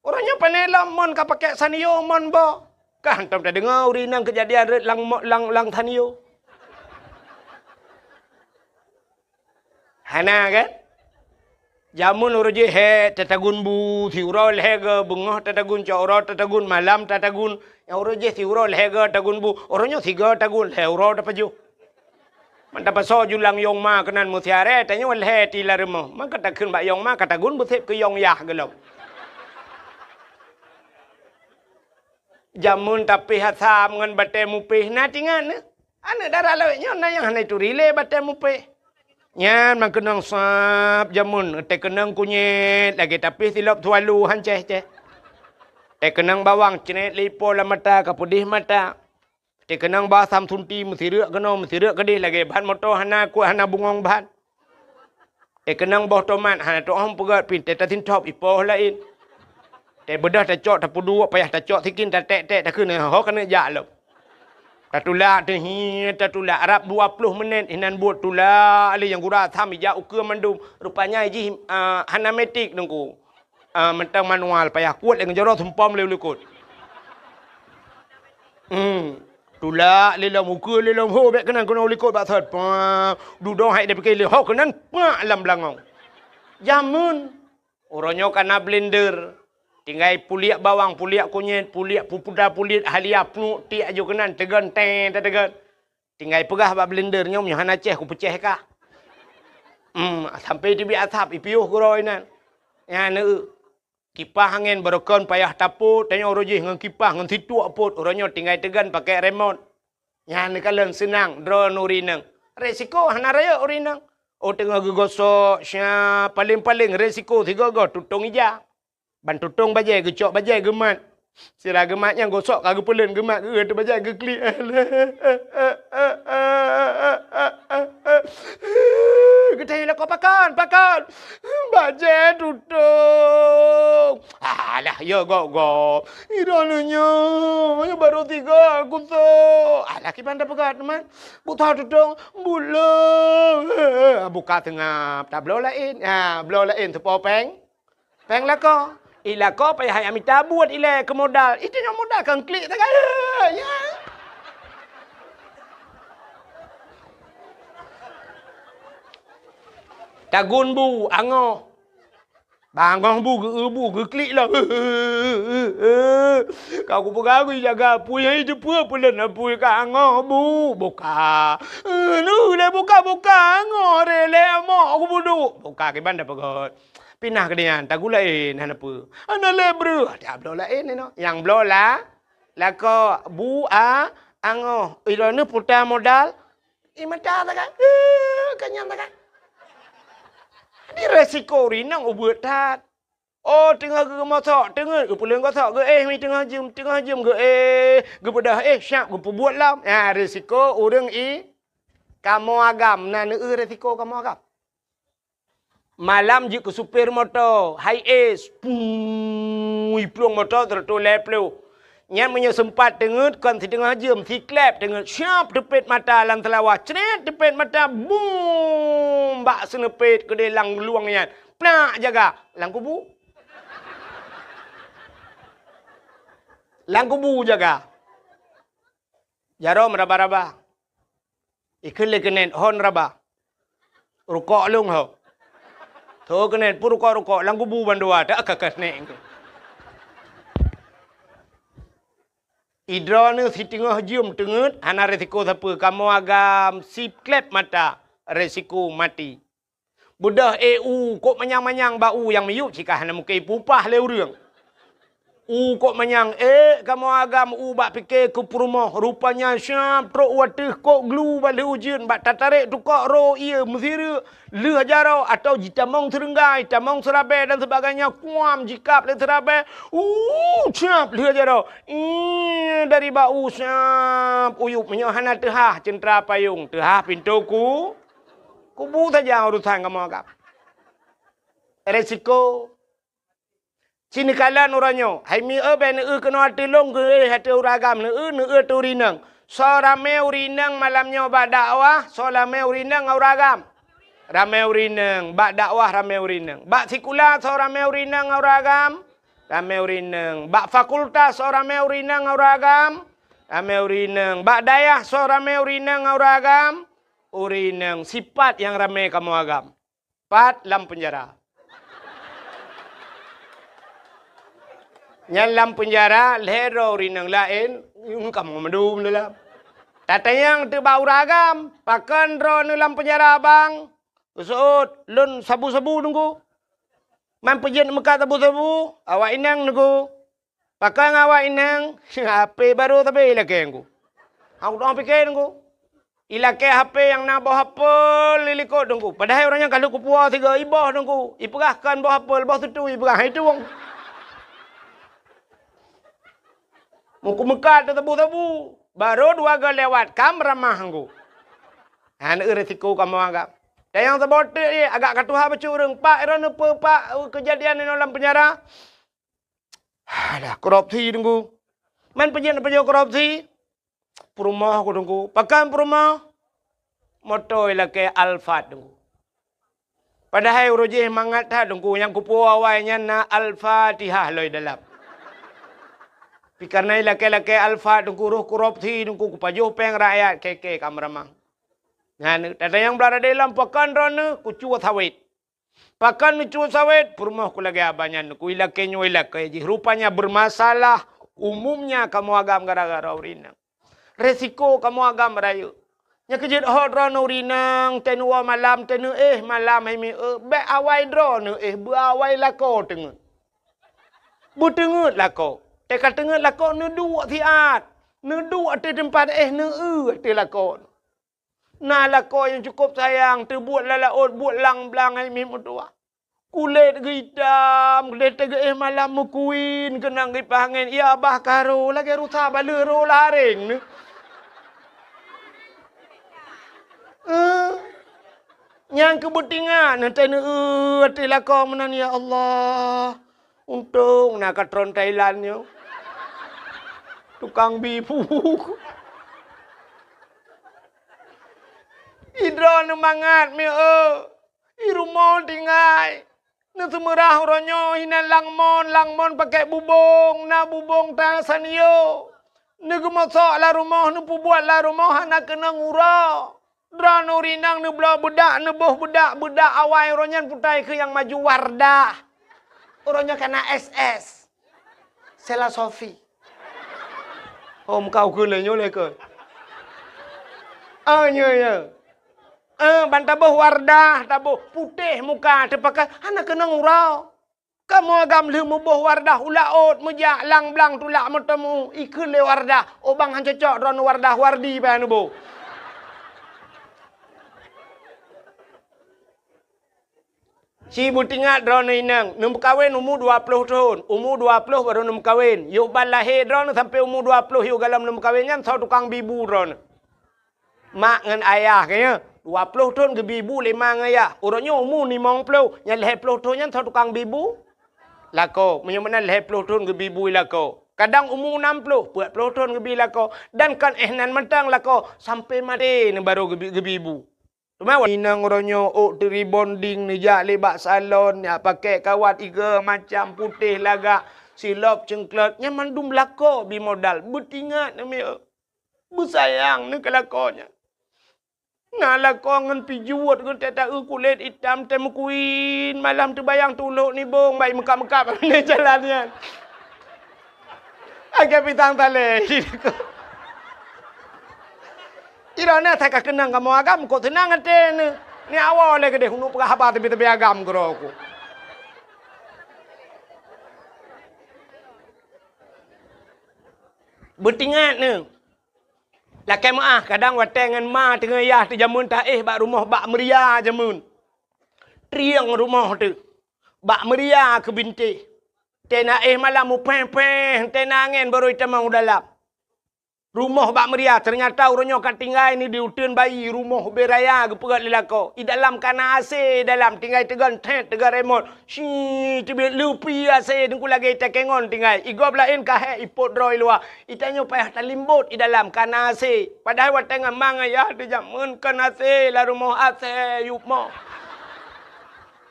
Uroe nyoe pane lom mon ka pakék sanyo mon boh. Ka hantom tadeungoe ureueng inong keujadian rot lam mo-, lam, lam sanyo. Hana kan? Jameun uroe jih hék tatagun bu, siuroe lhée goe, beungoh tatagun, cot uroe tatagun, malam tatagun. Nyang uroe jih siuroe lhée goe tagun bu, uroe nyoe sigoe tagun, lhée uroe tapajoh. Man tapasoe julang yong ma keunan meusiarée, tanyoe lhée ti lam rumoh. Man ka takheun bak yong ma, ka tagun beuseb keu yong yah gohlom. Jameun tapéh asam ngon batée mupéh na tingat neuh. Aneuk dara lawét nyoe na nyang hana ituri lé batée mupéh. Nyan man keunong sab jameun, teukeunong kunyét lagée tapéh silop swallow han céh-céh. Teukeunong bawang cret lé ipo lam mata ka peudeh mata. Teukeunong bak asam sunti meusireuk keunoe meusireuk keudeh lagée ban moto hana kuat hana bungong ban. Teukeunong boh tomat hana tu'oh peugét pih teuh tasintop ipoh laén. Teubeudôh tacok tapeuduek payah tacok sikin taték-ték takheun ho keuneuk jak lom. Tatulak teuh hi tatulak rab dua ploh menit inan buet tulak lé nyang gura asam ijak ukeue mandum. Rupanya jih, ah, hana metik teungku. Ah, mantong manual payah kuet lé ngon jaroe sumpom lé u likot. Hmm. Tulak lé lom ukeue lé lom ho bék keunan keunoe u likot bak thot. Pah, dudoe hai dipike lé ho keunan pak lam beulangong. Jameun. Uroe nyoe kana blender. Tinggai puliek bawang, puliek kunyét, puliek pupuda, puliek halia, pnuek tiek aju keunan teugon tée tateugon. Tinggai peugah bak blender nyoe meunyoe hana céh kupeucéh kah. Hmm, sampai teubiet asap ipiôh keudroe inan. Nyan eu. Kipah angén barokon payah tapot, tanyoe uroe jih ngon kipah ngon situek pot, uroe nyoe tinggai teugon pakai remot. Nyan neukalon seunang droe ureueng inong. Resiko hana rayeuk ureueng inong. Oh teungoh geugosok, sya, paleng-paleng resiko sigoe-goe tutong ija. Ban tutong bajée geucok bajée geumat. Sira geumat nyang gosok ka geupeulon geumat geuh teuh bajée geuklik. Geutanyoe lakoe pakon, pakon. Bajée tutong. Alah, ya gok-gok. Droeneuh nyoe, nyoe barô tiga kusok. Alah, kiban tapeugah teuma. Buta tutong, bulo. Buka seungab, tabloe laén. Ha, bloe laén teupo péng. Péng lakoe. I lakoe payah hai mita buet ilée keu modal. Itu nyang modal kang klik sagai. Ya. Tagun bu angoh. Bangoh bu geu-, bu geuklik lom. Ka kupeugah geujaga apui, hai teupeue peulon apui ka angoh bu. Buka. Neuh lé buka-buka angoh re lé amok kubuduek. Buka kiban tapeugöt. Pinah keu nyan, tagulaén hana peue. Hana lé breuh. Ada bloe laén inoe. Nyang bloe la, lakoe bu a angoh. Droeneuh puta modal. I mata sagai. Eh, kenyang sagai. Di resiko rinong ubeut that. Oh, teungoh geumosok, teungeut geupuleuen gosok, geuéh mi teungoh jeuem, teungoh jeuem geuéh, geupeudah éh, siap geupeubuet lom. Nyan resiko ureuëng i kamoe agam, na neueu resiko kamoe agam. Malam jeuet keu supir moto, high ace, pui plueng moto seratus lhèe ploh. Nyan meunyoe seumpat teungeut kon siteungoh jeuem, siklep teungeut siap teupet mata lam seulawa, cret teupet mata, bum! Bak seuneupet keudeh lam luwang nyan. Plak jaga lam kubu. Lam kubu jaga. Jaroe meuraba-raba. Ikheun lé keunen hon raba. Rukok lôn ho. Tho keunen pun rukok-rukok lam kubu bandua tak ka keunen. Idroeneuh siteungoh jeuem teungeut hana resiko sapeue, kamoe agam siklep mata resiko maté. Beudôh éh u kok manyang-manyang bak u nyang miyueb cit ka hana mungken ipupah lé ureuëng. U kok manyang ék kamoe agam u bak pike keu peurumoh, rupanya siap trok u ateueh kok glu bak lheueh ujeuen bak tatarek tukok ro ié meusireuk lheueh jaroe atau jitamong seureunggai, tamong seurabée dan sebagainya kuam jikab lé seurabée. Uh, siap lheueh jaroe. Ih, dari bak u siap uyueb meunyoe hana teuhah ceuntra payong, teuhah pintoe ku. Kubu saja urusan kamoe agam. Resiko. Sinoe kalon uroe nyoe, hai mi eu bèk neueu keunoe ateueh lôn geuéh ateueh ureuëng agam, neueu, neueu ateueh ureuëng inong. Soe ramé ureuëng inong malam nyoe bak dakwah, soe ramé ureuëng inong ngon ureuëng agam? Ramé ureuëng inong. Bak dakwah ramé ureuëng inong. Bak sikula soe ramé ureuëng inong ngon ureuëng agam? Ramé ureuëng inong. Bak fakultas soe ramé ureuëng inong ngon ureuëng agam? Ramé ureuëng inong. Bak dayah soe ramé ureuëng inong ngon ureuëng agam? Ureuëng inong. Sipat nyang ramé kamoe agam. Pat lam peunjara. Nyan lam peunjara lhèe droe ureuëng inong laén, nyang kamoe mandum dalam. Tatanyong teuk bak ureuëng agam, pakon droeneuh lam peunjara bang? Geuseuôt, lôn sabu-sabu teungku. Man peujeuet meukat sabu-sabu, awak inong teungku. Pakon awak inong, H P barô sabe ilakée teungku. Hana kuteuma pike teungku. Ilakée H P nyang na boh apel di likot teungku. Padahai ureuëng nyan ka lheueh kupuwoe sigoe iboh teungku. Ipeugah kon boh apel, boh sutui ipeugah, hai tueng. Muku meukat teutabu-tabu. Barô dua goe lewat, ka meuramah teungku. Hana eu resiko kamoe agam. Dan nyang saboh teuk jih, agak ka tuha bacut ureuëng. Pak, droeneuh peue, Pak, keujadian inoe lam peunjara? Alah, korupsi teungku. Man peujeuet, peujeuet korupsi? Peurumoh ku teungku. Pakon peurumoh? Moto ilakée Alphard teungku. Padahai uroe jih mangat that teungku, nyang kupuwoe awai nyan na Al-Fatihah lom dalam. Tapi kareuna ilakée-lakée Alphard teungku, roh korupsi teungku, kupajoh péng rakyat, keke ka meuramah. Nyan, tata nyang brat adé lom pakon droeneuh, kucue sawét. Pakon neucue sawét, peurumoh ku lagée haba nyan, ku ilakée nyoe ilakée jih. Rupanya bermasalah, umumnya kamoe agam gara-gara ureuëng inong. Resiko kamoe agam rayeuk. Nyang keujeuet hot droeneuh ureuëng inong, teuh neuwoe malam, teuh neuéh malam, hai mi eu, bék awai droeneuh éh, beu awai lakoe teungeut. Beuteungeut lakoe. Teuka teungeut lakoe neuduek siat. Neuduek ateueh teumpat éh, neueu ateueh lakoe. Na lakoe nyang cukôp sayang, teubuet lam laôt, buet lam blang hai mi meutuwah. Kulét geuitam, kulét teugeuéh malam meukuin, keunong gipah angén, ya bah karo, lagée rusa baleueh roh laréng neuh. Eh, nyang keu beutingat, neuntée neueu ateueh lakoe meunan, ya Allah. Untông na katron Thailand nyoe. Tukang bi phu. Idroeneuh mangat mi eu. I rumoh tinggai. Neuseumeurah uroe nyoe hinan langmon, langmon pakèk bubông, na bubông ta sanyo. Neugeumosok lam rumoh, neupeubuet lam rumoh hana keunong uroe. Droeneuh ureueng inong neubloe beudak, neuboh beudak, beudak awai uroe nyan putai keu nyang maju Wardah. Uroe nyoe ka na S S. Sela Sofi. Oh, muka ukeue lé nyoe lé keu. Ah, nyoe, nyoe. Eh, ban taboh Wardah, taboh putéh muka, teupakai, hana keunong uroe. Kamoe agam lheueh muboh Wardah u laôt, meujak lang blang tulak meuteumu, ikheun lé Wardah, "Oh, bang, han cocok droeneuh Wardah, Wardi bèk neuboh." Ci beutingat droeneuh inong, neumeukawen umu dua ploh thon, umu dua ploh barô neumeukawen. Yôh ban lahé droeneuh sampoe umu dua ploh yôh galom neumeukawen nyan soe tukang bibu droeneuh. Mak ngon ayah keu nyoe, dua ploh thon geubi bu lé ma ngon ayah. Uroe nyoe umu limong ploh, nyang lhèe ploh thon nyan soe tukang bi bu? Lakoe. Meunyoe meunan lhèe ploh thon geubi bu lakoe. Kadang umu nam ploh, peuet ploh thon geubi lakoe. Dan kon éh nan mantong lakoe, sampoe maté neuh barô geubi, geubi bu. Teuma inong uroe nyoe ôk teu rebonding, neujak lé bak salon, jak pakèk kawat igo macam, putéh lagak, silop ceuklot, nyan mandum lakoe bi modal. Beutingat neuh mieu. Beusayang neuh keu lakoe nyan. Na lakoe ngon pijuet geuh teuta-eu kulét itam teuh meukuin, malam teubayang tulok nibong bak meukab-meukab jalan nyan. Agak pisang talé. Droeneuh asai ka keunong kamoe agam, kok seunang até neuh. Ni awai lé keudéh uneuk peugah haba teubi-teubi agam keudroe ku. Beutingat neuh. Lakèe meu'ah, kadang watèe ngon ma teungoh yah teujameun taéh bak rumoh bak meuria jameun. Trieng rumoh teuh. Bak meuria keu bintéh. Teuh na éh malam mupéh-péh, teuh na angèn barô itamong u dalam. Rumoh bak meuria, teunyata uroe nyoe ka tinggai neuh di uteuen bayi, rumoh ubé raya geupeugöt lé lakoe. I dalam ka na AC dalam, tinggai teugon thèt, teugon remot. Shi, teubiet leupi AC, teungku lagèe itakèe ngon tinggai. I gob laén ka hék ipot droe i luwa. Itanyoe payah talimbot i dalam ka na AC. Padahai watèe ngon ma ngon yah teujameun kon AC, lam rumoh AC yup mo.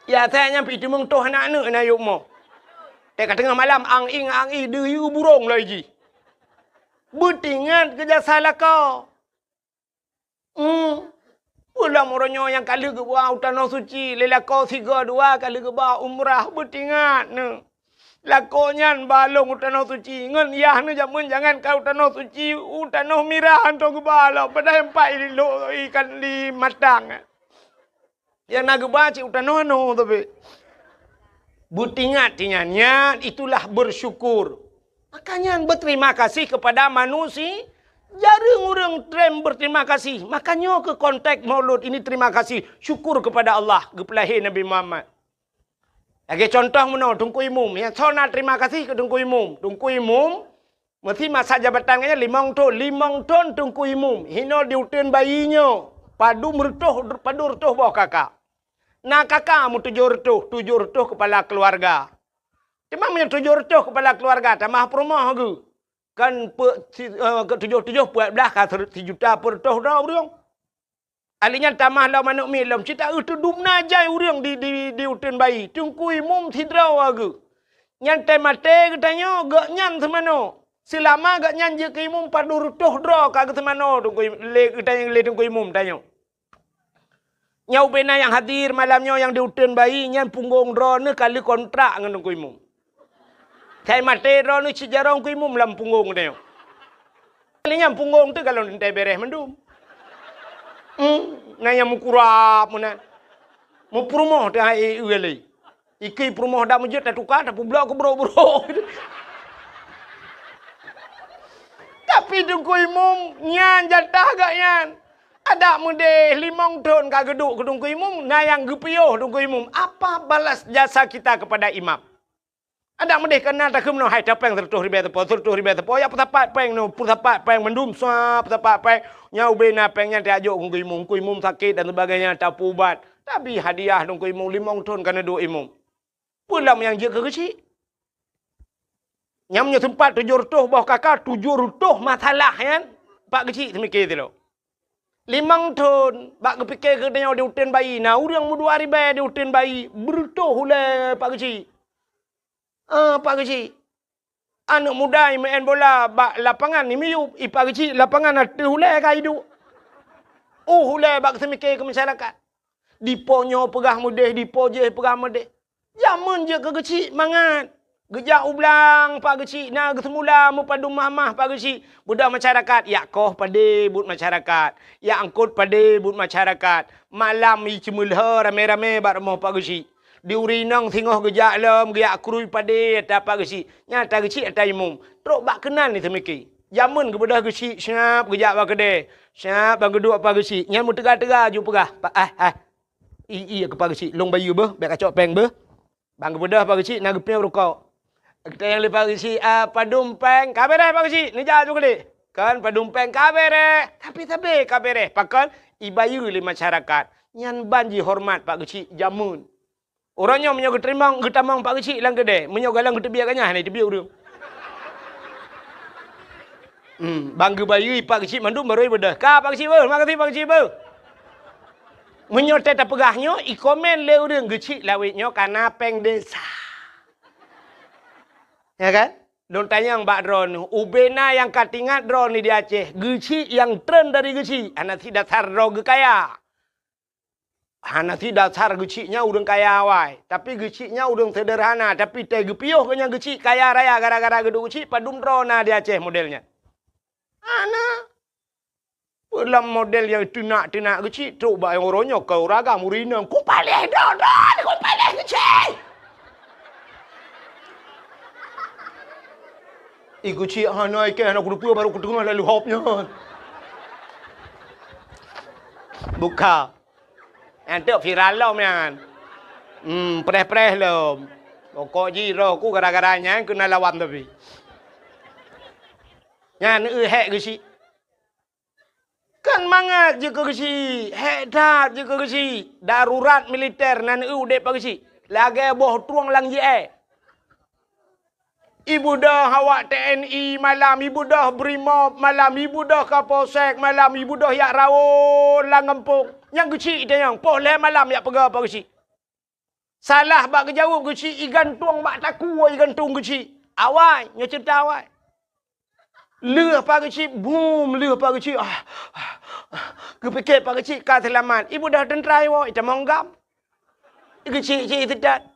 Ya, AC nyan pih teumeung toh aneuk-aneuk na yup mo. Teuka teungoh malam ang-ing, ang-ing, deuyue burông loi jih. Beutingat keu jasa lakoe. Hmm. Peue lom uroe nyoe nyang ka lheueh geuba u Tanoh Suci, lé lakoe sigoe dua ka lheueh geuba umrah, beutingat neuh. Lakoe nyan ba lôn u Tanoh Suci, ngon yah neuh jameun jangankan u Tanoh Suci, u Tanoh Mirah hantom geuba lom, padahai empat i lôn ikan di matang. Nyang na geuba cit u tanoh anoe tapi. Beutingat tinyan, nyan itulah bersyukur. Maka nyan berterima kasih kepada manusia. Jareueng ureueng treb berterima kasih. Maka nyoe keuh konteks Maulud ini terima kasih, syukur kepada Allah, geupeulahé Nabi Muhammad. Lagèe contoh meunoe, Teungku Imum. Nyang soe na terima kasih keu Teungku Imum. Teungku Imum Meusi masa jabatan geuh nyan limong thon, limong thon Teungku Imum. Hinoe di uteuen bayi nyoe, padum reutôh, padum reutôh boh kaka. Na kaka meutujoh reutôh, tujoh reutôh kepala keuluwarga. Teuma meunyoe tujoh reutôh kepala keuluwarga, tamah peurumoh geuh. Kan peuet si-, eh, tujoh-tujoh peuet blah ka sijuta peuet reutôh droe ureueng. Ahli nyan tamah lom aneuk miet lom, cit taeu teudum na jai ureueng di, di, di uteuen bayi. Teungku Imum sidroe geuh. Nyan teumaté geutanyoe, gobnyan seumanoe. Seulama gobnyan jeuet keu imum padum reutôh droe ka geuseumanoe Teungku Im-, lé geutanyoe, lé Teungku Imum tanyoe. Nyoe ubé na nyang hadir malam nyoe nyang di uteuen bayi, nyan punggong droeneuh ka lheueh kontrak ngon Teungku Imum. Sai maté droeneuh cit jaroe Teungku Imum lam punggong tanyoe. Kali nyan punggong teuh galon teuntèe bèrèh mandum. Hmm, na nyang meukurab meunan. Meupeurumoh teuh hai e lé. Ikei peurumoh dak meujeuet tatuka, tapeublok keu brok-brok. Tapi Teungku Imum nyan jatah gobnyan. Adak meudeh limong thon ka geuduek keu Teungku Imum, na nyang geupiôh Teungku Imum. Apa balas jasa kita kepada imam? Adak meudeh ka na takheun meunoe, hai tapéng sireutôh ribèe sapo, sireutôh ribèe sapo, jak peusapat péng nyoe, peusapat péng mandum, sua peusapat péng. Nyan ubé na péng nyan tajok keu Teungku Imum, Teungku Imum sakét dan sebagainya, tapeuubat. Tabi hadiah Teungku Imum, limong thon ka neuduek Imum. Peue lom nyang jeuet keu geuchik? Nyan meunyoe seumpat tujoh reutôh boh kaka, tujoh reutôh masalah nyan, Pak Geuchik seumiké sidroe. Limong thon, bak geupike keu tanyoe di uteuen bayi, na ureueng meudua ribèe di uteuen bayi, beureutôh ulèe Pak Geuchik. Ah, Pak Geuchik. Aneuk muda meu'en bola bak lapangan, miyueb, i Pak Geuchik lapangan ateueh ulèe ka iduek. Uh, ulèe bak geuseumiké keu masyarakat. Dipo nyoe peugah meudeh, dipo jéh peugah meudeh. Jameun jeuet keu geuchik mangat. Geujak u blang Pak Geuchik na geuseumula meupadum mahmah Pak Geuchik. Beudôh masyarakat, yak koh padé buet masyarakat. Yak angkot padé buet masyarakat. Malam i ceumeulhö ramé-ramé bak rumoh Pak Geuchik. Di uri inong singoh geujak lom, geujak krui padé ata Pak Geuchik. Nyan ata Geuchik ata imum. Trok bak keunan ni teumiké. Jameun geubeudôh Geuchik, siap geujak bak keudè. Siap ban geuduek Pak Geuchik. Nyan meuteuga-teuga ju peugah, "Pak, ah, ah. I, i, keu Pak Geuchik, lôn bayeue beuh, bèk kacok péng beuh." Ban geubeudôh Pak Geuchik na geupiôh rukok. Geutanyong lé Pak Geuchik, "Ah, padum péng?" "Ka bèrèh Pak Geuchik, neujak ju keudéh." "Kon padum péng?" "Ka bèrèh." Tapi sabé ka bèrèh. Pakon? Ibayeue lé masyarakat. Nyan ban jihoreumat Pak Geuchik jameun. Uroe nyoe meunyoe geuteurimong, geutamong Pak Geuchik lam keudè, meunyoe galeng geuteubiet ganyah na iteubiet ureueng. Hmm, ban geubayeue Pak Geuchik mandum barô ibeudôh. "Ka Pak Geuchik beuh, makasih Pak Geuchik beuh." Meunyoe teuh tapeugah nyoe, ikomen lé ureueng Geuchik lawét nyoe kana péng desa. Ya kan? Lôn tanyong bak droeneuh, ubé na nyang ka teuingat droeneuh di Aceh, Geuchik nyang treun dari Geuchik, hana sit dasar droe geukaya. Hana sit dasar Geuchik nyan ureueng kaya awai, tapi Geuchik nyan ureueng seuderhana, tapi teuh geupiôh geuh nyan Geuchik kaya raya gara-gara geuduek Geuchik padum droe na di Aceh model nyan. Hana. Lam model nyang teunak-teunak Geuchik trok bak nyang uroe nyoe keu uragam ureueng inong, "Kupaléh droe-droe, kupaléh Geuchik!" I Geuchik hana ikeh hana kuteupeu barô kuteungoh lalu hop nyan. Buka. Nyan teuk viral lom nyan. Hmm, preh-preh lom. Pokok jih roh ku gara-gara nyan keuneuk lawan tapi. Nyan eu hék Geuchik. Kan mangat jeuet keu Geuchik, hék that jeuet keu Geuchik. Darurat militer nan eu udép Pak Geuchik. Lagèe boh trueng lam jeuet. Ibeudôh awak T N I malam, ibeudôh Brimob malam, ibeudôh Kapolsek malam, ibeudôh jak rawon lam gampông. Nyang Geuchik itanyong, poh lhèe malam jak peugah Pak Geuchik. Salah bak geujaweueb Geuchik, igantung bak takue igantung Geuchik. Awai, nyoe ceurita awai. Lheueh Pak Geuchik, bum, lheueh Pak Geuchik, ah, ah, ah. Geupike Pak Geuchik ka seulamat. Ibeudôh teuntra iwoe, itamong gam. Geuchik-chik seudat.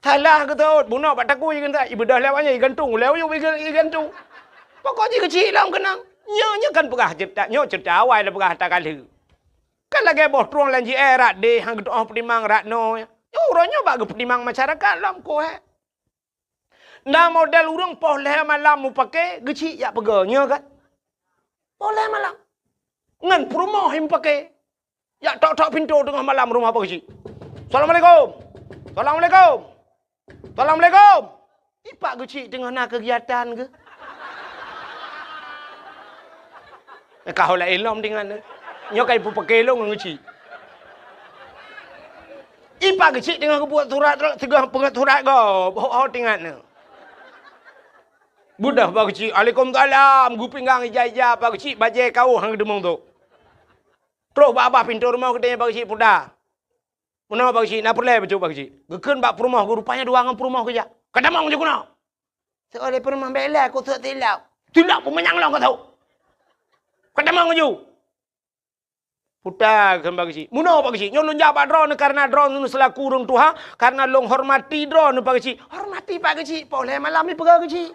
Salah geuteuôt, bunoe bak takue igantung. Ibeudôh lewat nyan, igantung, lewat nyan, iga-, igantung. Pokok jih Geuchik lom keunong. Nyoe, nyoe kan peugah ceurita, nyoe ceurita awai lôn peugah ata ka lheueh. Kan lagèe boh trueng lam jeuet rot deh, han geutu'oh peutimang rot noe. Nyoe uroe nyoe bak geupeutimang masyarakat lom, koh, eh. Na model ureueng poh lhèe malam mupake, Geuchik jak peugah, nyoe kan? Poh lhèe malam. Ngon peurumoh mupake. Jak tok-tok pintoe teungoh malam rumoh Pak Geuchik. "Assalamualaikum. Assalamualaikum. Assalamualaikum." I Pak Geuchik teungoh na keugiatan geuh. Ka ho laén lom deungon. Nyoe ka ipupake lôn ngon Geuchik. I Pak Geuchik teungoh geubuet surat, teungoh peungeuet surat gob, ho, ho teuingat nyoe. Beudôh Pak Geuchik, "Waalaikumsalam," geupinggang ija-ija Pak Geuchik, bajèe kawöh han geuteumong tôk. Troh bak babah pintoe rumoh geutanyong Pak Geuchik, "Peue dah?" "Meunoe Pak Geuchik, na peureulèe bacut Pak Geuchik?" Geukheun bak peurumoh geuh, rupanya dua ngon peurumoh geujak. "Ka tamong ju keunoe." Seuôt lé peurumoh, "Bèk lé, kuteuôt silop." "Silop peue manyang lôn kuteuôt. Ka tamong ju." Puta kheun Pak Geuchik. "Meunoe Pak Geuchik, nyoe lôn jak bak droeneuh kareuna droeneuh seulaku ureueng tuha, kareuna lôn hormati droeneuh Pak Geuchik." "Hormati Pak Geuchik, poh lhèe malam ipeugah Geuchik.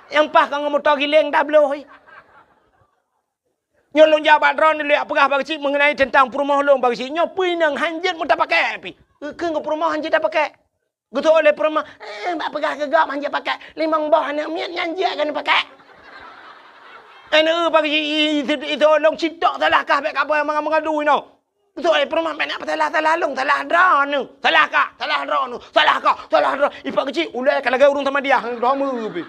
Nyang paih ka ngon moto giléng tabloe." "Nyoe lôn jak bak droeneuh lôn jak peugah Pak Geuchik meungenai teuntang peurumoh lôn Pak Geuchik. Nyoe peue inong han jeuet meutapakèk pih." Geukheun keu peurumoh han jeuet tapakèk. Geuteuôt lé peurumoh, "Eh, bak peugah keu gob han jeuet pakèk. Limong boh aneuk miet nyan jeuet keuneuk pakèk." "Aneuk Pak Geuchik, i, i, i, i, lôn sitok salah kah bèk ka boh mangat meungadu inoe." Geuteuôt lé peurumoh, "Bèk na peusalah-salah lôn, salah droeneuh. Salah kah, salah droeneuh. Salah kah, salah droe." I Pak Geuchik ulèe ka lagèe ureueng samadiyah, droe meu pih.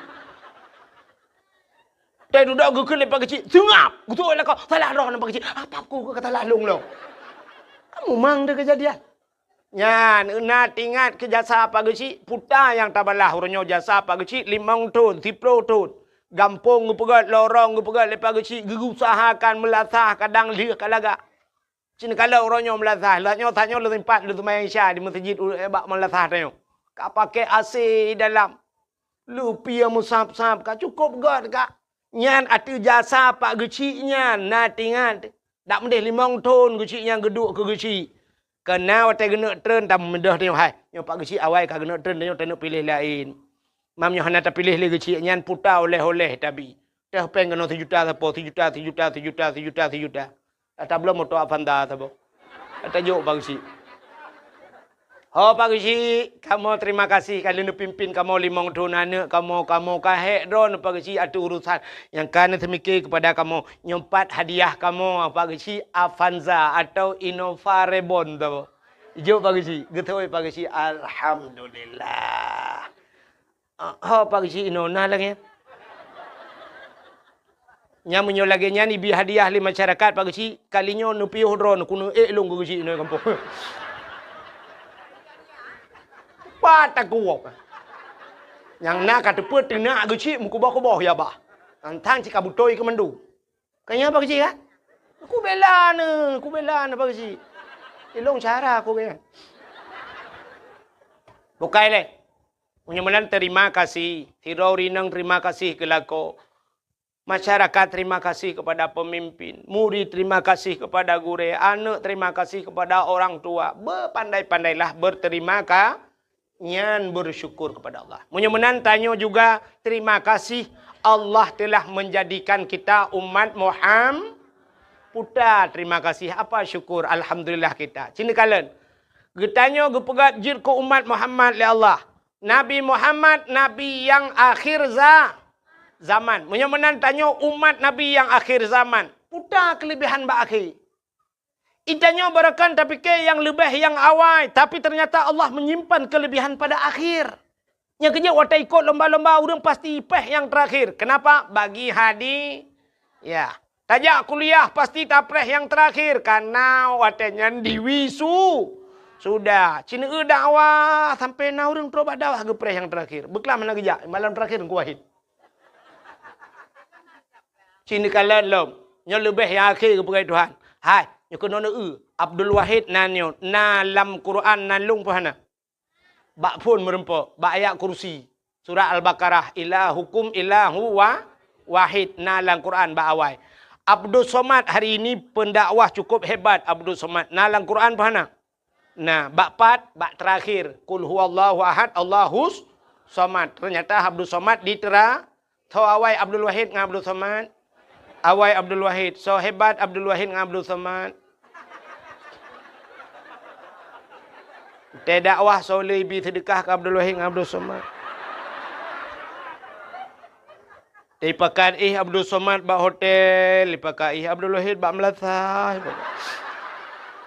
Teuh dudoe geukheun lé Pak Geuchik, "Seungab!" Geuteuôt lé kah, "Salah droeneuh Pak Geuchik." "Apa ku ka salah lôn lom?" Kamu mang deh keujadian. Nyan, na teuingat keu jasa Pak Geuchik, puta nyang tabalah uroe nyoe jasa Pak Geuchik limong thon, siplôh thon. Gampông geupeugöt, lorong geupeugöt lé Pak Geuchik, geuusahakan meulasah kadang lheueh ka lagak. Cit neukalon uroe nyoe meulasah, lheueh nyoe tanyoe lôn sempat lôn seumayang Isya di meuseujid u-, bak meulasah tanyoe. Ka pakai A C dalam. Lupie meusab-sab ka cukôp göt ka. Nyan ateueh jasa Pak Geuchik nyan na teuingat. Dak meudeh limong thon Geuchik nyan geuduek keu Geuchik. Keu na watèe geuneuk treun tameudeh tanyoe, hai, nyoe Pak Geuchik awai ka geuneuk treun, tanyoe taneuk piléh laén. Mam nyoe hana tapiléh lé Geuchik nyan puta oleh-oleh tabi. Teuh péng keunoe sijuta sapo, sijuta, sijuta, sijuta, sijuta, sijuta. Ata bloe moto Avanza saboh. Ata jok Pak Geuchik. Ho Pak Geuchik, kamoe terima kasih ka lheueh neupimpin kamoe limong thon aneuk kamoe, kamoe ka hék droeneuh Pak Geuchik ateueh urusan nyang ka neuseumiké keupada kamoe. Nyoe pat hadiah kamoe Pak Geuchik Avanza atau Innova Reborn saboh. Jok Pak Geuchik, geutôi Pak Geuchik, alhamdulillah. Ah, ho Pak Geuchik inoe na lagèe nyan. Nyan meunyoe lagèe nyan ibi hadiah lé masyarakat Pak Geuchik, kali nyoe neupiôh droeneuh keuneuk ék lôn keu Geuchik inoe gampông. Pat takuwok. Nyang na ka teupeu teunak Geuchik meukuboh-kuboh ya bah. Nyan tan cit ka beutôi keu mandum. Ka nyan Pak Geuchik kan? Kubela neuh, kubela neuh Pak Geuchik. Ilôn cara ku kan. Bukai lé. Meunyoe meunan terima kasih, sidroe ureueng inong terima kasih keu lakoe. Masyarakat terima kasih kepada pemimpin, murid terima kasih kepada gurèe, aneuk terima kasih kepada orang tua. Bepandai-pandailah berterima ka-, nyan bersyukur kepada Allah. Meunyoe meunan tanyoe juga terima kasih Allah telah menjadikan kita umat Muham-, puta terima kasih, apa syukur, alhamdulillah kita. Cina kalon. Geutanyoe geupeugah jeuet keu umat Muhammad lé Allah. Nabi Muhammad, nabi nyang akhir za-, zaman. Meunyoe meunan tanyoe umat nabi nyang akhir zaman, puta keulebihan bak akhé. Geutanyoe barokon tapike nyang leubeh nyang awai, tapi ternyata Allah menyimpan kelebihan pada akhir. Nyang keujeuet watèe ikot lomba-lomba ureueng pasti péh nyang terakhir. Kenapa? Bagi hadi-, ya. Tajak kuliah pasti tapreh nyang terakhir, karena watèe nyan diwisu-, sudah. Cina eu dakwah sampai na ureueng trok bak dakwah geupreh nyang terakhir. Beuklam hana geujak, malam terakhir Teungku Wahid. Cina kalon lom. Nyoe leubeh nyang akhé geupeugah Tuhan. Hai, nyoe keunoe eu, Abdul Wahid nan nyoe, na lam Quran nan lôn pih hana. Bak phon meurumpok, bak ayat kursi. Surat Al-Baqarah, "Ilahukum ilahu wa-, wahid", na lam Quran bak awai. Abdus Somad hari ini pendakwah cukup hebat Abdus Somad. Na lam Quran pih hana? Na, bak pat, bak terakhir. Qul huwallahu ahad, Allahus Somad. Ternyata Abdus Somad di tera-, Tho awai Abdul Wahid ngon Abdul Somad. Awai Abdul Wahid. Soe hebat Abdul Wahid ngon Abdul Somad. Teudakwah soe le ibi seudeukah keu Abdul Wahid ngon Abdul Somad. Teupakat ih Abdul Somad bak hotel, teupakat ih Abdul Wahid bak meulasah.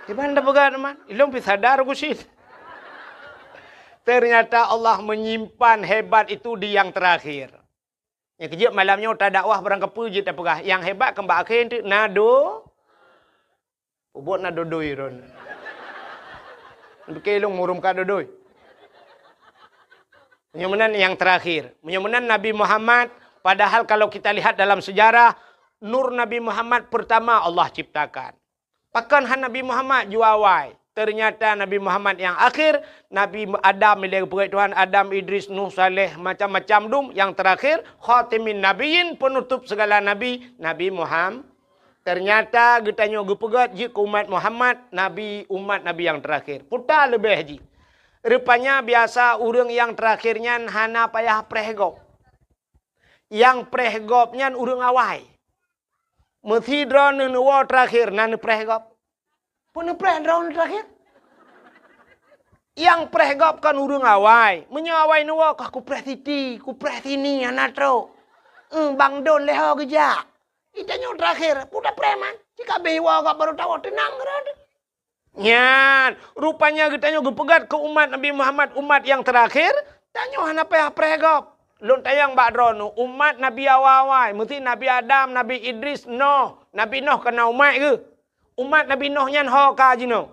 Kiban tapeugah teuma, ilôn pih sadar ku cit. Ternyata Allah menyimpan hebat itu di yang terakhir. Nyang keujeuet malam nyoe tadakwah barang kapeue jeuet tapeugah, nyang hebat keu bak akhé teuk na do-, peubuet na dodoi ron. Pike lôn murum ka dodoi. Meunyoe meunan nyang terakhir. Meunyoe meunan Nabi Muhammad, padahal kalau kita lihat dalam sejarah, nur Nabi Muhammad pertama Allah ciptakan. Pakon han Nabi Muhammad jua awai? Ternyata Nabi Muhammad nyang akhir, Nabi Adam ilèe geupeugèt Tuhan, Adam, Idris, Nuh, Saleh, macam-macam dum, nyang terakhir, khatimin nabiyyin, penutup segala nabi, Nabi Muhammad. Ternyata geutanyoe geupeugèt jeuet keu umat Muhammad, nabi, umat nabi nyang terakhir. Puta leubeh jih. Rupanya biasa ureueng nyang terakhir nyan hana payah preh gob. Nyang preh gob nyan ureueng awai. Meusidroe neuwoe terakhir na neupreh gob. Peue neupreh droeneuh terakhir? Nyang preh gob kon ureueng awai. Meunyoe awai neuwoe kah kupreh siti, kupreh sini hana trok. Eh, bang don lé ho geujak. Geutanyoe terakhir, peue tapreh man? Cit ka abéh iwoe gob barô tawoe teunang keudroe. Nyan, rupanya geutanyoe geupeugèt keu umat Nabi Muhammad, umat nyang terakhir, tanyoe hana payah preh gob. Lôn tanyong bak droeneuh, umat Nabi awai-awai, meusti Nabi Adam, Nabi Idris, Noh. Nabi Noh ka na umat geuh. Umat Nabi Noh nyan ho ka jinoe.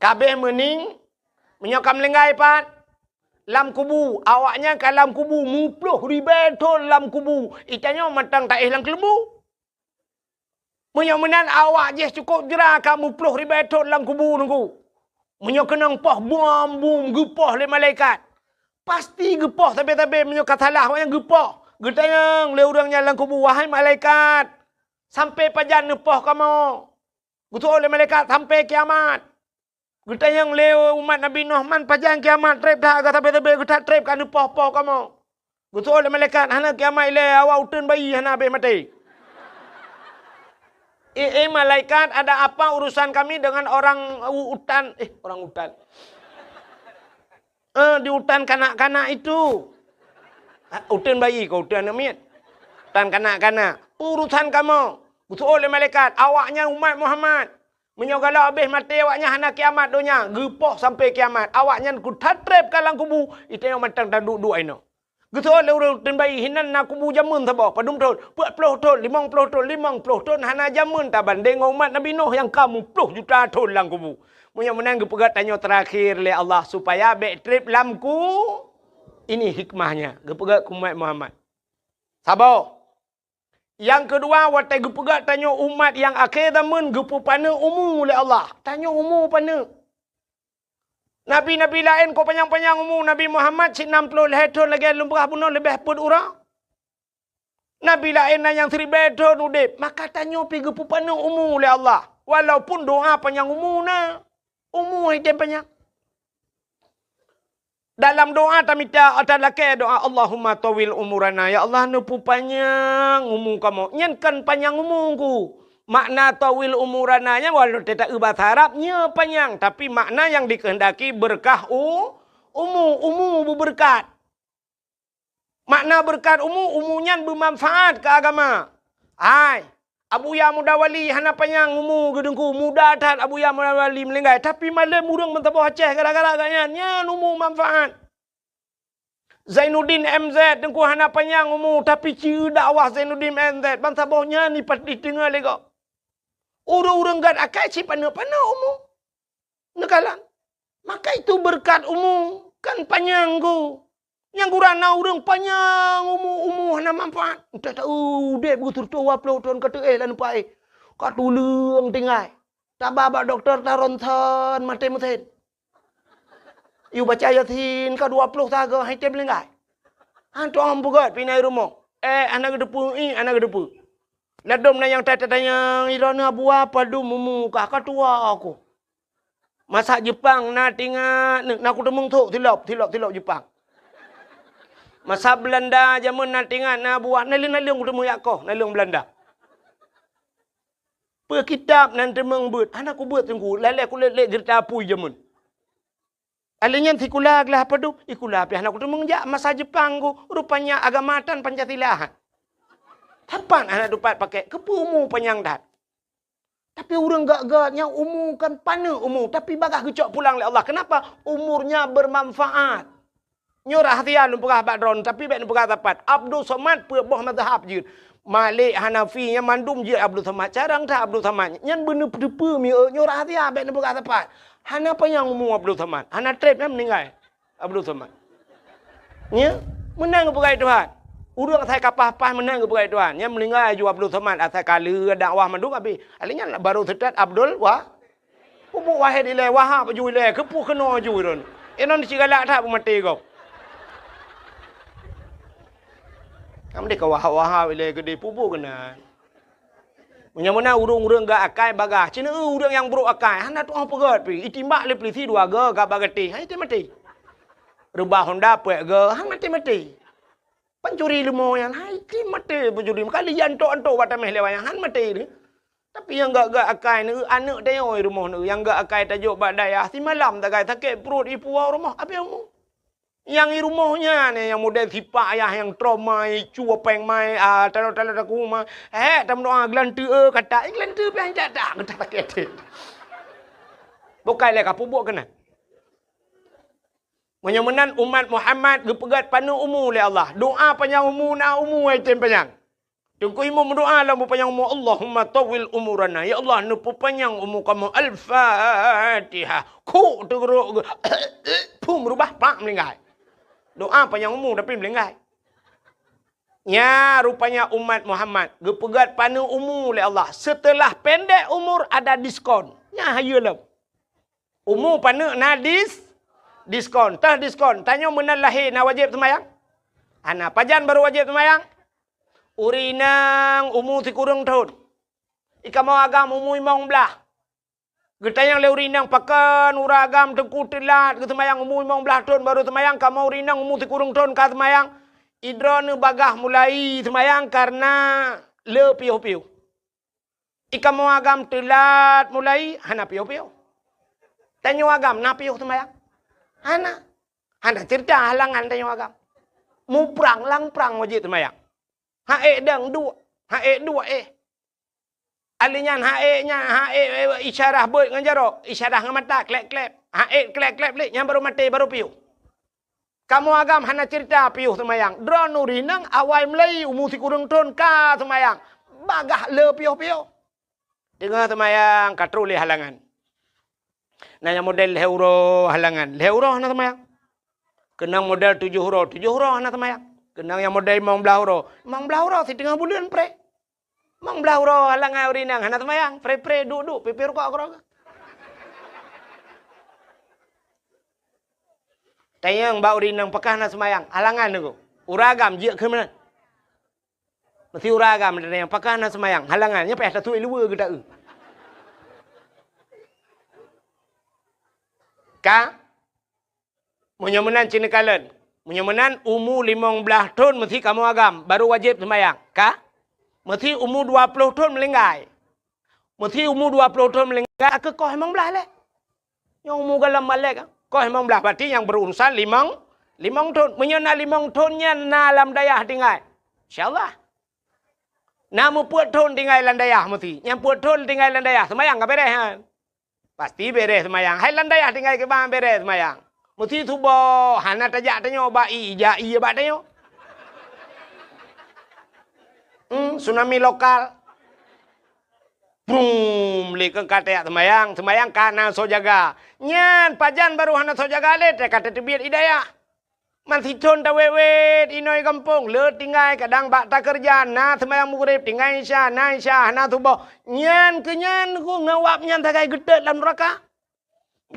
Ka abéh meuning, meunyoe ka meulinggai pat, lam kubu, awaknyan ka lam kubu, muploh ribèe thon lam kubu. Geutanyoe mantong taéh lam keuleumbu. Meunyoe meunan awak jih cukôp jra ka muploh ribèe thon lam kubu Teungku. Meunyoe keunong poh bom-bom geupoh lé malaikat, pasti geupoh sabe-sabe meunyoe ka salah awaknyan geupoh. Geutanyong lé ureueng nyan lam kubu, "Wahai malaikat, sampoe pajan neupoh kamoe?" Geuteupeue lé malaikat, "Sampoe kiamat." Geutanyong lé umat Nabi Nuh, "Man pajan kiamat, treb that, ka sabe-sabe geuthat treb ka neupoh-poh kamoe." Geuseuôt lé malaikat, "Hana kiamat ilée, awak uteuen bayi hana habéh maté." "Eh, eh, malaikat, ada apa urusan kami dengan orang u-, utan?" Eh, orang utan. Eh, di utan kanak-kanak itu. Ah, uteuen bayi kah, uteuen aneuk miet? Utan kanak-kanak. Urusan kamoe. Geuseuôt lé malaikat, "Awaknyan umat Muhammad. Meunyoe galak habéh maté awaknyan hana kiamat donya, geupoh sampai kiamat. Awaknyan geuthat treb ka lam kubu, itanyong mantong taduek-duek inoe." Geuseuôt lé ureuëng uteuen bayi, "Hinan na kubu jameun saboh, padum thon?" "Peuet ploh thon, limong ploh thon." "Limong ploh thon hana jameun tabandéng ngon umat Nabi Nuh nyang ka muploh juta thon lam kubu." Meunyoe meunan geupeugah tanyoe teurakhir lé Allah supaya bék treb lam ku-, ini hikmahnya, geupeugah keu umat Muhammad. Saboh. Nyang keudua, watée geupeugah tanyoe umat nyang akhé zaman geupeupaneuk umu lé Allah. Tanyoe umu paneuk. Nabi-nabi laén kok panyang-panyang umu, Nabi Muhammad cit nam ploh lhée thon lagée lôn peugah bunoe leubeh peuet uroe. Nabi laén na nyang siribée thon udeb, maka tanyoe pih geupeupaneuk umu lé Allah. Walaupun doa panyang umu na, umu hai tem panyang. Dalam doa tamita, talakée doa, "Allahumma tawil umurana." Ya Allah, neupeupanyang umu kamoe. Nyan kan panyang umu ku. Makna tawil umurana nyan walau teuta basa Arab nyoe panyang, tapi makna nyang dikehendaki beureukat u-, umu, umu beubeureukat. Makna beureukat umu, umu nyan beumanfaat keu agama. Hai, Abuya Muda Wali hana panyang umu geuteungku, muda that Abuya Muda Wali meuninggai, tapi malem ureuëng meusaboh Aceh gara-gara gobnyan, nyan umu manfaat. Zainuddin M Z teungku hana panyang umu, tapi ci dakwah Zainuddin M Z, bansaboh nyan dipat-, diteungoh lé gob. Ureuëng-ureuëng gét akai cit paneuk-paneuk umu. Neukalon. Maka itu beureukat umu kan panyang ku. Nyang gura na ureuëng panyang umu, umu hana manfaat. Entah tahu udeb beutôi dua ploh thon ka teuéh lam paéh. Ka tuleueng tinggai. Taba bak dokto ta ronsen maté meusen. Yue baca Yasin ka dua ploh sagoe hai tem linggai. Han tuang peugét pih na i rumoh. Eh, hana geuteupeue, ih, hana geuteupeue. Ladom na nyang ta-, tatanyong, "Droeneuh Abuya padum umu kah, ka tuha kah?" Masa Jepang na tingat, na kuteumeung thok silop, silop, silop Jepang. Masa Beulanda jameun na tingat na buah naleueng-naleueng kuteumeung jak koh, naleueng Beulanda. Peue kitab nan teumeung beuet, hana kubeuet teungku, lalée kulét-lét geurita apui jameun. Alèh nyan sikula glah padub, sikula pih hana kuteumeung jak masa Jepang ku, rupanya agama tan Pancasila. Sapat hana tupat pakai, keupeue umu panyang that. Tapi ureuëng gét-gét nyang umu kan paneuk umu, tapi bagaih geucok pulang lé Allah. Kenapa? Umurnya bermanfaat. Nyoe rahsia lôn peugah bak droeneuh, tapi bék neupeugah sapat. Abdul Somad peuet boh mazhab jeuet. Malik, Hanafi, nyan mandum jeuet Abdul Somad. Carông that Abdul Somad. Nyan beuneuteupeu mieu, nyoe rahsia bék neupeugah sapat. Hana panyang umu Abdul Somad. Hana treb nyan meuninggai. Abdul Somad. Nya, meunan geupeugah Tuhan. Ureuëng asai ka paih-paih meunan geupeugah Tuhan. Nyan meuninggai aju Abdul Somad asai ka lheueh dakwah mandum habéh. Alèh nyan baru seutôt Abdul Wa-, Peubuet Wahid ilèe, Wahab aju ilèe, keupeue keunoe aju droeneuh. Inong cit galak that peumaté gob. Kamoe deh ka Wahab-Wahab ilèe keudeh, peubuet keunan. Meunyoe meunan ureuëng-ureuëng gét akai bagaih, cit ureuëng nyang brok akai, hana tu'oh peugét pih, itimbak lé pulisi dua goe ka bak gatéh, han maté-maté. Reubah honda peuet goe, han maté-maté. Pancuri leumo nyan, hai, cit maté pancuri. Meukalia antok-antok bak taméh lé wayang, han maté deh. Tapi nyang gét-gét akai neu, aneuëk tanyoe i rumoh neu, nyang gét akai tajok bak dayah, simalam tagai sakét pruet i puwoe rumoh, abéh umu. Nyang i rumoh nyan, nyang model sipak ayah nyang trauma, i cue péng mai, ah, talo-talo taku ma. Hék, tameudoa geulanteue, eh, kata, eh, geulanteue pih han jak-jak, geutak sakét até. Bukai lé ka peubuet keunan. Meunyoe meunan umat Muhammad geupeugét paneuk umu lé Allah. Doa panyang umu na umu ai tem panyang. Teungku Imum meudoa lam peupanyang umu, "Allahumma tawwil umurana." Ya Allah, neupeupanyang umu kamoe. Al-Fatihah. Kuk teugeurok geu-, phum reubah, pak meuninggai. Doa panyang umu tapi meuninggai. Nya rupanya umat Muhammad geupeugét paneuk umu lé Allah. Seuteulah pendek umur ada diskon. Nya hayeue lom. Umu paneuk na dis-, diskon. Teuh diskon. Tanyoe meunan lahé na wajéb seumayang? Hana. Pajan barô wajéb seumayang? Ureuëng inong umu sikureueng thon. I kamoe agam umu limong blaih. Geutanyong lé ureueng inong, "Pakon uroe agam Teungku teulat geuseumayang, umu limong blaih thon barô seumayang, kamoe ureueng inong umu sikureueng thon ka seumayang?" Idroeneuh bagaih mulai seumayang kareuna le piôh-piôh. Di kamoe agam teulat mulai, hana piôh-piôh. Tanyoe agam na piôh seumayang? Hana. Hana ceurita halangan tanyoe agam. Muprang lamprang wajéb seumayang. Ha ék dang duek, ha ék duek éh. Ahli nyan ha ék nyan, ha ék, ék isyarah beuet ngon jaroe, isyarah ngon mata, klep-klep. Ha ék klep-klep lé, nyan barô maté, barô piôh. Kamoe agam hana ceurita piôh seumayang. Droeneuh ureueng inong awai mulai umu sikureueng thon ka seumayang. Bagaih le piôh-piôh. Teungoh seumayang ka troh lé halangan. Na nyang model lhèe uroe halangan. Lhèe uroe hana seumayang. Keunong model tujoh uroe, tujoh uroe hana seumayang. Keunong nyang model limong blaih uroe, limong blaih uroe siteungoh buleuen pré. Limong blaih uroe halangan ureueng inong hana seumayang, pré-pré duek-duek, pipé rukok keudroe. Tanyong bak ureueng inong pakon hana seumayang, halangan nyoe. Uroe agam jeuet keu meunan. Meusti uroe agam tanyong pakon hana seumayang, halangan nyoe payah tatuek luweue geuta-eu. Ka Meunyoe meunan cit neukalon, meunyoe meunan umu limong blaih thon meusti kamoe agam, barô wajéb seumayang, ka? Meusti umu dua ploh thon meulinggai. Meusti umu dua ploh thon meulinggai, ka koh limong blaih lé. Nyoe umu gohlom balek, koh limong blaih, berarti nyang berurusan limong, limong thon. Meunyoe na limong thon nyan na lam dayah tinggai, insya Allah. Na meupeuet thon tinggai lam dayah meusti. Nyang peuet thon tinggai lam dayah, seumayang ka beres nyan. Pasti beres seumayang. Hai lam dayah tinggai kiban beres seumayang. Meusti suboh, hana tajak tanyoe bak ie, ija ie bak tanyoe. Hmm, tsunami lokal. Brum, lé keu ka tajak seumayang, seumayang ka na soe jaga. Nyan pajan barô hana soe jaga lé, teuka tateubiet ie dayah. Man sithon tawét-wét inoe gampông, le tinggai kadang bak takeureuja, na seumayang Maghrib, tinggai Isya, na Isya, hana suboh. Nyan keu nyan ku ngon wab nyan sagai geutot lam nuraka.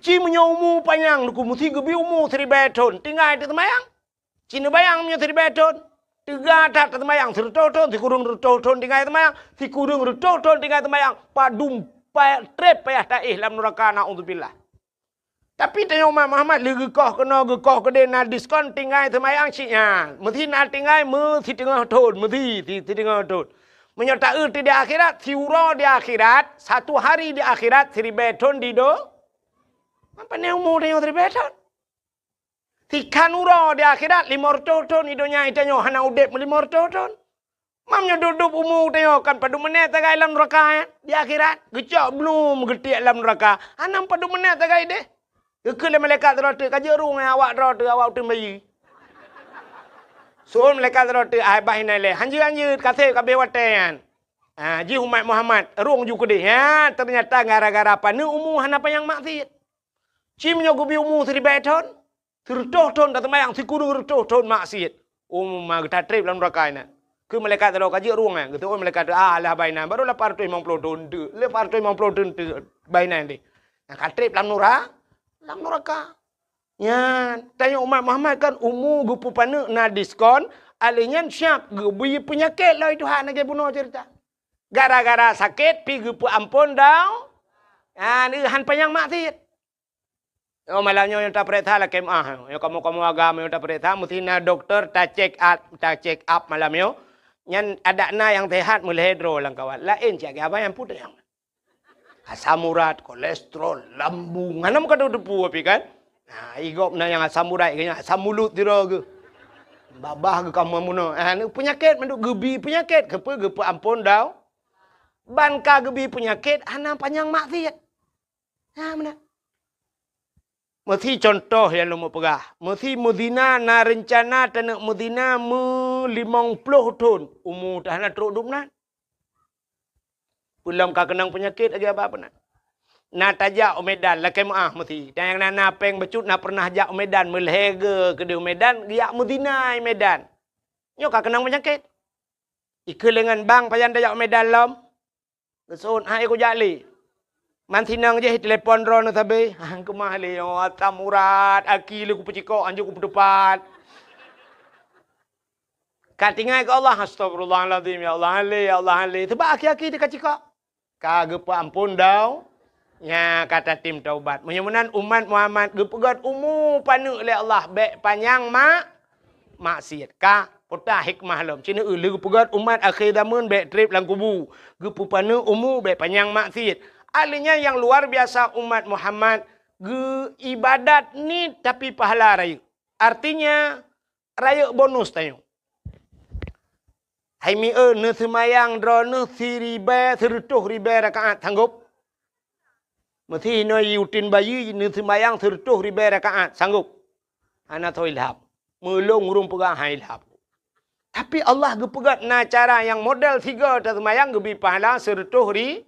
Ci meunyoe umu panyang ku meusti geubi umu siribèe thon, tinggai teuseumayang. Ci neubayang meunyoe siribèe thon, teuga that taseumayang sireutôh thon, sikureueng reutôh thon tinggai seumayang, sikureueng reutôh thon tinggai seumayang, padum pa-, trép payah taéh lam nuraka, naudzubillah. Tapi tanyoe umat Muhammad lé geukoh keunoe geukoh keudeh na diskon tinggai seumayang cit nyan. Meusti na tinggai meusiteungoh thon, meusti si-, siteungoh thon. Meunyoe taeu di akhirat, siuroe di akhirat, satu hari di akhirat, siribèe thon di do-, apa ni umu tanyoe siribèe thon? Sikhan uroe di akhirat, limong reutôh thon di donya, tanyoe hana udeb limong reutôh thon. Mam nyoe dub-dub umu tanyoe kan padum menét sagai lam nuraka, eh? Di akhirat, geucok blum geutiek lam nuraka. Hana padum menét sagai deh. Geukheun lé malaikat sidroe teuk, "Ka jeuet rueng awak droe teuh, awak uteuen bayeue." Seuôn malaikat sidroe teuk, "Hai bah inan lé, hanjeuet-hanjeuet, ka sép ka abéh watèe nyan." Ah, jih umat Muhammad, rueng ju keudeh. Ha, teunyata gara-gara paneuk umu hana panyang maksiet. Ci meunyoe geubi umu siribèe thon, sireutôh thon taseumayang, sikureueng reutôh thon maksiet. Umu ma geutatrép lam nuraka inan. Keu malaikat sidroe ka jeuet rueng, eh. Geuseuôn malaikat, "Ah, alah bah inan, barô lapan reutôh limong ploh thon teuk. Lapan reutôh limong ploh thon teuk bah inan deh." Nyang ka trép lam nura-, lam nuraka. Nyan, tanyoe umat Muhammad kan umu geupeupaneuk na diskon, alèh nyan siab geubi peunyakét lom Tuhan lagèe bunoe ceurita. Gara-gara sakét pih geupeuamphon dau-, ah, han panyang maksiet. Oh, malam nyoe nyang tapeuriksa lakèe meu'ah. Nyoe kamoe-kamoe agam nyoe tapeuriksa, meusti na dokto ta-check up, ta-check up malam nyoe. Nyan adak na nyang sehat meulhèe droe lam kawat. Laén cit lagèe abang nyang putéh. Asam urat, kolesterol, lambung. Hana meukadoe teupeu pih kan? Nah, i gob na nyang asam urat, nyang asam mulut sidroe geuh. Babah geuh ka meunoe. Ah, ni peunyakét mandum geubi peunyakét, keupeue geupeuamphon dau-, ban ka geubi peunyakét hana panyang maksiet. Ha, meunan. Meusti contoh nyang lôn peugah. Meusti meuzina na reuncana taneuk meuzina meu limong ploh thon. Umu teuh hana trok dum nan. Peulom ka keunong peunyakét lagèe abang peunan. Na tajak u Medan, lakèe meu'ah meusti. Dan nyang na, na péng bacut na peureunah jak u Medan, meulhèe geuh keudeh u Medan, geujak meuzina i Medan. Nyoe ka keunong peunyakét. Ikheun lé ngon bang pajan tajak u Medan lom. Geuseuôt, "Hai, kujak lé." Man sinong jih telepon droeneuh sabe. "Hang keumah lé, oh, asam urat, aki lé kupeucikok, hanjeuet kupeuteupat." Ka tinggai keu Allah, "Astagfirullahalazim, ya Allah, han lé, ya Allah, han lé." Sabab aki-aki teuh ka cikok. Ka geupeuamphon dau-, Nya ka tatem taubat. Meunyoe meunan umat Muhammad geupeugét umu paneuk lé Allah bék panyang mak maksiat. Ka peutah hikmah lom. Cina lé geupeugét umat akhé zaman bék treb lam kubu. Geupeupaneuk umu bék panyang maksiat. Ahli nyan nyang luar biasa umat Muhammad geu ibadat niet tapi pahala rayeuk. Artinya rayeuk bonus tanyoe. Hai mieu neuseumayang droeneuh siribée seureutôh ribée rakaat sanggob? Meusi inoe yutin bayi neuseumayang seureutôh ribée rakaat sanggob? Hana soe ilham. Meulong ureuëng peugah hai ilham. Tapi Allah geupeugét na cara nyang model sigoe taseumayang geubi pahala seureutôh ri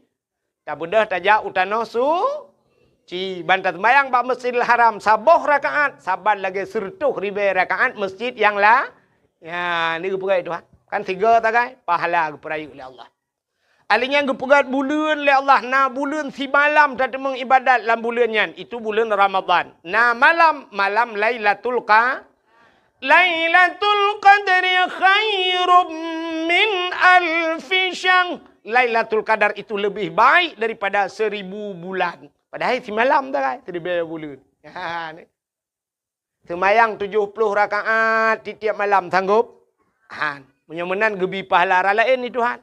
Tabeudôh tajak u tanoh suci, ban taseumayang bak Masjidil Haram saboh rakaat saban lagée seureutôh ribée rakaat masjid nyang la. Ya, ni geupeugah Tuhan. Kan sigoe tagai pahala geupeurayeuk lé Allah. Ahli nyan geupeugét buleuen lé Allah na buleuen simalam tateumeung ibadat lam buleuen nyan, itu buleuen Ramadhan. Na malam, malam Lailatul Qa-, Lailatul Qadri khairum min alfi syahr. Lailatul Qadar itu lebih baik daripada seribu bulan. Padahai simalam dah kan, seribu bulan. Ha, ni. Seumayang tujuh puluh rakaat tiep-tiep malam sanggob? Han. Meunyoe meunan geubi pahala rara laén ni Tuhan.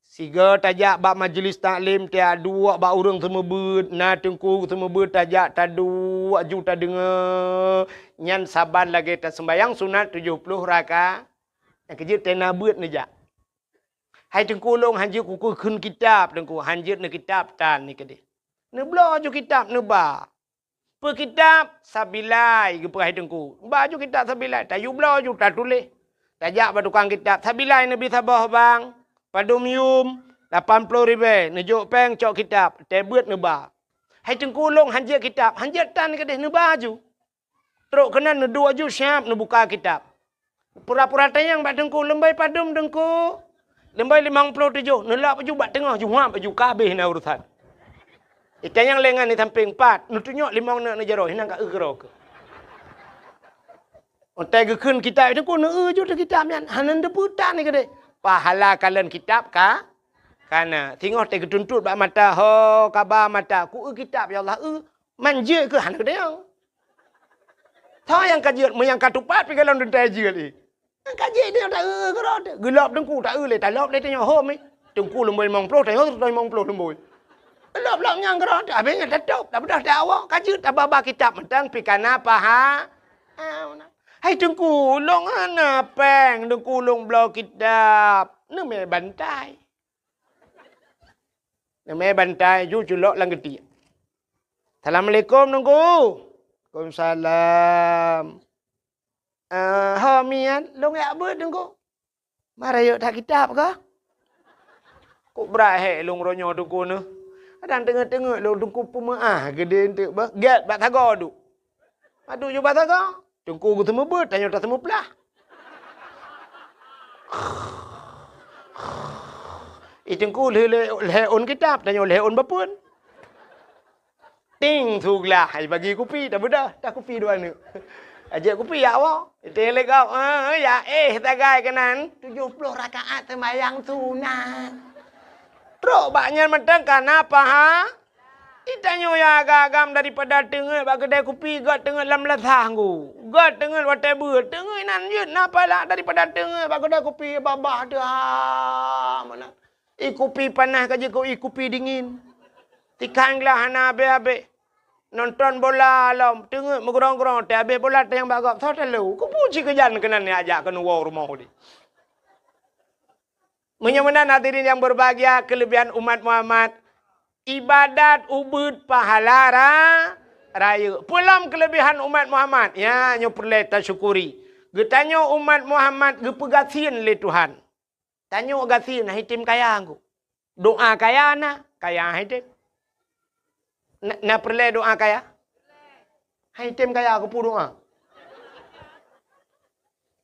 Sigoe tajak bak majlis taklim, tajak duek bak ureuëng seumeubeuet, na teungku seumeubeuet tajak taduek ju tadeungoe, nyan saban lagée taseumayang sunat tujoh ploh raka-, nyang keujeuet tena beuet neujak. Hai teungku, lôn hanjeuet kukheun kitab teungku, hanjeuet neukitab tan ni keudeh. Neubloe ju kitab neuba. Peukitab sabilai geupeugah teungku. Ba ju kitab sabilai, tayue bloe ju tatuléh. Tajak bak tukang kitab, sabilai neubi saboh bang, padum yum, lapan ploh ribée, neujok péng cok kitab, tée beuet neuba. Hai teungku, lôn hanjeuet kitab, hanjeuet tan keudeh neuba ju. Trok keunan neuduek ju siab neubuka kitab. Pura-pura tanyong bak teungku, "Leubeh padum teungku?" "Leubeh limong ploh tujoh." Neulak bak ju bak teungoh, ju huab bak ju, ka habéh na urusan. Itanyong lé ngon di sampéng, "Pat?" Neutunyok limong neuk neujaroe, hinan ka eu keudroe keuh. Watée geukheun kitab teungku, neueu ju teuh kitab nyan, hana neuteupeue tan ni keudeh. Pahala kalon kitab ka, kana. Singoh tée geutuntot bak mata, ho kaba mata, "Ku eu kitab, ya Allah, eu." Man jeuet keuh hana geutanyong. Soe nyang ka jeuet, meunyo nyang ka tupat pih gohlom teuntée jeuet, eh. Nyang ka jeuet nyoe taeu keudroe teuh. Geulop teungku taeu lé, talop lé tanyoe hom, eh. Teungku lumboi limong ploh, tanyoe limong ploh lumboi. Lop-lop nyang keudroe teuh, habéh nyan tatôb, tabeudôh teuh awak, ka jeuet tababa kitab mantong pih kana paha. Ah, meunan. Hai teungku, lôn hana péng, teungku lôn bloe kitab. Neumé bantai. Neumé bantai ju culok lam geutiek. "Assalamualaikum, Teungku." "Waalaikumsalam." "Eh, ho miet, lôn jak beuet, Teungku." "Ma rayeuk that kitab kah?" "Kok brat hék lôn uroe nyoe, Teungku, neuh. Kadang teungeut-teungeut lôn, Teungku, peumeuáh geudeh eunteuk beuh. Gét bak sagoe duek." Padub ju bak sagoe. Teungku geuseumeubeuet, tanyoe taseumeuplah. Ih, teungku lheueh lhée ôn kitab, tanyoe lhée ôn bapeuen. Ting, su glah, ai bagi kupi, tabeudôh, ta kupi dua neuk. Ajak kupi jak woe. Iteng lé gob, eh, jak éh sagai keunan. Tujoh ploh rakaat seumayang sunat. Trok bak nyan mantong kana paha. Itanyoe nyang agam-agam daripada teungeut bak keudai kupi, gét teungeut lam lasah nggu. Gét teungeut watée beuet, teungeut inan jeuet na pahala daripada teungeut bak keudai kupi babah teuh, ha, meunan. Ih kupi panas ka jeuet keu ih kupi dingin. Tikhan glah hana habéh-habéh. Nonton bola lom, teungeut meugrong-grong, teuhabéh bola teunyang bak gob, soe talo. Kupu cit keujan keunan jak keunoe woe rumoh deh. Meunyoe meunan hadirin nyang berbahagia, keulebihan umat Muhammad, ibadat ubeuet pahala ra-, rayeuk. Peue lom keulebihan umat Muhammad? Ya, nyoe peureulée tasyukuri. Geutanyoe umat Muhammad geupeugasien lé Tuhan. Tanyoe gasien, han item kaya ngku. Doa kaya na, kaya han item. Na, na peureulée doa kaya? Han item kaya, keupeue doa?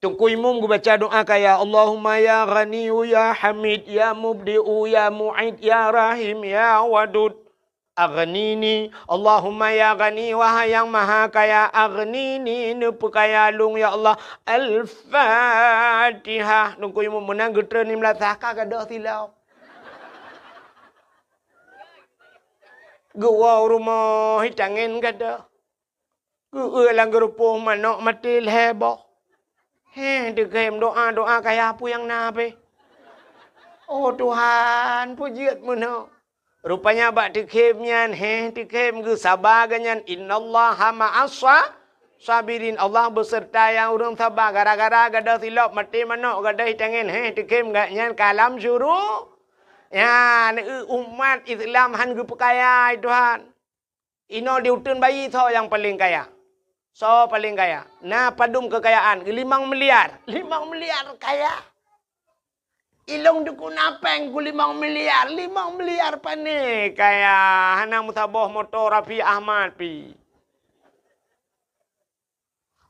Teungku Imum geubaca doa kaya, "Allahumma ya Ghaniyyu ya Hamid ya Mubdi'u ya Mu'id ya Rahim ya Wadud, aghnini." Allahumma ya Ghani, wahai Nyang Maha Kaya, aghnini, neupeukaya lôn ya Allah. Al-Fatihah. Teungku Imum meunan geutreun lim lasah ka gadôh silop. Geuwoe u rumoh, hi tangen gadoh. Geuék lam geurupoh manok maté lhée boh. Heh, teukhem doa-doa kaya peue nyang na pih. Oh Tuhan, peue jeuet meunoe. Rupanya bak teukhem nyan, heh, teukhem geusaba geuh nyan, "Innallaha ma'as sa-, sabirin." Allah beuseurta nyang ureuëng saba. Gara-gara gadoh silop maté manok, gadoh hi tangen, heh, teukhem geuh nyan ka lam syuru-, ya, neu umat Islam han geupeukaya, hai Tuhan. Inoe di uteuen bayi soe nyang paleng kaya? Soe paleng kaya? Na padum keukayaan? Limong miliar. Limong miliar kaya. Ilong duku na péng ku limong miliar. Limong miliar pane kaya? Hana meusaboh moto Raffi Ahmad pi.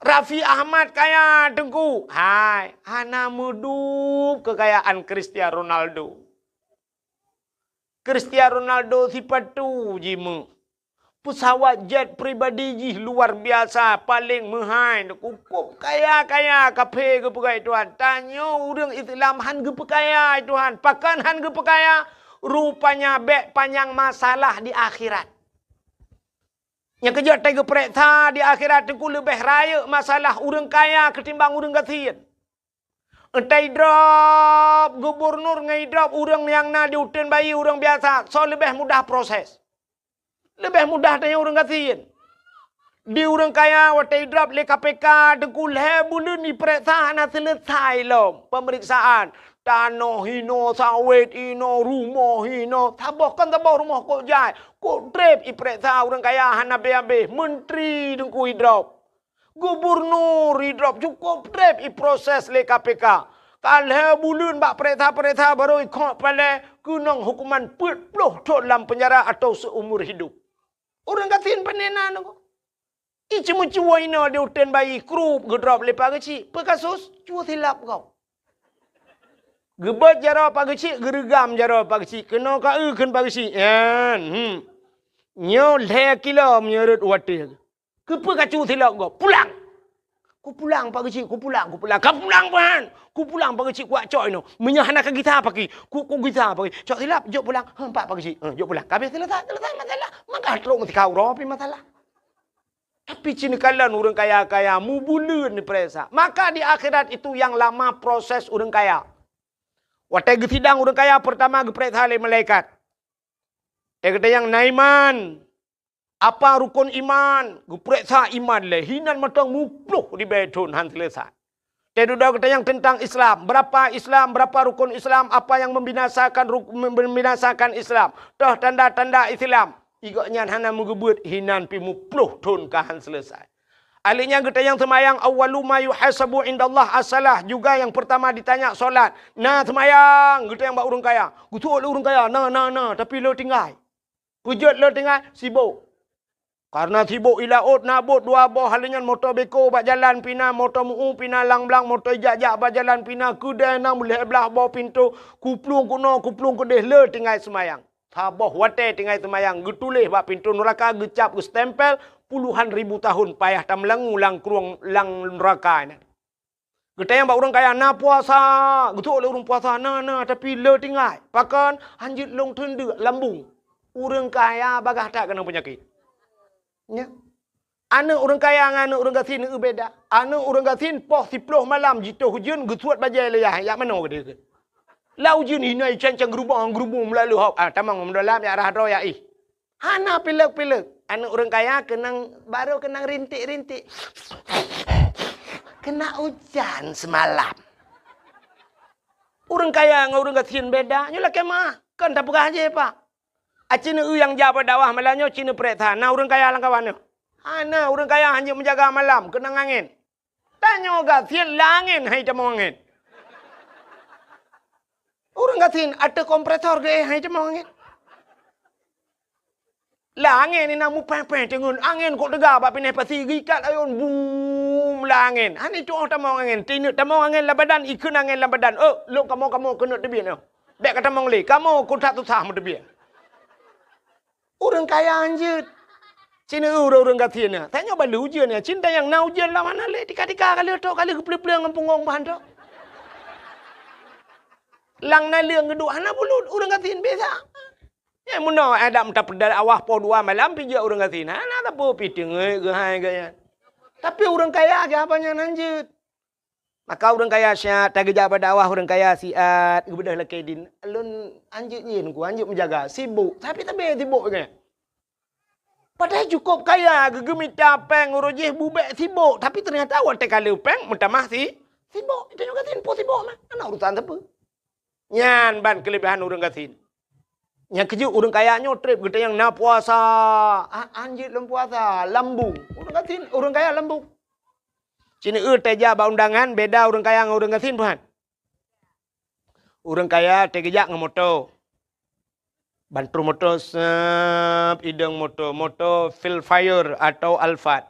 Raffi Ahmad kaya, Teungku. Hai, hana meudub keukayaan Cristiano Ronaldo. Cristiano Ronaldo sipatu jimeuh. Peusawat jet pribadi jih luar biasa, paleng meuhai, cukup kaya-kaya, kaphé geupeugah Tuhan. Tanyoe ureuëng Islam han geupeukaya, Tuhan. Pakon han geupeukaya? Rupanya bék panyang masalah di akhirat. Nyang keujeuet teugeupeureksa di akhirat teungku leubeh rayeuk masalah ureuëng kaya keutimbang ureuëng gasien. Entah idrop gubernur ngon idrop ureuëng nyang na di uteuen bayi ureuëng biasa, soe leubeh mudah proses? Leubeh mudah tanyoe ureuëng gasien. Di ureuëng kaya watée idrop lé K P K teungku lhée buleuen ipereksa hana seuleusoe lom peumeriksaan. Tanoh hinoe, sawét hinoe, rumoh hinoe. Saboh kon saboh rumoh kok jai, kok treb ipereksa ureuëng kaya hana habéh-habéh. Menteri teungku idrop. Gubernur idrop cukup treb iproses lé K P K. Ka lhée buleuen bak pereksa-pereksa barô ikhok palée keunong hukuman peuet ploh thon lam penjara atau seumur hidup. Ureuëng gasien pane na nyoe. Iceumeucue inoe di uteuen bayi krup geudrop lé Pak Geuchik. Peue kasus? Cue silap gob. Geubeuet jaroe Pak Geuchik, geureugam jaroe Pak Geuchik. Keunoe ka eu kheun Pak Geuchik. Nyan, hmm. Nyoe lhée kilo meunyeurot watée. Keupeue ka cue silap gob? Pulang! Kupulang Pak Geuchik, kupulang, kupulang. Ka pulang ban! Kupulang Pak Geuchik, kuwak cok inoe. Meunyoe hana ka gisa paki, ku, kugisa paki. Cok silap, jok pulang. Heuh, empat Pak Geuchik. Heuh, jok pulang. Ka habéh selesai, selesai masalah. Maka trok meutika uroe pi masalah. Tapi cina kalon ureuëng kaya-kaya mubuleuen ipereksa. Maka di akhirat itu yang lama proses ureuëng kaya. Watée geusidang ureuëng kaya, pertama geupereksa lé malaikat. Teukeutanyong na iman. Apa rukon iman? Geupereksa iman lé. Hinan mantong muploh ribée thon han selesai. Teududoe geutanyong tentang Islam. Berapa Islam? Berapa rukon Islam? Apa yang membinasakan ruk-, membinasakan Islam? Toh tanda-tanda Islam. Igok nyan hana meugeubeuet hinan pi muploh thon ka han selesai. Ahli nyan geutanyong seumayang, awwalu ma yuhasabu indallah as-salah. Juga yang pertama ditanya solat. Na seumayang, geutanyong bak ureuëng kaya. Geutuok lé ureuëng kaya, na, na, na, tapi le tinggai. Peujeuet le tinggai, sibok. Karena sibok i laôt na bot dua boh, hal nyan moto beko bak jalan pina, moto meu pina lang blang, moto ijak-jak bak jalan pina, keudée na meulhée blaih boh pintoe, kuplueng keunoe, kuplueng keudeh, le tinggai seumayang. Saboh watée tinggai seumayang, geutuléh bak pintoe nuraka, geucab, geustempel, puluhan ribu tahun payah tameulangu lam krueng lam nuraka nyan. Geutanyong bak ureuëng kaya, na puasa? Geutuok lé ureuëng puasa, na, na, tapi le tinggai. Pakon? Hanjeuet lôn teundeuk lambung. Ureuëng kaya bagaih that keunong peunyakét. Nya. Aneuëk ureuëng kaya ngon aneuëk ureuëng gasien beda. Aneuëk ureuëng gasien poh siploh malam jitoh ujeuen geusuet bajée lé yah, jak manoe geude keu. Lam ujeuen hinoe cancang geurubong-geurubong meulalu hok. Ah, tamong meudolam jak rhah droe jak ih. Hana pilek-pilek. Aneuëk ureuëng kaya keunong, barô keunong rintik-rintik. Kena ujan semalam. Ureuëng kaya ngon ureuëng gasien beda. Nyoe lakée meuah. Kon tapeugah jih, Pak. Aci neu nyang jak bak dakwah malam nyoe, ci neupereksa. Na ureuëng kaya lam kawan nyoe? Hana, ureuëng kaya hanjeuet meujaga malam, keunong angén. Tanyoe gasien lam angén hai tamong angén. Ureuëng gasien ateueh kompresor geuéh hai tamong angén. Lam angén inan mupéh-péh teungeun, angén kok teuga bak pineh pasi geuikat ayôn bum lam angén. Hana tuoh tamong angén, tineuk tamong angén lam badan, ikheun angén lam badan. Oh, lôn kamoe-kamoe keuneuk teubiet nyoe. Bék ka tamong lé, kamoe kuthat susah meuteubiet. Ureuëng kaya hanjeuet. Cina ureuëng-ureuëng gasien nyan. Tanyoe balu ujeuen nyan. Cina nyang na ujeuen lam hana lé tika-tika ka lheueh tok, ka lheueh geupleueng-pleueng ngon punggong bahan tok. Lam naleueng geuduek hana bulut, ureuëng gasien biasa. Nyang meunoe adak meuta peudeuh awah poh dua malam pijak ureuëng gasien. Hana sapeue pi teungeut geuhai gaya. Tapi ureuëng kaya geuhaba nyan hanjeuet. Maka ureuëng kaya siat tageujak bak dakwah ureuëng kaya siat geubeudôh lakée din. Lôn hanjeuet nyin ku hanjeuet meujaga sibok. Tapi tabe sibok gaya. Padahai cukup kaya geugeumita péng uroe jih bubek sibok. Tapi ternyata watée ka le péng meutamah si sibok. Itu juga tin po sibok mah. Hana urusan sapeue. Nyan ban keulebihan ureuëng gasien. Nyang keujeuet ureuëng kaya nyoe treb geutanyong na puasa. Ah, hanjeuet lom puasa, lambung. Ureuëng gasien, ureuëng kaya lambung. Cine eu teujak bak undangan beda ureuëng kaya ngon ureuëng gasien peue han. Ureuëng kaya teujak ngon moto. Bantu moto sep idong moto, moto Feel Fire atau Alphard.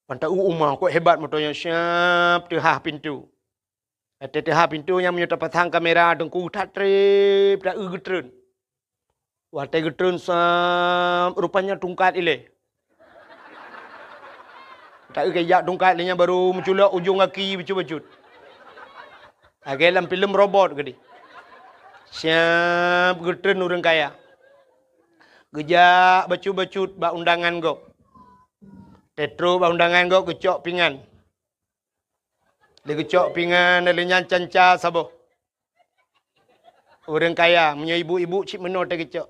Mantap u uma kok hebat moto nyan siap teuhah pintu. Watée teuhah pintu nyang meunyoe tapasang kamera teungku that treb ta eu geutreun. Watée geutreun sam rupanya tungkat ilée. Ta eu kejak tungkat lé nyan baru meuculok ujong gaki bacut-bacut. Lagée lam filem robot geude. Siap geutreun ureuëng kaya. Geujak bacut-bacut bak undangan gob. Teutro bak undangan gob geucok pingan. Lé geucok pingan lé nyan canca saboh. Ureuëng kaya meunyoe ibu-ibu cit meunoe teuh geucok.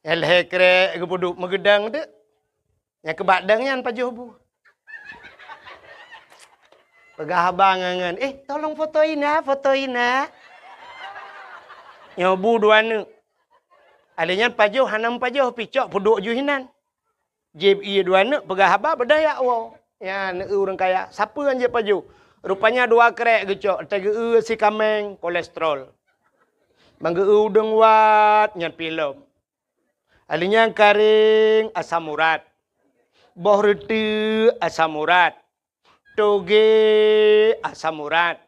Lhée krek geupeuduek meugeudang teuk. Nyang keubak dang nyan pajoh bu. Peugah abang ngon, "Eh, tolong foto ina, foto ina." Nyoe bu dua neuk. Alé nyan pajoh hana meupajoh picok peuduek ju hinan. Jieb ié dua neuk peugah haba beudaya woe. Nyan ureuëng kaya, sapeue han jieb pajoh? Rupanya dua krek geucok, teugeue si kameng kolesterol. Manggeu udeueng wat nyan pilom. Alé nyan karéng asam urat. Boh reuteuek asam urat. Toge asam urat.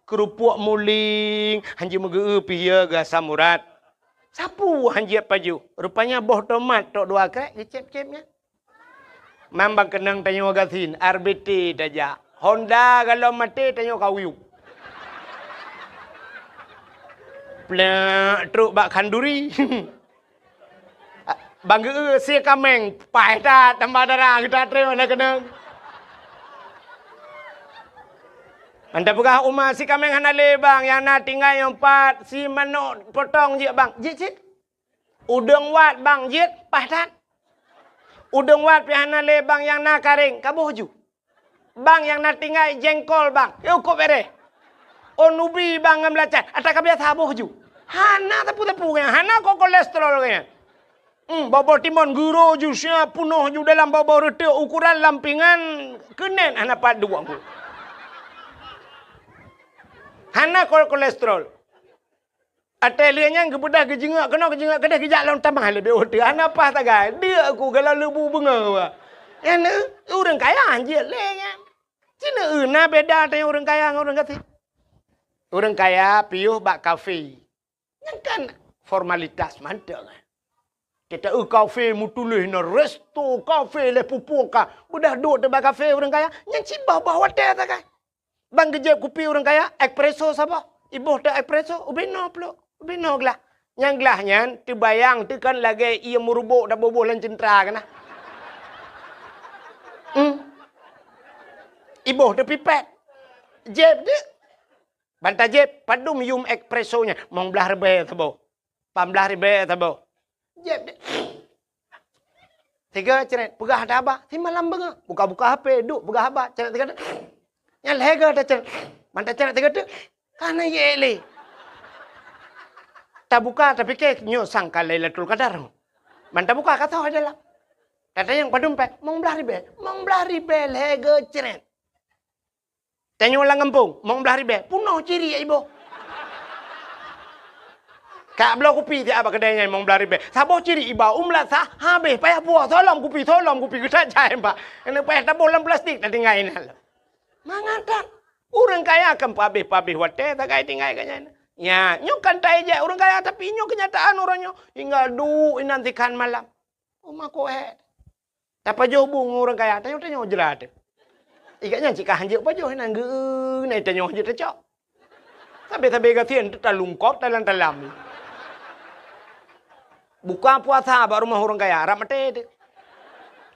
Keurupuk muling hanjeuet meugeu pih ya geu asam urat. Sapeue hanjeuet pajoh? Rupanya boh tomat tok dua krek geucép-cép nyan. Mambang keunong tanyoe gasien, R B T tajak. Honda galom maté tanyoe kawiup. Plek trok bak khanduri. Bang geu sie kameng, paih that tambah dara geuta treun na keunong. Anda peugah uma si kameng hana lé bang, nyang na tinggai nyang pat si manok potong jeuet bang, jeuet cit. Udeueng wat bang jeuet, paih that. Udeueng wat pih hana lé bang, nyang na karéng kaboh ju. Bang nyang na tinggai jengkol bang, yôh kop bereh. Oh nubi bang ngon beulacan, ata ka biasa boh ju. Hana tepu-tepu nyan, hana ko kolesterol nyan. Hmm, boh-boh timon guro ju sia punoh ju dalam boh-boh reuteuek ukuran lampingan keunen hana pat duek. Hana ko kolesterol. Até lheueh nyan geubeudah geujeungok keunoe geujeungok keudeh geujak lom tamah leubeh uteue hana paih sagai. Deuk ku gala leubu beungoh. Nyan ureueng kaya jeuet lé nyan. Cina na beda teuh ureueng kaya ngon ureueng gasien. Ureueng kaya piôh bak kafe. Nyan kan formalitas mantong. Kita eu kafe meutuléh na resto kafe lé pupuk ka. Beudah duek teuh bak kafe ureueng kaya. Nyan cit bah-bah watèe sagai. Ban geujép kupi ureueng kaya, espresso saboh. Iboh teuh espresso, ubé noe pluek, ubé noe glah. Nyang glah nyan teubayang teuh kan lagèe ié meurubok taboh-boh lam ceuntra keunan. Hmm. Iboh teuh pipet. Jép deuh. Ban tajép, padum yum espresso nyan? Limong blah ribèe saboh. Peuet blah ribèe saboh. Jép deh. Tiga cret, peugah haba. Simalam beungoh, buka-buka H P, duek peugah haba, cret tiga deh. Nyan lhèe geuh tacret. Ban tacret tiga deh, ka na yek lé. Tabuka, tapike, nyoe sang ka Lailatul Qadar. Ban tabuka, ka soe dalam. Tatanyong padum pèng, limong blah ribèe. Limong blah ribèe lhèe geuh cret. Tanyoe lam gampông, limong blah ribèe, punoh ciri iboh. Ka bloe kupi siat bak keudè nyan limong blah ribèe. Saboh ciri iba u meulasah, habéh payah puwoe, soe lom kupi, soe lom kupi, geutajak iba. Keuneuk payah taboh lam plastik, tatinggai inan lom. Mangat that. Ureueng kaya kan peuhabéh-peuhabéh watèe sagai tinggai geuh nyan. Nya, nyoe kan taijak ureueng kaya, tapi nyoe keunyataan uroe nyoe. Hingga duek inan sikhan malam. Uma kohet. Tapajoh bu ngon ureueng kaya, tanyoe-tanyoe jrat. Ikat nyan cit ka hanjeuet pajoh inan geu na itanyoe hanjeuet tacok. Sabe-sabe gasien teutalungkot talam-talam. Buka puasa bak rumoh ureueng kaya, rab maté teuh.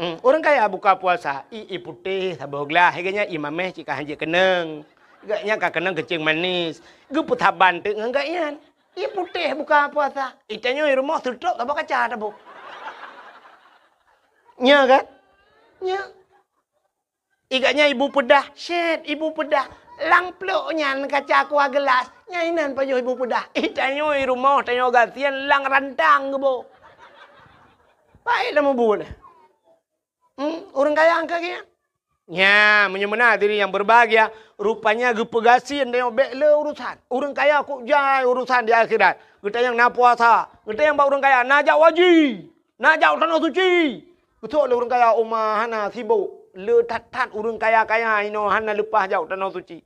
Hmm, ureueng kaya buka puasa, i, i putéh saboh glah, ikat nyan i mameh cit ka hanjeuet keunong. Ikat nyan ka keunong keuceung manis. Geupeusaban teuk ngon gobnyan. I putéh buka puasa. Itanyoe i rumoh seutôt saboh kaca taboh. Nya kan? Nya. Ikat nyan ibu peudah, syet ibu peudah. Lam plôk nyan kaca kuah geulas, nyan inan pajoh ibu peudah. Itanyoe i rumoh tanyoe gasien lam rantang geuboh. Paét lam mubuet. Hmm, ureueng kaya angka geuh nyan. Nya, meunyoe meunan hadirin yang berbahagia, rupanya geupeugasien tanyoe bék le urusan. Ureueng kaya kok jai urusan di akhirat. Geutanyong na puasa, geutanyong bak ureueng kaya na jak haji. Na jak u Tanoh Suci. Geutôk lé ureueng kaya uma hana sibôk. Le that-that ureueng kaya-kaya inoe hana leupah jak u Tanoh Suci.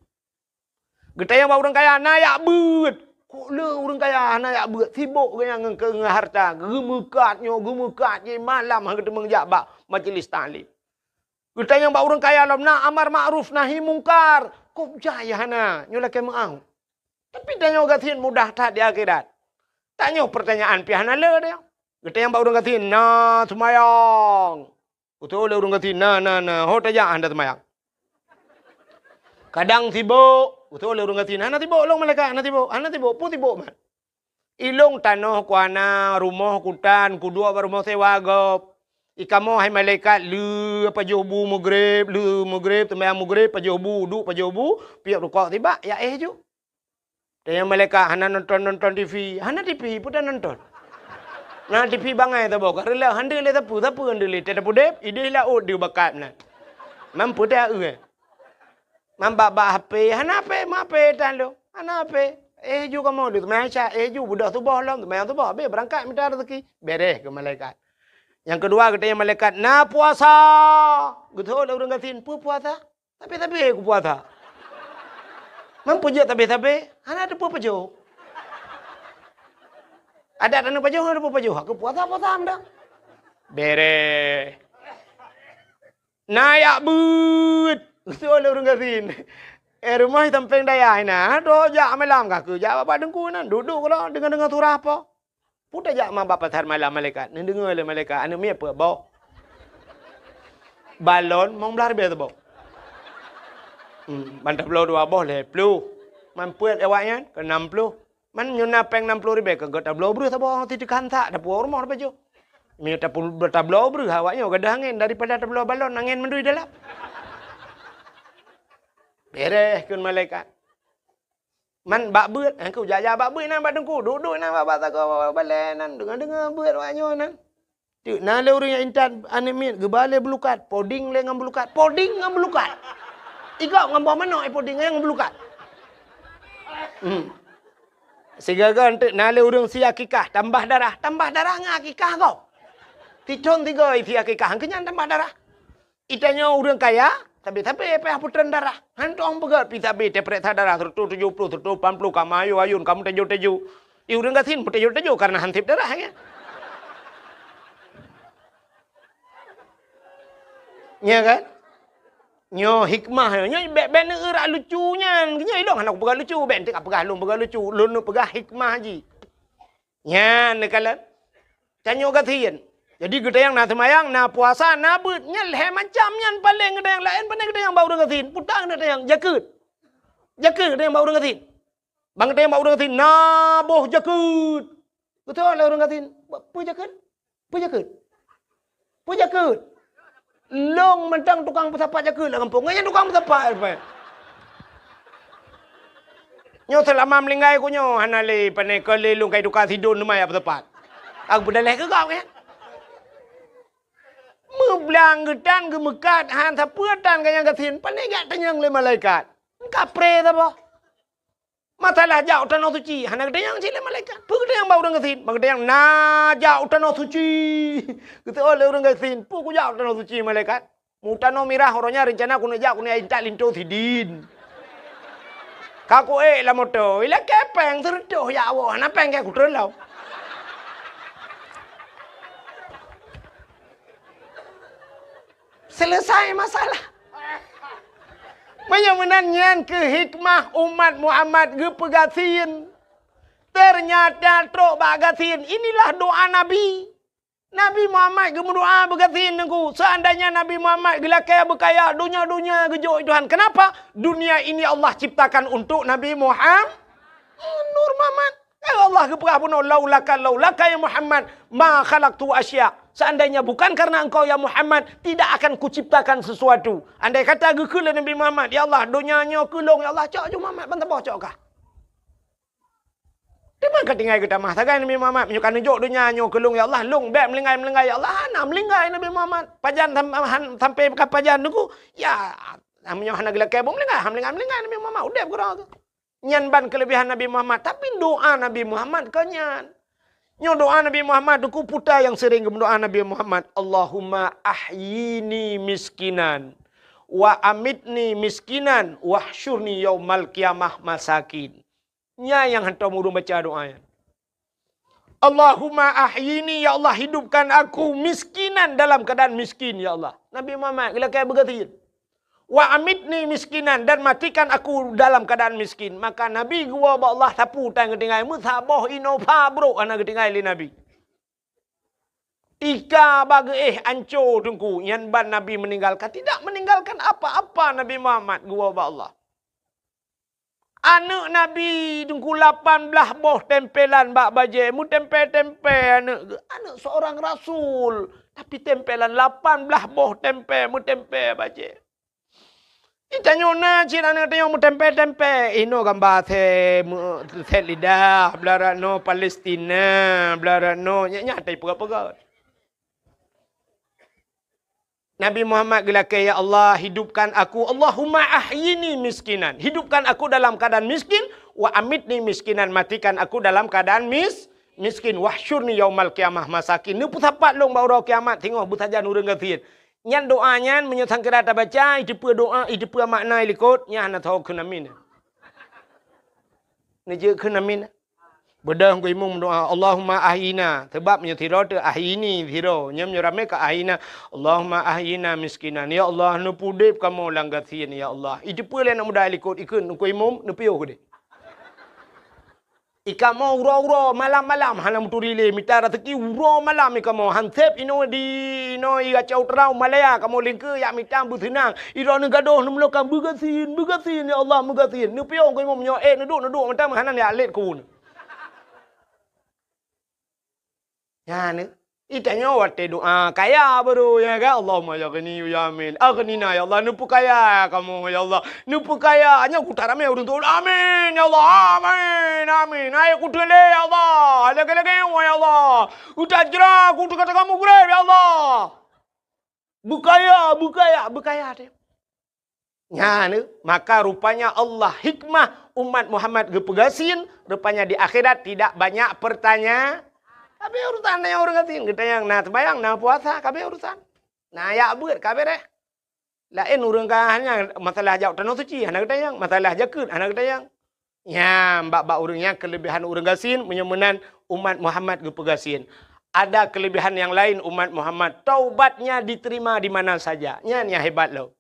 Geutanyong bak ureueng kaya na jak beuet. Kok le ureueng kaya hana jak beuet, sibôk geuh nyan ngon, ngon hareuta. Geumeukat nyoe, geumeukat jih malam han geuteumeung jak bak majlis taklim. Geutanyong bak ureueng kaya lom na amar makruf nahi mungkar. Kok jai hana, nyoe lakée meu'ah. Tapi tanyoe gasien mudah that di akhirat. Tanyoe peurtanyaan pih hana le deh. Geutanyong bak ureueng gasien, "Na seumayang?" Geutôk lé ureueng gasien, "Na, na, na." "Ho tajak han taseumayang?" "Kadang sibôk." Geutôk lé ureueng gasien, "Hana sibôk lôn malaikat, hana sibôk, hana sibôk." "Peue sibôk man?" "Ilôn tanoh kuhana, rumoh kutan, kuduek bak rumoh sewa gob. I kamoe hai malaikat, le pajoh bu meugreb, le meugreb, seumayang meugreb, pajoh bu, duek pajoh bu, piep rukok sibak, ya éh ju." Tanyong malaikat, "Hana nonton-nonton T V?" "Hana T V, peue tanonton? Na T V bangai saboh, ka reuloh, han deuh lé sapeue, sapeue han deuh lé, teuh tapudeb, idéh laôt deuh bakat meunan. Man peue teuh?" "Man bak-bak H P, hana H P, ma H P tan lôn, hana H P." "Éh ju kamoe, deuh seumayang Isya, éh ju, beudôh suboh lom, seumayang suboh, abéh beurangkat mita raseuki." "Bèrèh," kheun malaikat. Nyang keudua geutanyong malaikat, "Na puasa?" Geutôk lé ureueng gasien, "Peue puasa?" "Sabe-sabe kupuasa." "Man peue jeuet sabe-sabe?" "Hana teupeue pajoh. Adat aneuk pajoh hana teupeue pajoh. Aku puasa-puasa meunan." "Bèrèh." "Na jak beuet." Geutôk lé ureueng gasien. "Eh, rumoh sampéng dayah inan, droe jak malam ka keu jak bak teungku nan, duek-duek keudroe deungoe-deungoe surah po." "Peue tajak ma bak pasar malam malaikat?" Neudeungoe lé malaikat, "Aneuk miet peuet boh. Balon limong blaih ribèe saboh. Hmm, ban tabloe dua boh lhèe ploh. Man peuet awaknyan keu nam ploh. Man nyoe na péng nam ploh ribèe keu geutabloe breuh saboh, teuka han sak, tapuwoe rumoh tapajoh. Meunyoe tapu-, tabloe breuh awaknyoe gadôh angén daripada tabloe balon angén mandum dalam." "Bèrèh," kheun malaikat. "Man bak beuet, han keu jak-jak bak beuet nan bak teungku, duek-duek nan bak, bak sagoe balèe nan, deungoe-deungoe beuet awaknyoe nan." Teuk na lé ureueng nyang intat aneuk miet geuba lé beulukat, poding lé ngon beulukat, poding ngon beulukat. Igob ngon boh manok, eh, poding ngon beulukat. Hmm. Sigoe-goe teuk na lé ureueng sie akikah, tambah darah, tambah darah ngon akikah gob. Sithon sigoe sie akikah, han keu nyan tambah darah. Itanyoe ureueng kaya, sabe-sabe payah putreun darah. Han tueng peugét pih sabe teupeuriksa darah seratus tujuh puluh, seratus lapan puluh, ka meuayôn-ayôn, ka meuteujô-teujô. Di ureueng gasien meuteujô-teujô kareuna han sép darah, ya. Nya kan? Nyoe hikmah nyoe, nyoe bèk, bèk neueurak lucu nyan. Nyoe ilôn hana kupeugah lucu, bèk enteuk kapeugah lôn peugah lucu. Lôn neupeugah hikmah jih. Nyan neukalon. Tanyoe gasien. Jadi geutanyong na seumayang, na puasa, na beuet. Nyan lhèe macam nyan paleng geutanyong, laén pane geutanyong bak ureueng gasien. Peue tan geutanyong, jakeuet. Jakeuet geutanyong bak ureueng gasien. Ban geutanyong bak ureueng gasien, na boh jakeuet. Geutanyong lé ureueng gasien, "Peue jakeuet? Peue jakeuet? Peue jakeuet?" Lôn mantong tukang peusapat jakeuet lam gampông. Ngon nyan tukang peusapat, Pak. Nyoe seulama meuninggai ku nyoe hana lé, pane keu lé lôn kai tuka sidon teuma jak peusapat. Aku peudaleh keu gob nyan. Meublang geutan geumeukat han sapeue tan ganyang gasien, pane jak tanyong lé malaikat. Kapré saboh. Masalah jak u Tanoh Suci, hana geutanyong cit lé malaikat. Peue geutanyong bak ureueng gasien? Bak geutanyong na jak u Tanoh Suci. Geuteu'oh lé ureueng gasien, peue kujak u Tanoh Suci malaikat? Mu tanoh mirah uroe nyan reuncana keuneuk jak keuneuk intat linto sidin. Ka kuék lam moto, ilakèe péng seureutôh jak woe, hana péng keu kutreun lom. Selesai masalah. Meunyoe meunan nyan keuh hikmah umat Muhammad geupeugasien. Ternyata trok bak gasien, inilah doa Nabi. Nabi Muhammad geumeudoa beugasien Teungku. Seandainya Nabi Muhammad geulakée beukaya, donya-donya geujok Tuhan. Kenapa? Dunia ini Allah ciptakan untuk Nabi Muhammad. Nur Muhammad. Ya Allah geupeugah bunoe, "Laulaka, laulaka ya Muhammad, ma khalaqtu asya." Seandainya bukan karena engkau ya Muhammad, tidak akan kuciptakan sesuatu. Andai kata geukheun lé Nabi Muhammad, "Ya Allah, donya nyoe keu lôn, ya Allah, cok ju Muhammad ban saboh cok kah." Teuma ka tinggai geutamah sagai Nabi Muhammad, "Meunyoe ka neujok donya nyoe keu lôn, ya Allah, lôn bék meulinggai-meulinggai, ya Allah, hana meulinggai Nabi Muhammad. Pajan sam-, han-, sampai ka pajan Teungku, ya, meunyoe hana geulakée buet meulinggai, hana meulinggai-meulinggai Nabi Muhammad, udeb keudroe." Nyan ban keulebihan Nabi Muhammad, tapi doa Nabi Muhammad kon nyan. Nyoe doa Nabi Muhammad, Teungku, peue nyang sering geumeudoa Nabi Muhammad, "Allahumma ahyini miskinan, wa amitni miskinan, wahsyurni yaumal qiyamah masakin." Nyan nyang hantom ureuëng baca doa nyan. "Allahumma ahyini, ya Allah, hidupkan aku miskinan, dalam keadaan miskin, ya Allah." Nabi Muhammad geulakée beugasien. "Wa amitni miskinan, dan matikan aku dalam keadaan miskin." Maka Nabi geuwoe bak Allah, sapeue tan geutinggai, meusaboh inoe pha brok hana geutinggai lé Nabi. Tika bak geuéh anco Teungku, nyan ban Nabi meninggalkan, tidak meninggalkan apa-apa Nabi Muhammad geuwoe bak Allah. Aneuëk Nabi Teungku lapan blaih boh tempelan bak bajée, meutempé-tempé aneuëk geuh. Aneuëk seorang rasul, tapi tempelan lapan blaih boh tempé, meutempé bajée. Di tanyoe na cit aneuëk tanyoe meutempé-tempé, inoe gamba sét, meu-, sét lidah, blarat noe Palestina, blarat noe, nyak-nyak tai peugah-peugah. Nabi Muhammad geulakée, "Ya Allah, hidupkan aku, Allahumma ahyini miskinan." Hidupkan aku dalam keadaan miskin, "wa amitni miskinan." Matikan aku dalam keadaan mis-, miskin. "Wahsyurni yaumal qiyamah masakin." Neupeusapat lôn bak uroe kiamat singoh beusajan ureuëng gasien. Nyan doa nyan, meunyoe sangkira tabaca, iteupeue doa, iteupeue makna ilikot, nyan hana tho kheun amin. Neujeuet kheun amin. Beudôh Teungku Imum doa, "Allahumma ahyina." Sebab nyoe sidroe teuh ahyini sidroe. Nyoe meunyoe ramé ka ahyina. "Allahumma ahyina miskinan." Ya Allah, neupeudeb kamoe lam gasien, ya Allah. Iteupeue lé aneuk muda likot ikheun Teungku Imum, neupiôh keudeh. Ikamoe uroe-uroe, malam-malam, hana meuturi lé, mita raseuki uroe malam ikamoe. Hanseb inoe di, inoe i Aceh Utara, Malaya, kamoe lingkeue yak mita beuseunang. Idroe neugadôh, neumeulokang beugasien, beugasien, ya Allah, beugasien. Neupiôh Teungku Imum nyoe, eh, neuduek, neuduek, mata meuhana yak lét keu Nyan, itanyoe watée doa kaya baru, ya kan? Allahumma ya ghani ya amin. Aghnina ya Allah, neupeukaya kamoe ya Allah. Neupeukaya, nyoe kuta ramé ureuëng tuan. Amin ya Allah. Amin. Amin. Hai kuteulé ya Allah. Lagée-lagée ya Allah. Utajra kutu kata kamu gurée ya Allah. Beukaya, beukaya, beukaya teuh. Nyan, maka rupanya Allah hikmah umat Muhammad geupeugasien, rupanya di akhirat tidak banyak pertanya-, kabeh urusan na ureuëng gasien, geutanyong na seumayang, na puasa, kabeh urusan. Na yak beuet, kabeh deh. Laén ureuëng ka hanya masalah jak tanoh suci, hana geutanyong, masalah jakeuet, hana geutanyong. Nyan, bak-bak ureuëng nyan keulebihan ureuëng gasien, meunyoe meunan umat Muhammad geupeugasien. Ada keulebihan nyang laén umat Muhammad, taubatnya diterima di mana saja. Nyan nyang hebat lom.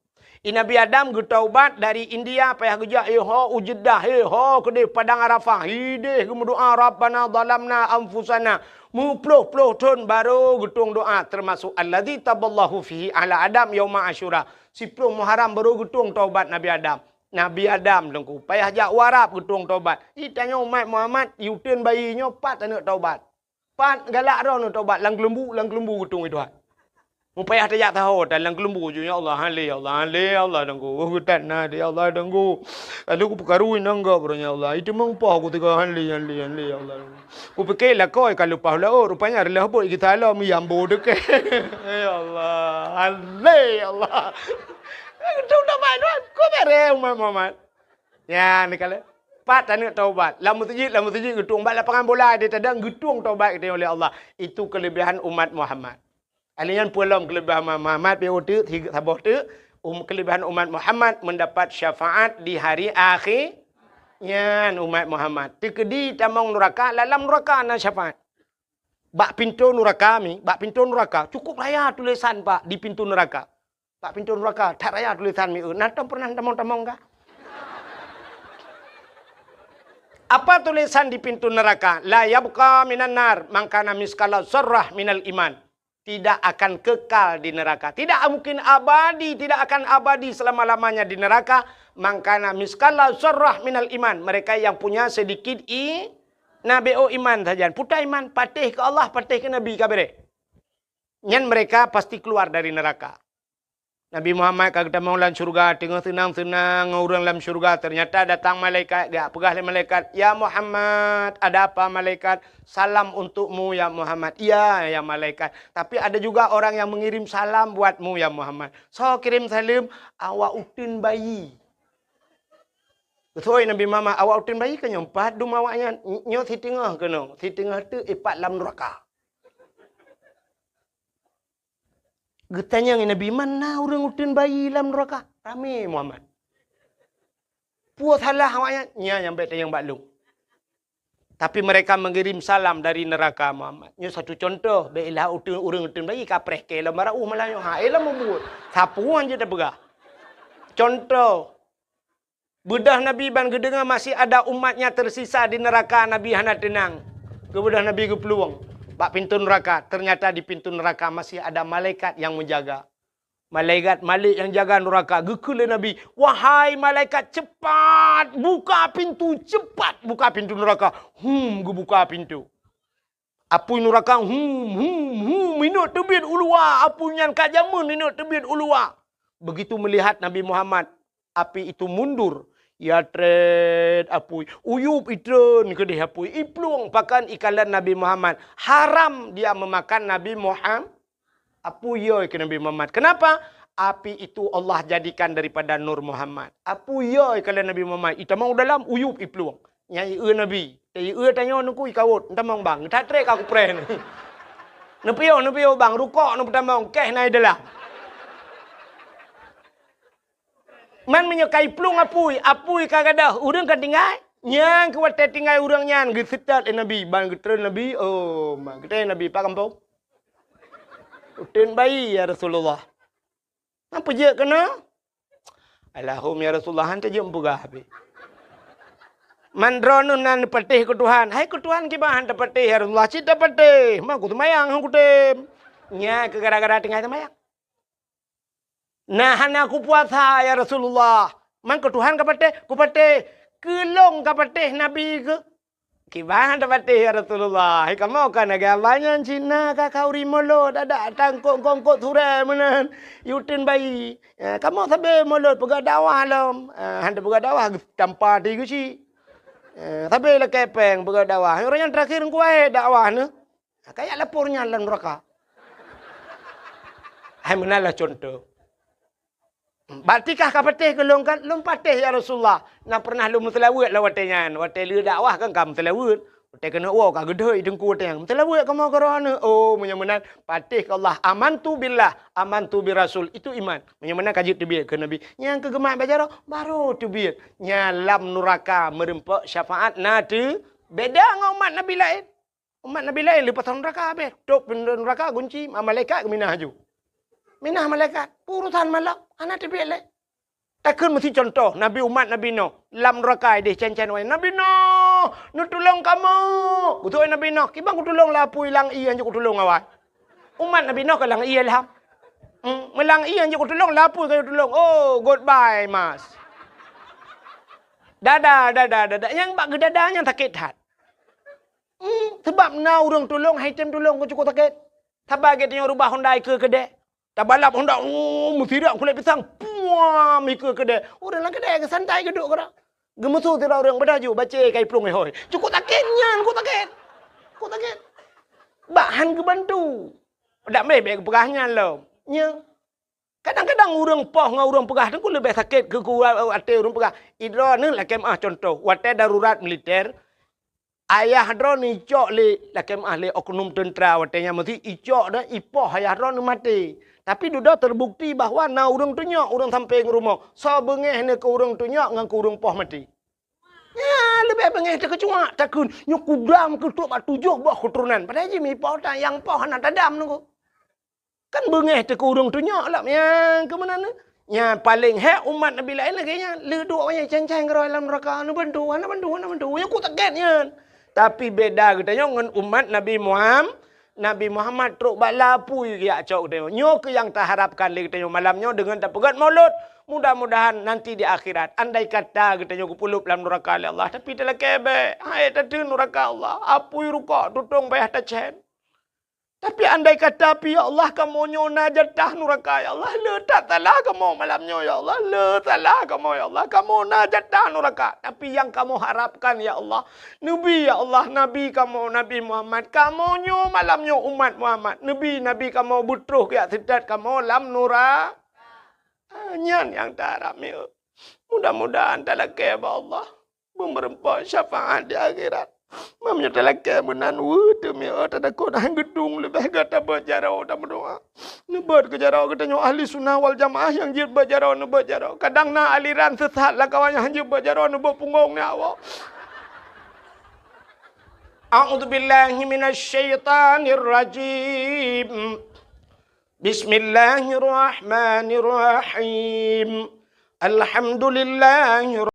I Nabi Adam geutaubat dari India, payah geujak, eh, ho u Jeddah, eh, ho keudeh Padang Arafah, ideh geumeudoa, "Rabbana zalamna anfusana." Meuploh-ploh thon baru geutueng doa, termasuk alladzi taballahu fihi ala Adam yauma Asyura. Siploh Muharram baru geutueng taubat Nabi Adam. Nabi Adam Teungku, payah jak u Arab geutueng taubat. Itanyoe umat Muhammad, i uteuen bayi nyoe pat aneuk taubat. Pat galak droeneuh taubat, lam keulumbu, lam keulumbu geutueng i Tuhan. Meupayah tajak saho, tan lam keulumbu ju, "Ya Allah, hale, ya Allah, hale, ya Allah, Teungku. Oh, geutat na, ya Allah, Teungku. Lalu kupeukaru inong gop, ya Allah. Itu meumpah ku teuka, hale, hale, hale, ya Allah, Teungku." Kupike lakoe ka leupah laôt, rupanya reuloh bot geutalom, yambo deukeh. Ya Allah, hale, ya Allah. Geutueng taubat, Tuhan. Ku bere umat Muhammad. Nyan, ni kala. Pat aneuk taubat. Lam meuseujid, lam meuseujid geutueng. Bak lapangan bola di tadang geutueng taubat geutanyoe lé Allah. Itu keulebihan umat Muhammad. Ahli nyan peulom keulebihan umat Muhammad, pi uteuk, saboh teuk, um, keulebihan umat Muhammad mendapat syafaat di hari akhé. Nyan umat Muhammad. Teukeudi tamong nuraka, lam nuraka na syafaat. Bak pintoe nuraka mi, bak pintoe nuraka, cukup raya tulésan, Pak, di pintoe nuraka. Bak pintoe nuraka, that raya tulésan mieu. Na tom pernah tamong-tamong ka? Apa tulésan di pintu neraka? La yabqa minan nar man kana miskala zarrah minal iman. Tidak akan kekal di neraka. Tidak mungkin abadi, tidak akan abadi selama-lamanya di neraka. Man kana miskala zarrah minal iman. Mereka yang punya sedikit i, na B O iman saja. Puta iman, patéh ke Allah, patéh ke Nabi, ka beres. Nyan mereka pasti keluar dari neraka. Nabi Muhammad ka geutamong lam syurga, teungoh seunang-seunang ngon ureuëng lam syurga, ternyata datang malaikat, geujak peugah lé malaikat, "Ya Muhammad, ada apa malaikat? Salam untukmu ya Muhammad." "Iya ya malaikat, tapi ada juga orang yang mengirim salam buatmu ya Muhammad." "Soe kirém saleuem?" "Awak uteuen bayi." Geutôi Nabi Muhammad, "Awak uteuen bayi keuh nyoe pat dum awaknyan?" "Nyoe siteungoh keunoe, siteungoh teuk ipat lam nuraka." Geutanyong Nabi, "Man na ureuëng uteuen bayi lam nuraka?" Ramé Muhammad. "Peue salah awaknyan?" "Nyan nyang bék tanyong bak lôn. Tapi mereka mengirim salam dari neraka Muhammad." Nyoe satu contoh, bék ilah uteuen, ureuëng uteuen bayi kapreh keu lom bara uh malah nyoe. Ha, eh lom buet. Sapeue jeuet tapeugah. Contoh, Beudôh Nabi ban geudeungoe masih ada umatnya tersisa di neraka, Nabi hana teunang. Geubeudôh Nabi geuplueng bak pintoe nuraka, ternyata di pintoe nuraka masih ada malaikat nyang meujaga. Malaikat Malik nyang jaga nuraka geukheun lé Nabi, "Wahai malaikat, cepat buka pintu, cepat buka pintu nuraka!" Hum, geubuka pintu. Apui nuraka, hum, hum, hum, inok teubiet u luwa. Apui nyan ka jameun inok teubiet u luwa. Begitu melihat Nabi Muhammad, api itu mundur. Ya tret apui. Uyup itreun keudeh apui. Iplueng pakan ikalon Nabi Muhammad. Haram dia memakan Nabi Muhammad. Apui yo keu Nabi Muhammad. Kenapa? Api itu Allah jadikan daripada nur Muhammad. Apui yo ikalon Nabi Muhammad. Itamong dalam uyup iplueng. Nyan ieu Nabi. Teuieu tanyoe nuku ikawot, ntamong bang. That trek ka kupreh ni. Neupiôh, neupiôh bang, rukok neupeutamong, keh na ideulah. Man meunyoe ka iplueng apui, apui ka gadôh, ureuëng ka tinggai. Nyang keu watée tinggai ureuëng nyan geuseutôt lé Nabi, ban geutreun Nabi, oh, ma geutreun Nabi, "Pak gampông? Uteuen bayi, ya Rasulullah." "Man peujeuet keunoe?" "Alahum ya Rasulullah, han teujeuet meupeugah habéh. Man droeneuh nan patéh keu Tuhan." "Hai keu Tuhan kiban han tapatéh ya Rasulullah?" "Cit tapatéh, ma kuseumayang han kutem." "Nyan keu gara-gara tinggai seumayang." "Na hana kupuasa ya Rasulullah." "Man keu Tuhan kapatéh?" "Kupatéh." "Keu lôn kapatéh Nabi keuh?" "Kiban tapatéh ya Rasulullah, hai kamoe ka lagée abah nyan Cina ka khauri mulod, adak tangkok-kongkot surée meunan, uteuen bayi. Eh, kamoe sabe mulod peugah dakwah lom." Eh, han tapeugah dakwah, tampa ti geuchik. Eh, sabe lakée péng peugah dakwah. Ureuëng nyang terakhir kuwai dakwah neuh. Ka jak lapor nyan lam nuraka. Hai meunan lah contoh. "Bak tikah kapatéh keu lôn kan?" "Lôn patéh ya Rasulullah. Na pernah lôn meuseulaweuet lom watée nyan. Watée lheueh dakwah kan ka meuseulaweuet. Watée keuneuk woe ka geudhôi teungku watée nyan. Meuseulaweuet kamoe keu droeneuh." Oh, meunyoe meunan, patéh keu Allah. "Amantu billah, amantu bir rasul." Itu iman. Meunyoe meunan ka jeuet teubiet keu Nabi. Nyang keu geumat bak jaroe, baru teubiet. Nyan lam nuraka meurumpok syafaat na teu beda ngon umat Nabi laén. Umat Nabi laén leupah nuraka habéh. Tôp pintoe nuraka gunci, ma-, malaikat geuminah laju. Minah malaikat, urosan malak, hana teubiet lé. Takheun meusi contoh, Nabi umat Nabi Nuh, lam nuraka ideh cen-cen wai, "Nabi Nuh, neutulông kamoe!" Beutôi Nabi Nuh, "Kiban kutulông lé apui lam ié hanjeuet kutulông awai." Umat Nabi Nuh ka lam ié lham. Hmm, meulam ié hanjeuet kutulông lé apui ka kutulông. Oh, goodbye, Mas. Dada, dada, dada. Nyang bak geudada nyang sakét that. Hmm, seubab na ureuëng tulông, hai tem tulông keu cukôp sakét. Saban gét tanyoe rubah honda ikeue keudè. Tabalap honda, oh, meusirak kulét pisang, puam, ikeue keudè. Ureuëng lam keudè geusantai geuduek keudroe. Geumeusu sidroe ureuëng beudaju, bacé kai plueng hôi. Cukôp sakét nyan, cukôp sakét. Cukôp sakét. Bak han geubantu. Dak meh bék geupeugah nyan lom. Nya. Kadang-kadang ureuëng poh ngon ureuëng peugah teungku leubeh sakét keu, keu até ureuëng peugah. Idroeneuh lakée meuah contoh, watée darurat militer, ayah droeneuh icok lé lakée meuah lé oknum teuntra watée nyan meusi icok dan ipoh ayah droeneuh maté. Tapi dudoe terbukti bahwa na ureuëng tunyok ureuëng sampéng rumoh, soe beungéh neuh keu ureuëng tunyok ngon keu ureuëng poh maté. Nya leubeh beungéh teukeucuak takheun nyoe kudam keutrok bak tujoh boh keuturonan. Padahai jih mipoh tan nyang poh hana tadam nunggu. Kan Beungéh teukurong tunyok lom nyang keu meunan. Nyan paleng hék umat Nabi laén lagée nyan. Le duek wayang cang-cang keudroe lam neuraka, neubantu, hana bantu, hana bantu. Nyan ku sakét nyan. Tapi beda geutanyoe ngon umat Nabi Muham-, Nabi Muhammad trok bak lapui geujak cok geutanyoe. Nyoe keuh nyang taharapkan lé geutanyoe malam nyoe deungon tapeugét maulud. Mudah-mudahan nanti di akhirat, andai kata geutanyoe geupeuleub lam neuraka lé Allah, tapi talakée bék, hai tateun neuraka Allah, apui rukok tutong payah tacén. Tapi andai kata pih, ya Allah, kamoe nyoe na jatah neuraka, ya Allah, le that salah kamoe malam nyoe, ya Allah, le salah kamoe, ya Allah, kamoe na jatah neuraka. Tapi nyang kamoe harapkan, ya Allah, neubi, ya Allah, Nabi kamoe, Nabi Muhammad, kamoe nyoe malam nyoe umat Muhammad, neubi Nabi kamoe beutroh geujak seutôt kamoe lam neura-, ah, nyan nyang taharap mieu. Mudah-mudahan talakée bak Allah. Beumeureumpok syafaat di akhirat. Meunyoe talakée meunan, weueh teumé, oh, tatakot han geudong leubeh gata beuet jaroe dan meudoá. Neubeuet keu jaroe geutanyoe ahli sunnah wal jamaah nyang jeuet beuet jaroe, neubeuet jaroe. Kadang na aliran sesat lam kawan nyang han jeuet beuet jaroe, neubeuet punggong nyan awak. A'udzubillahi minasyaitonirrajim. Bismillahirrahmanirrahim. Alhamdulillahi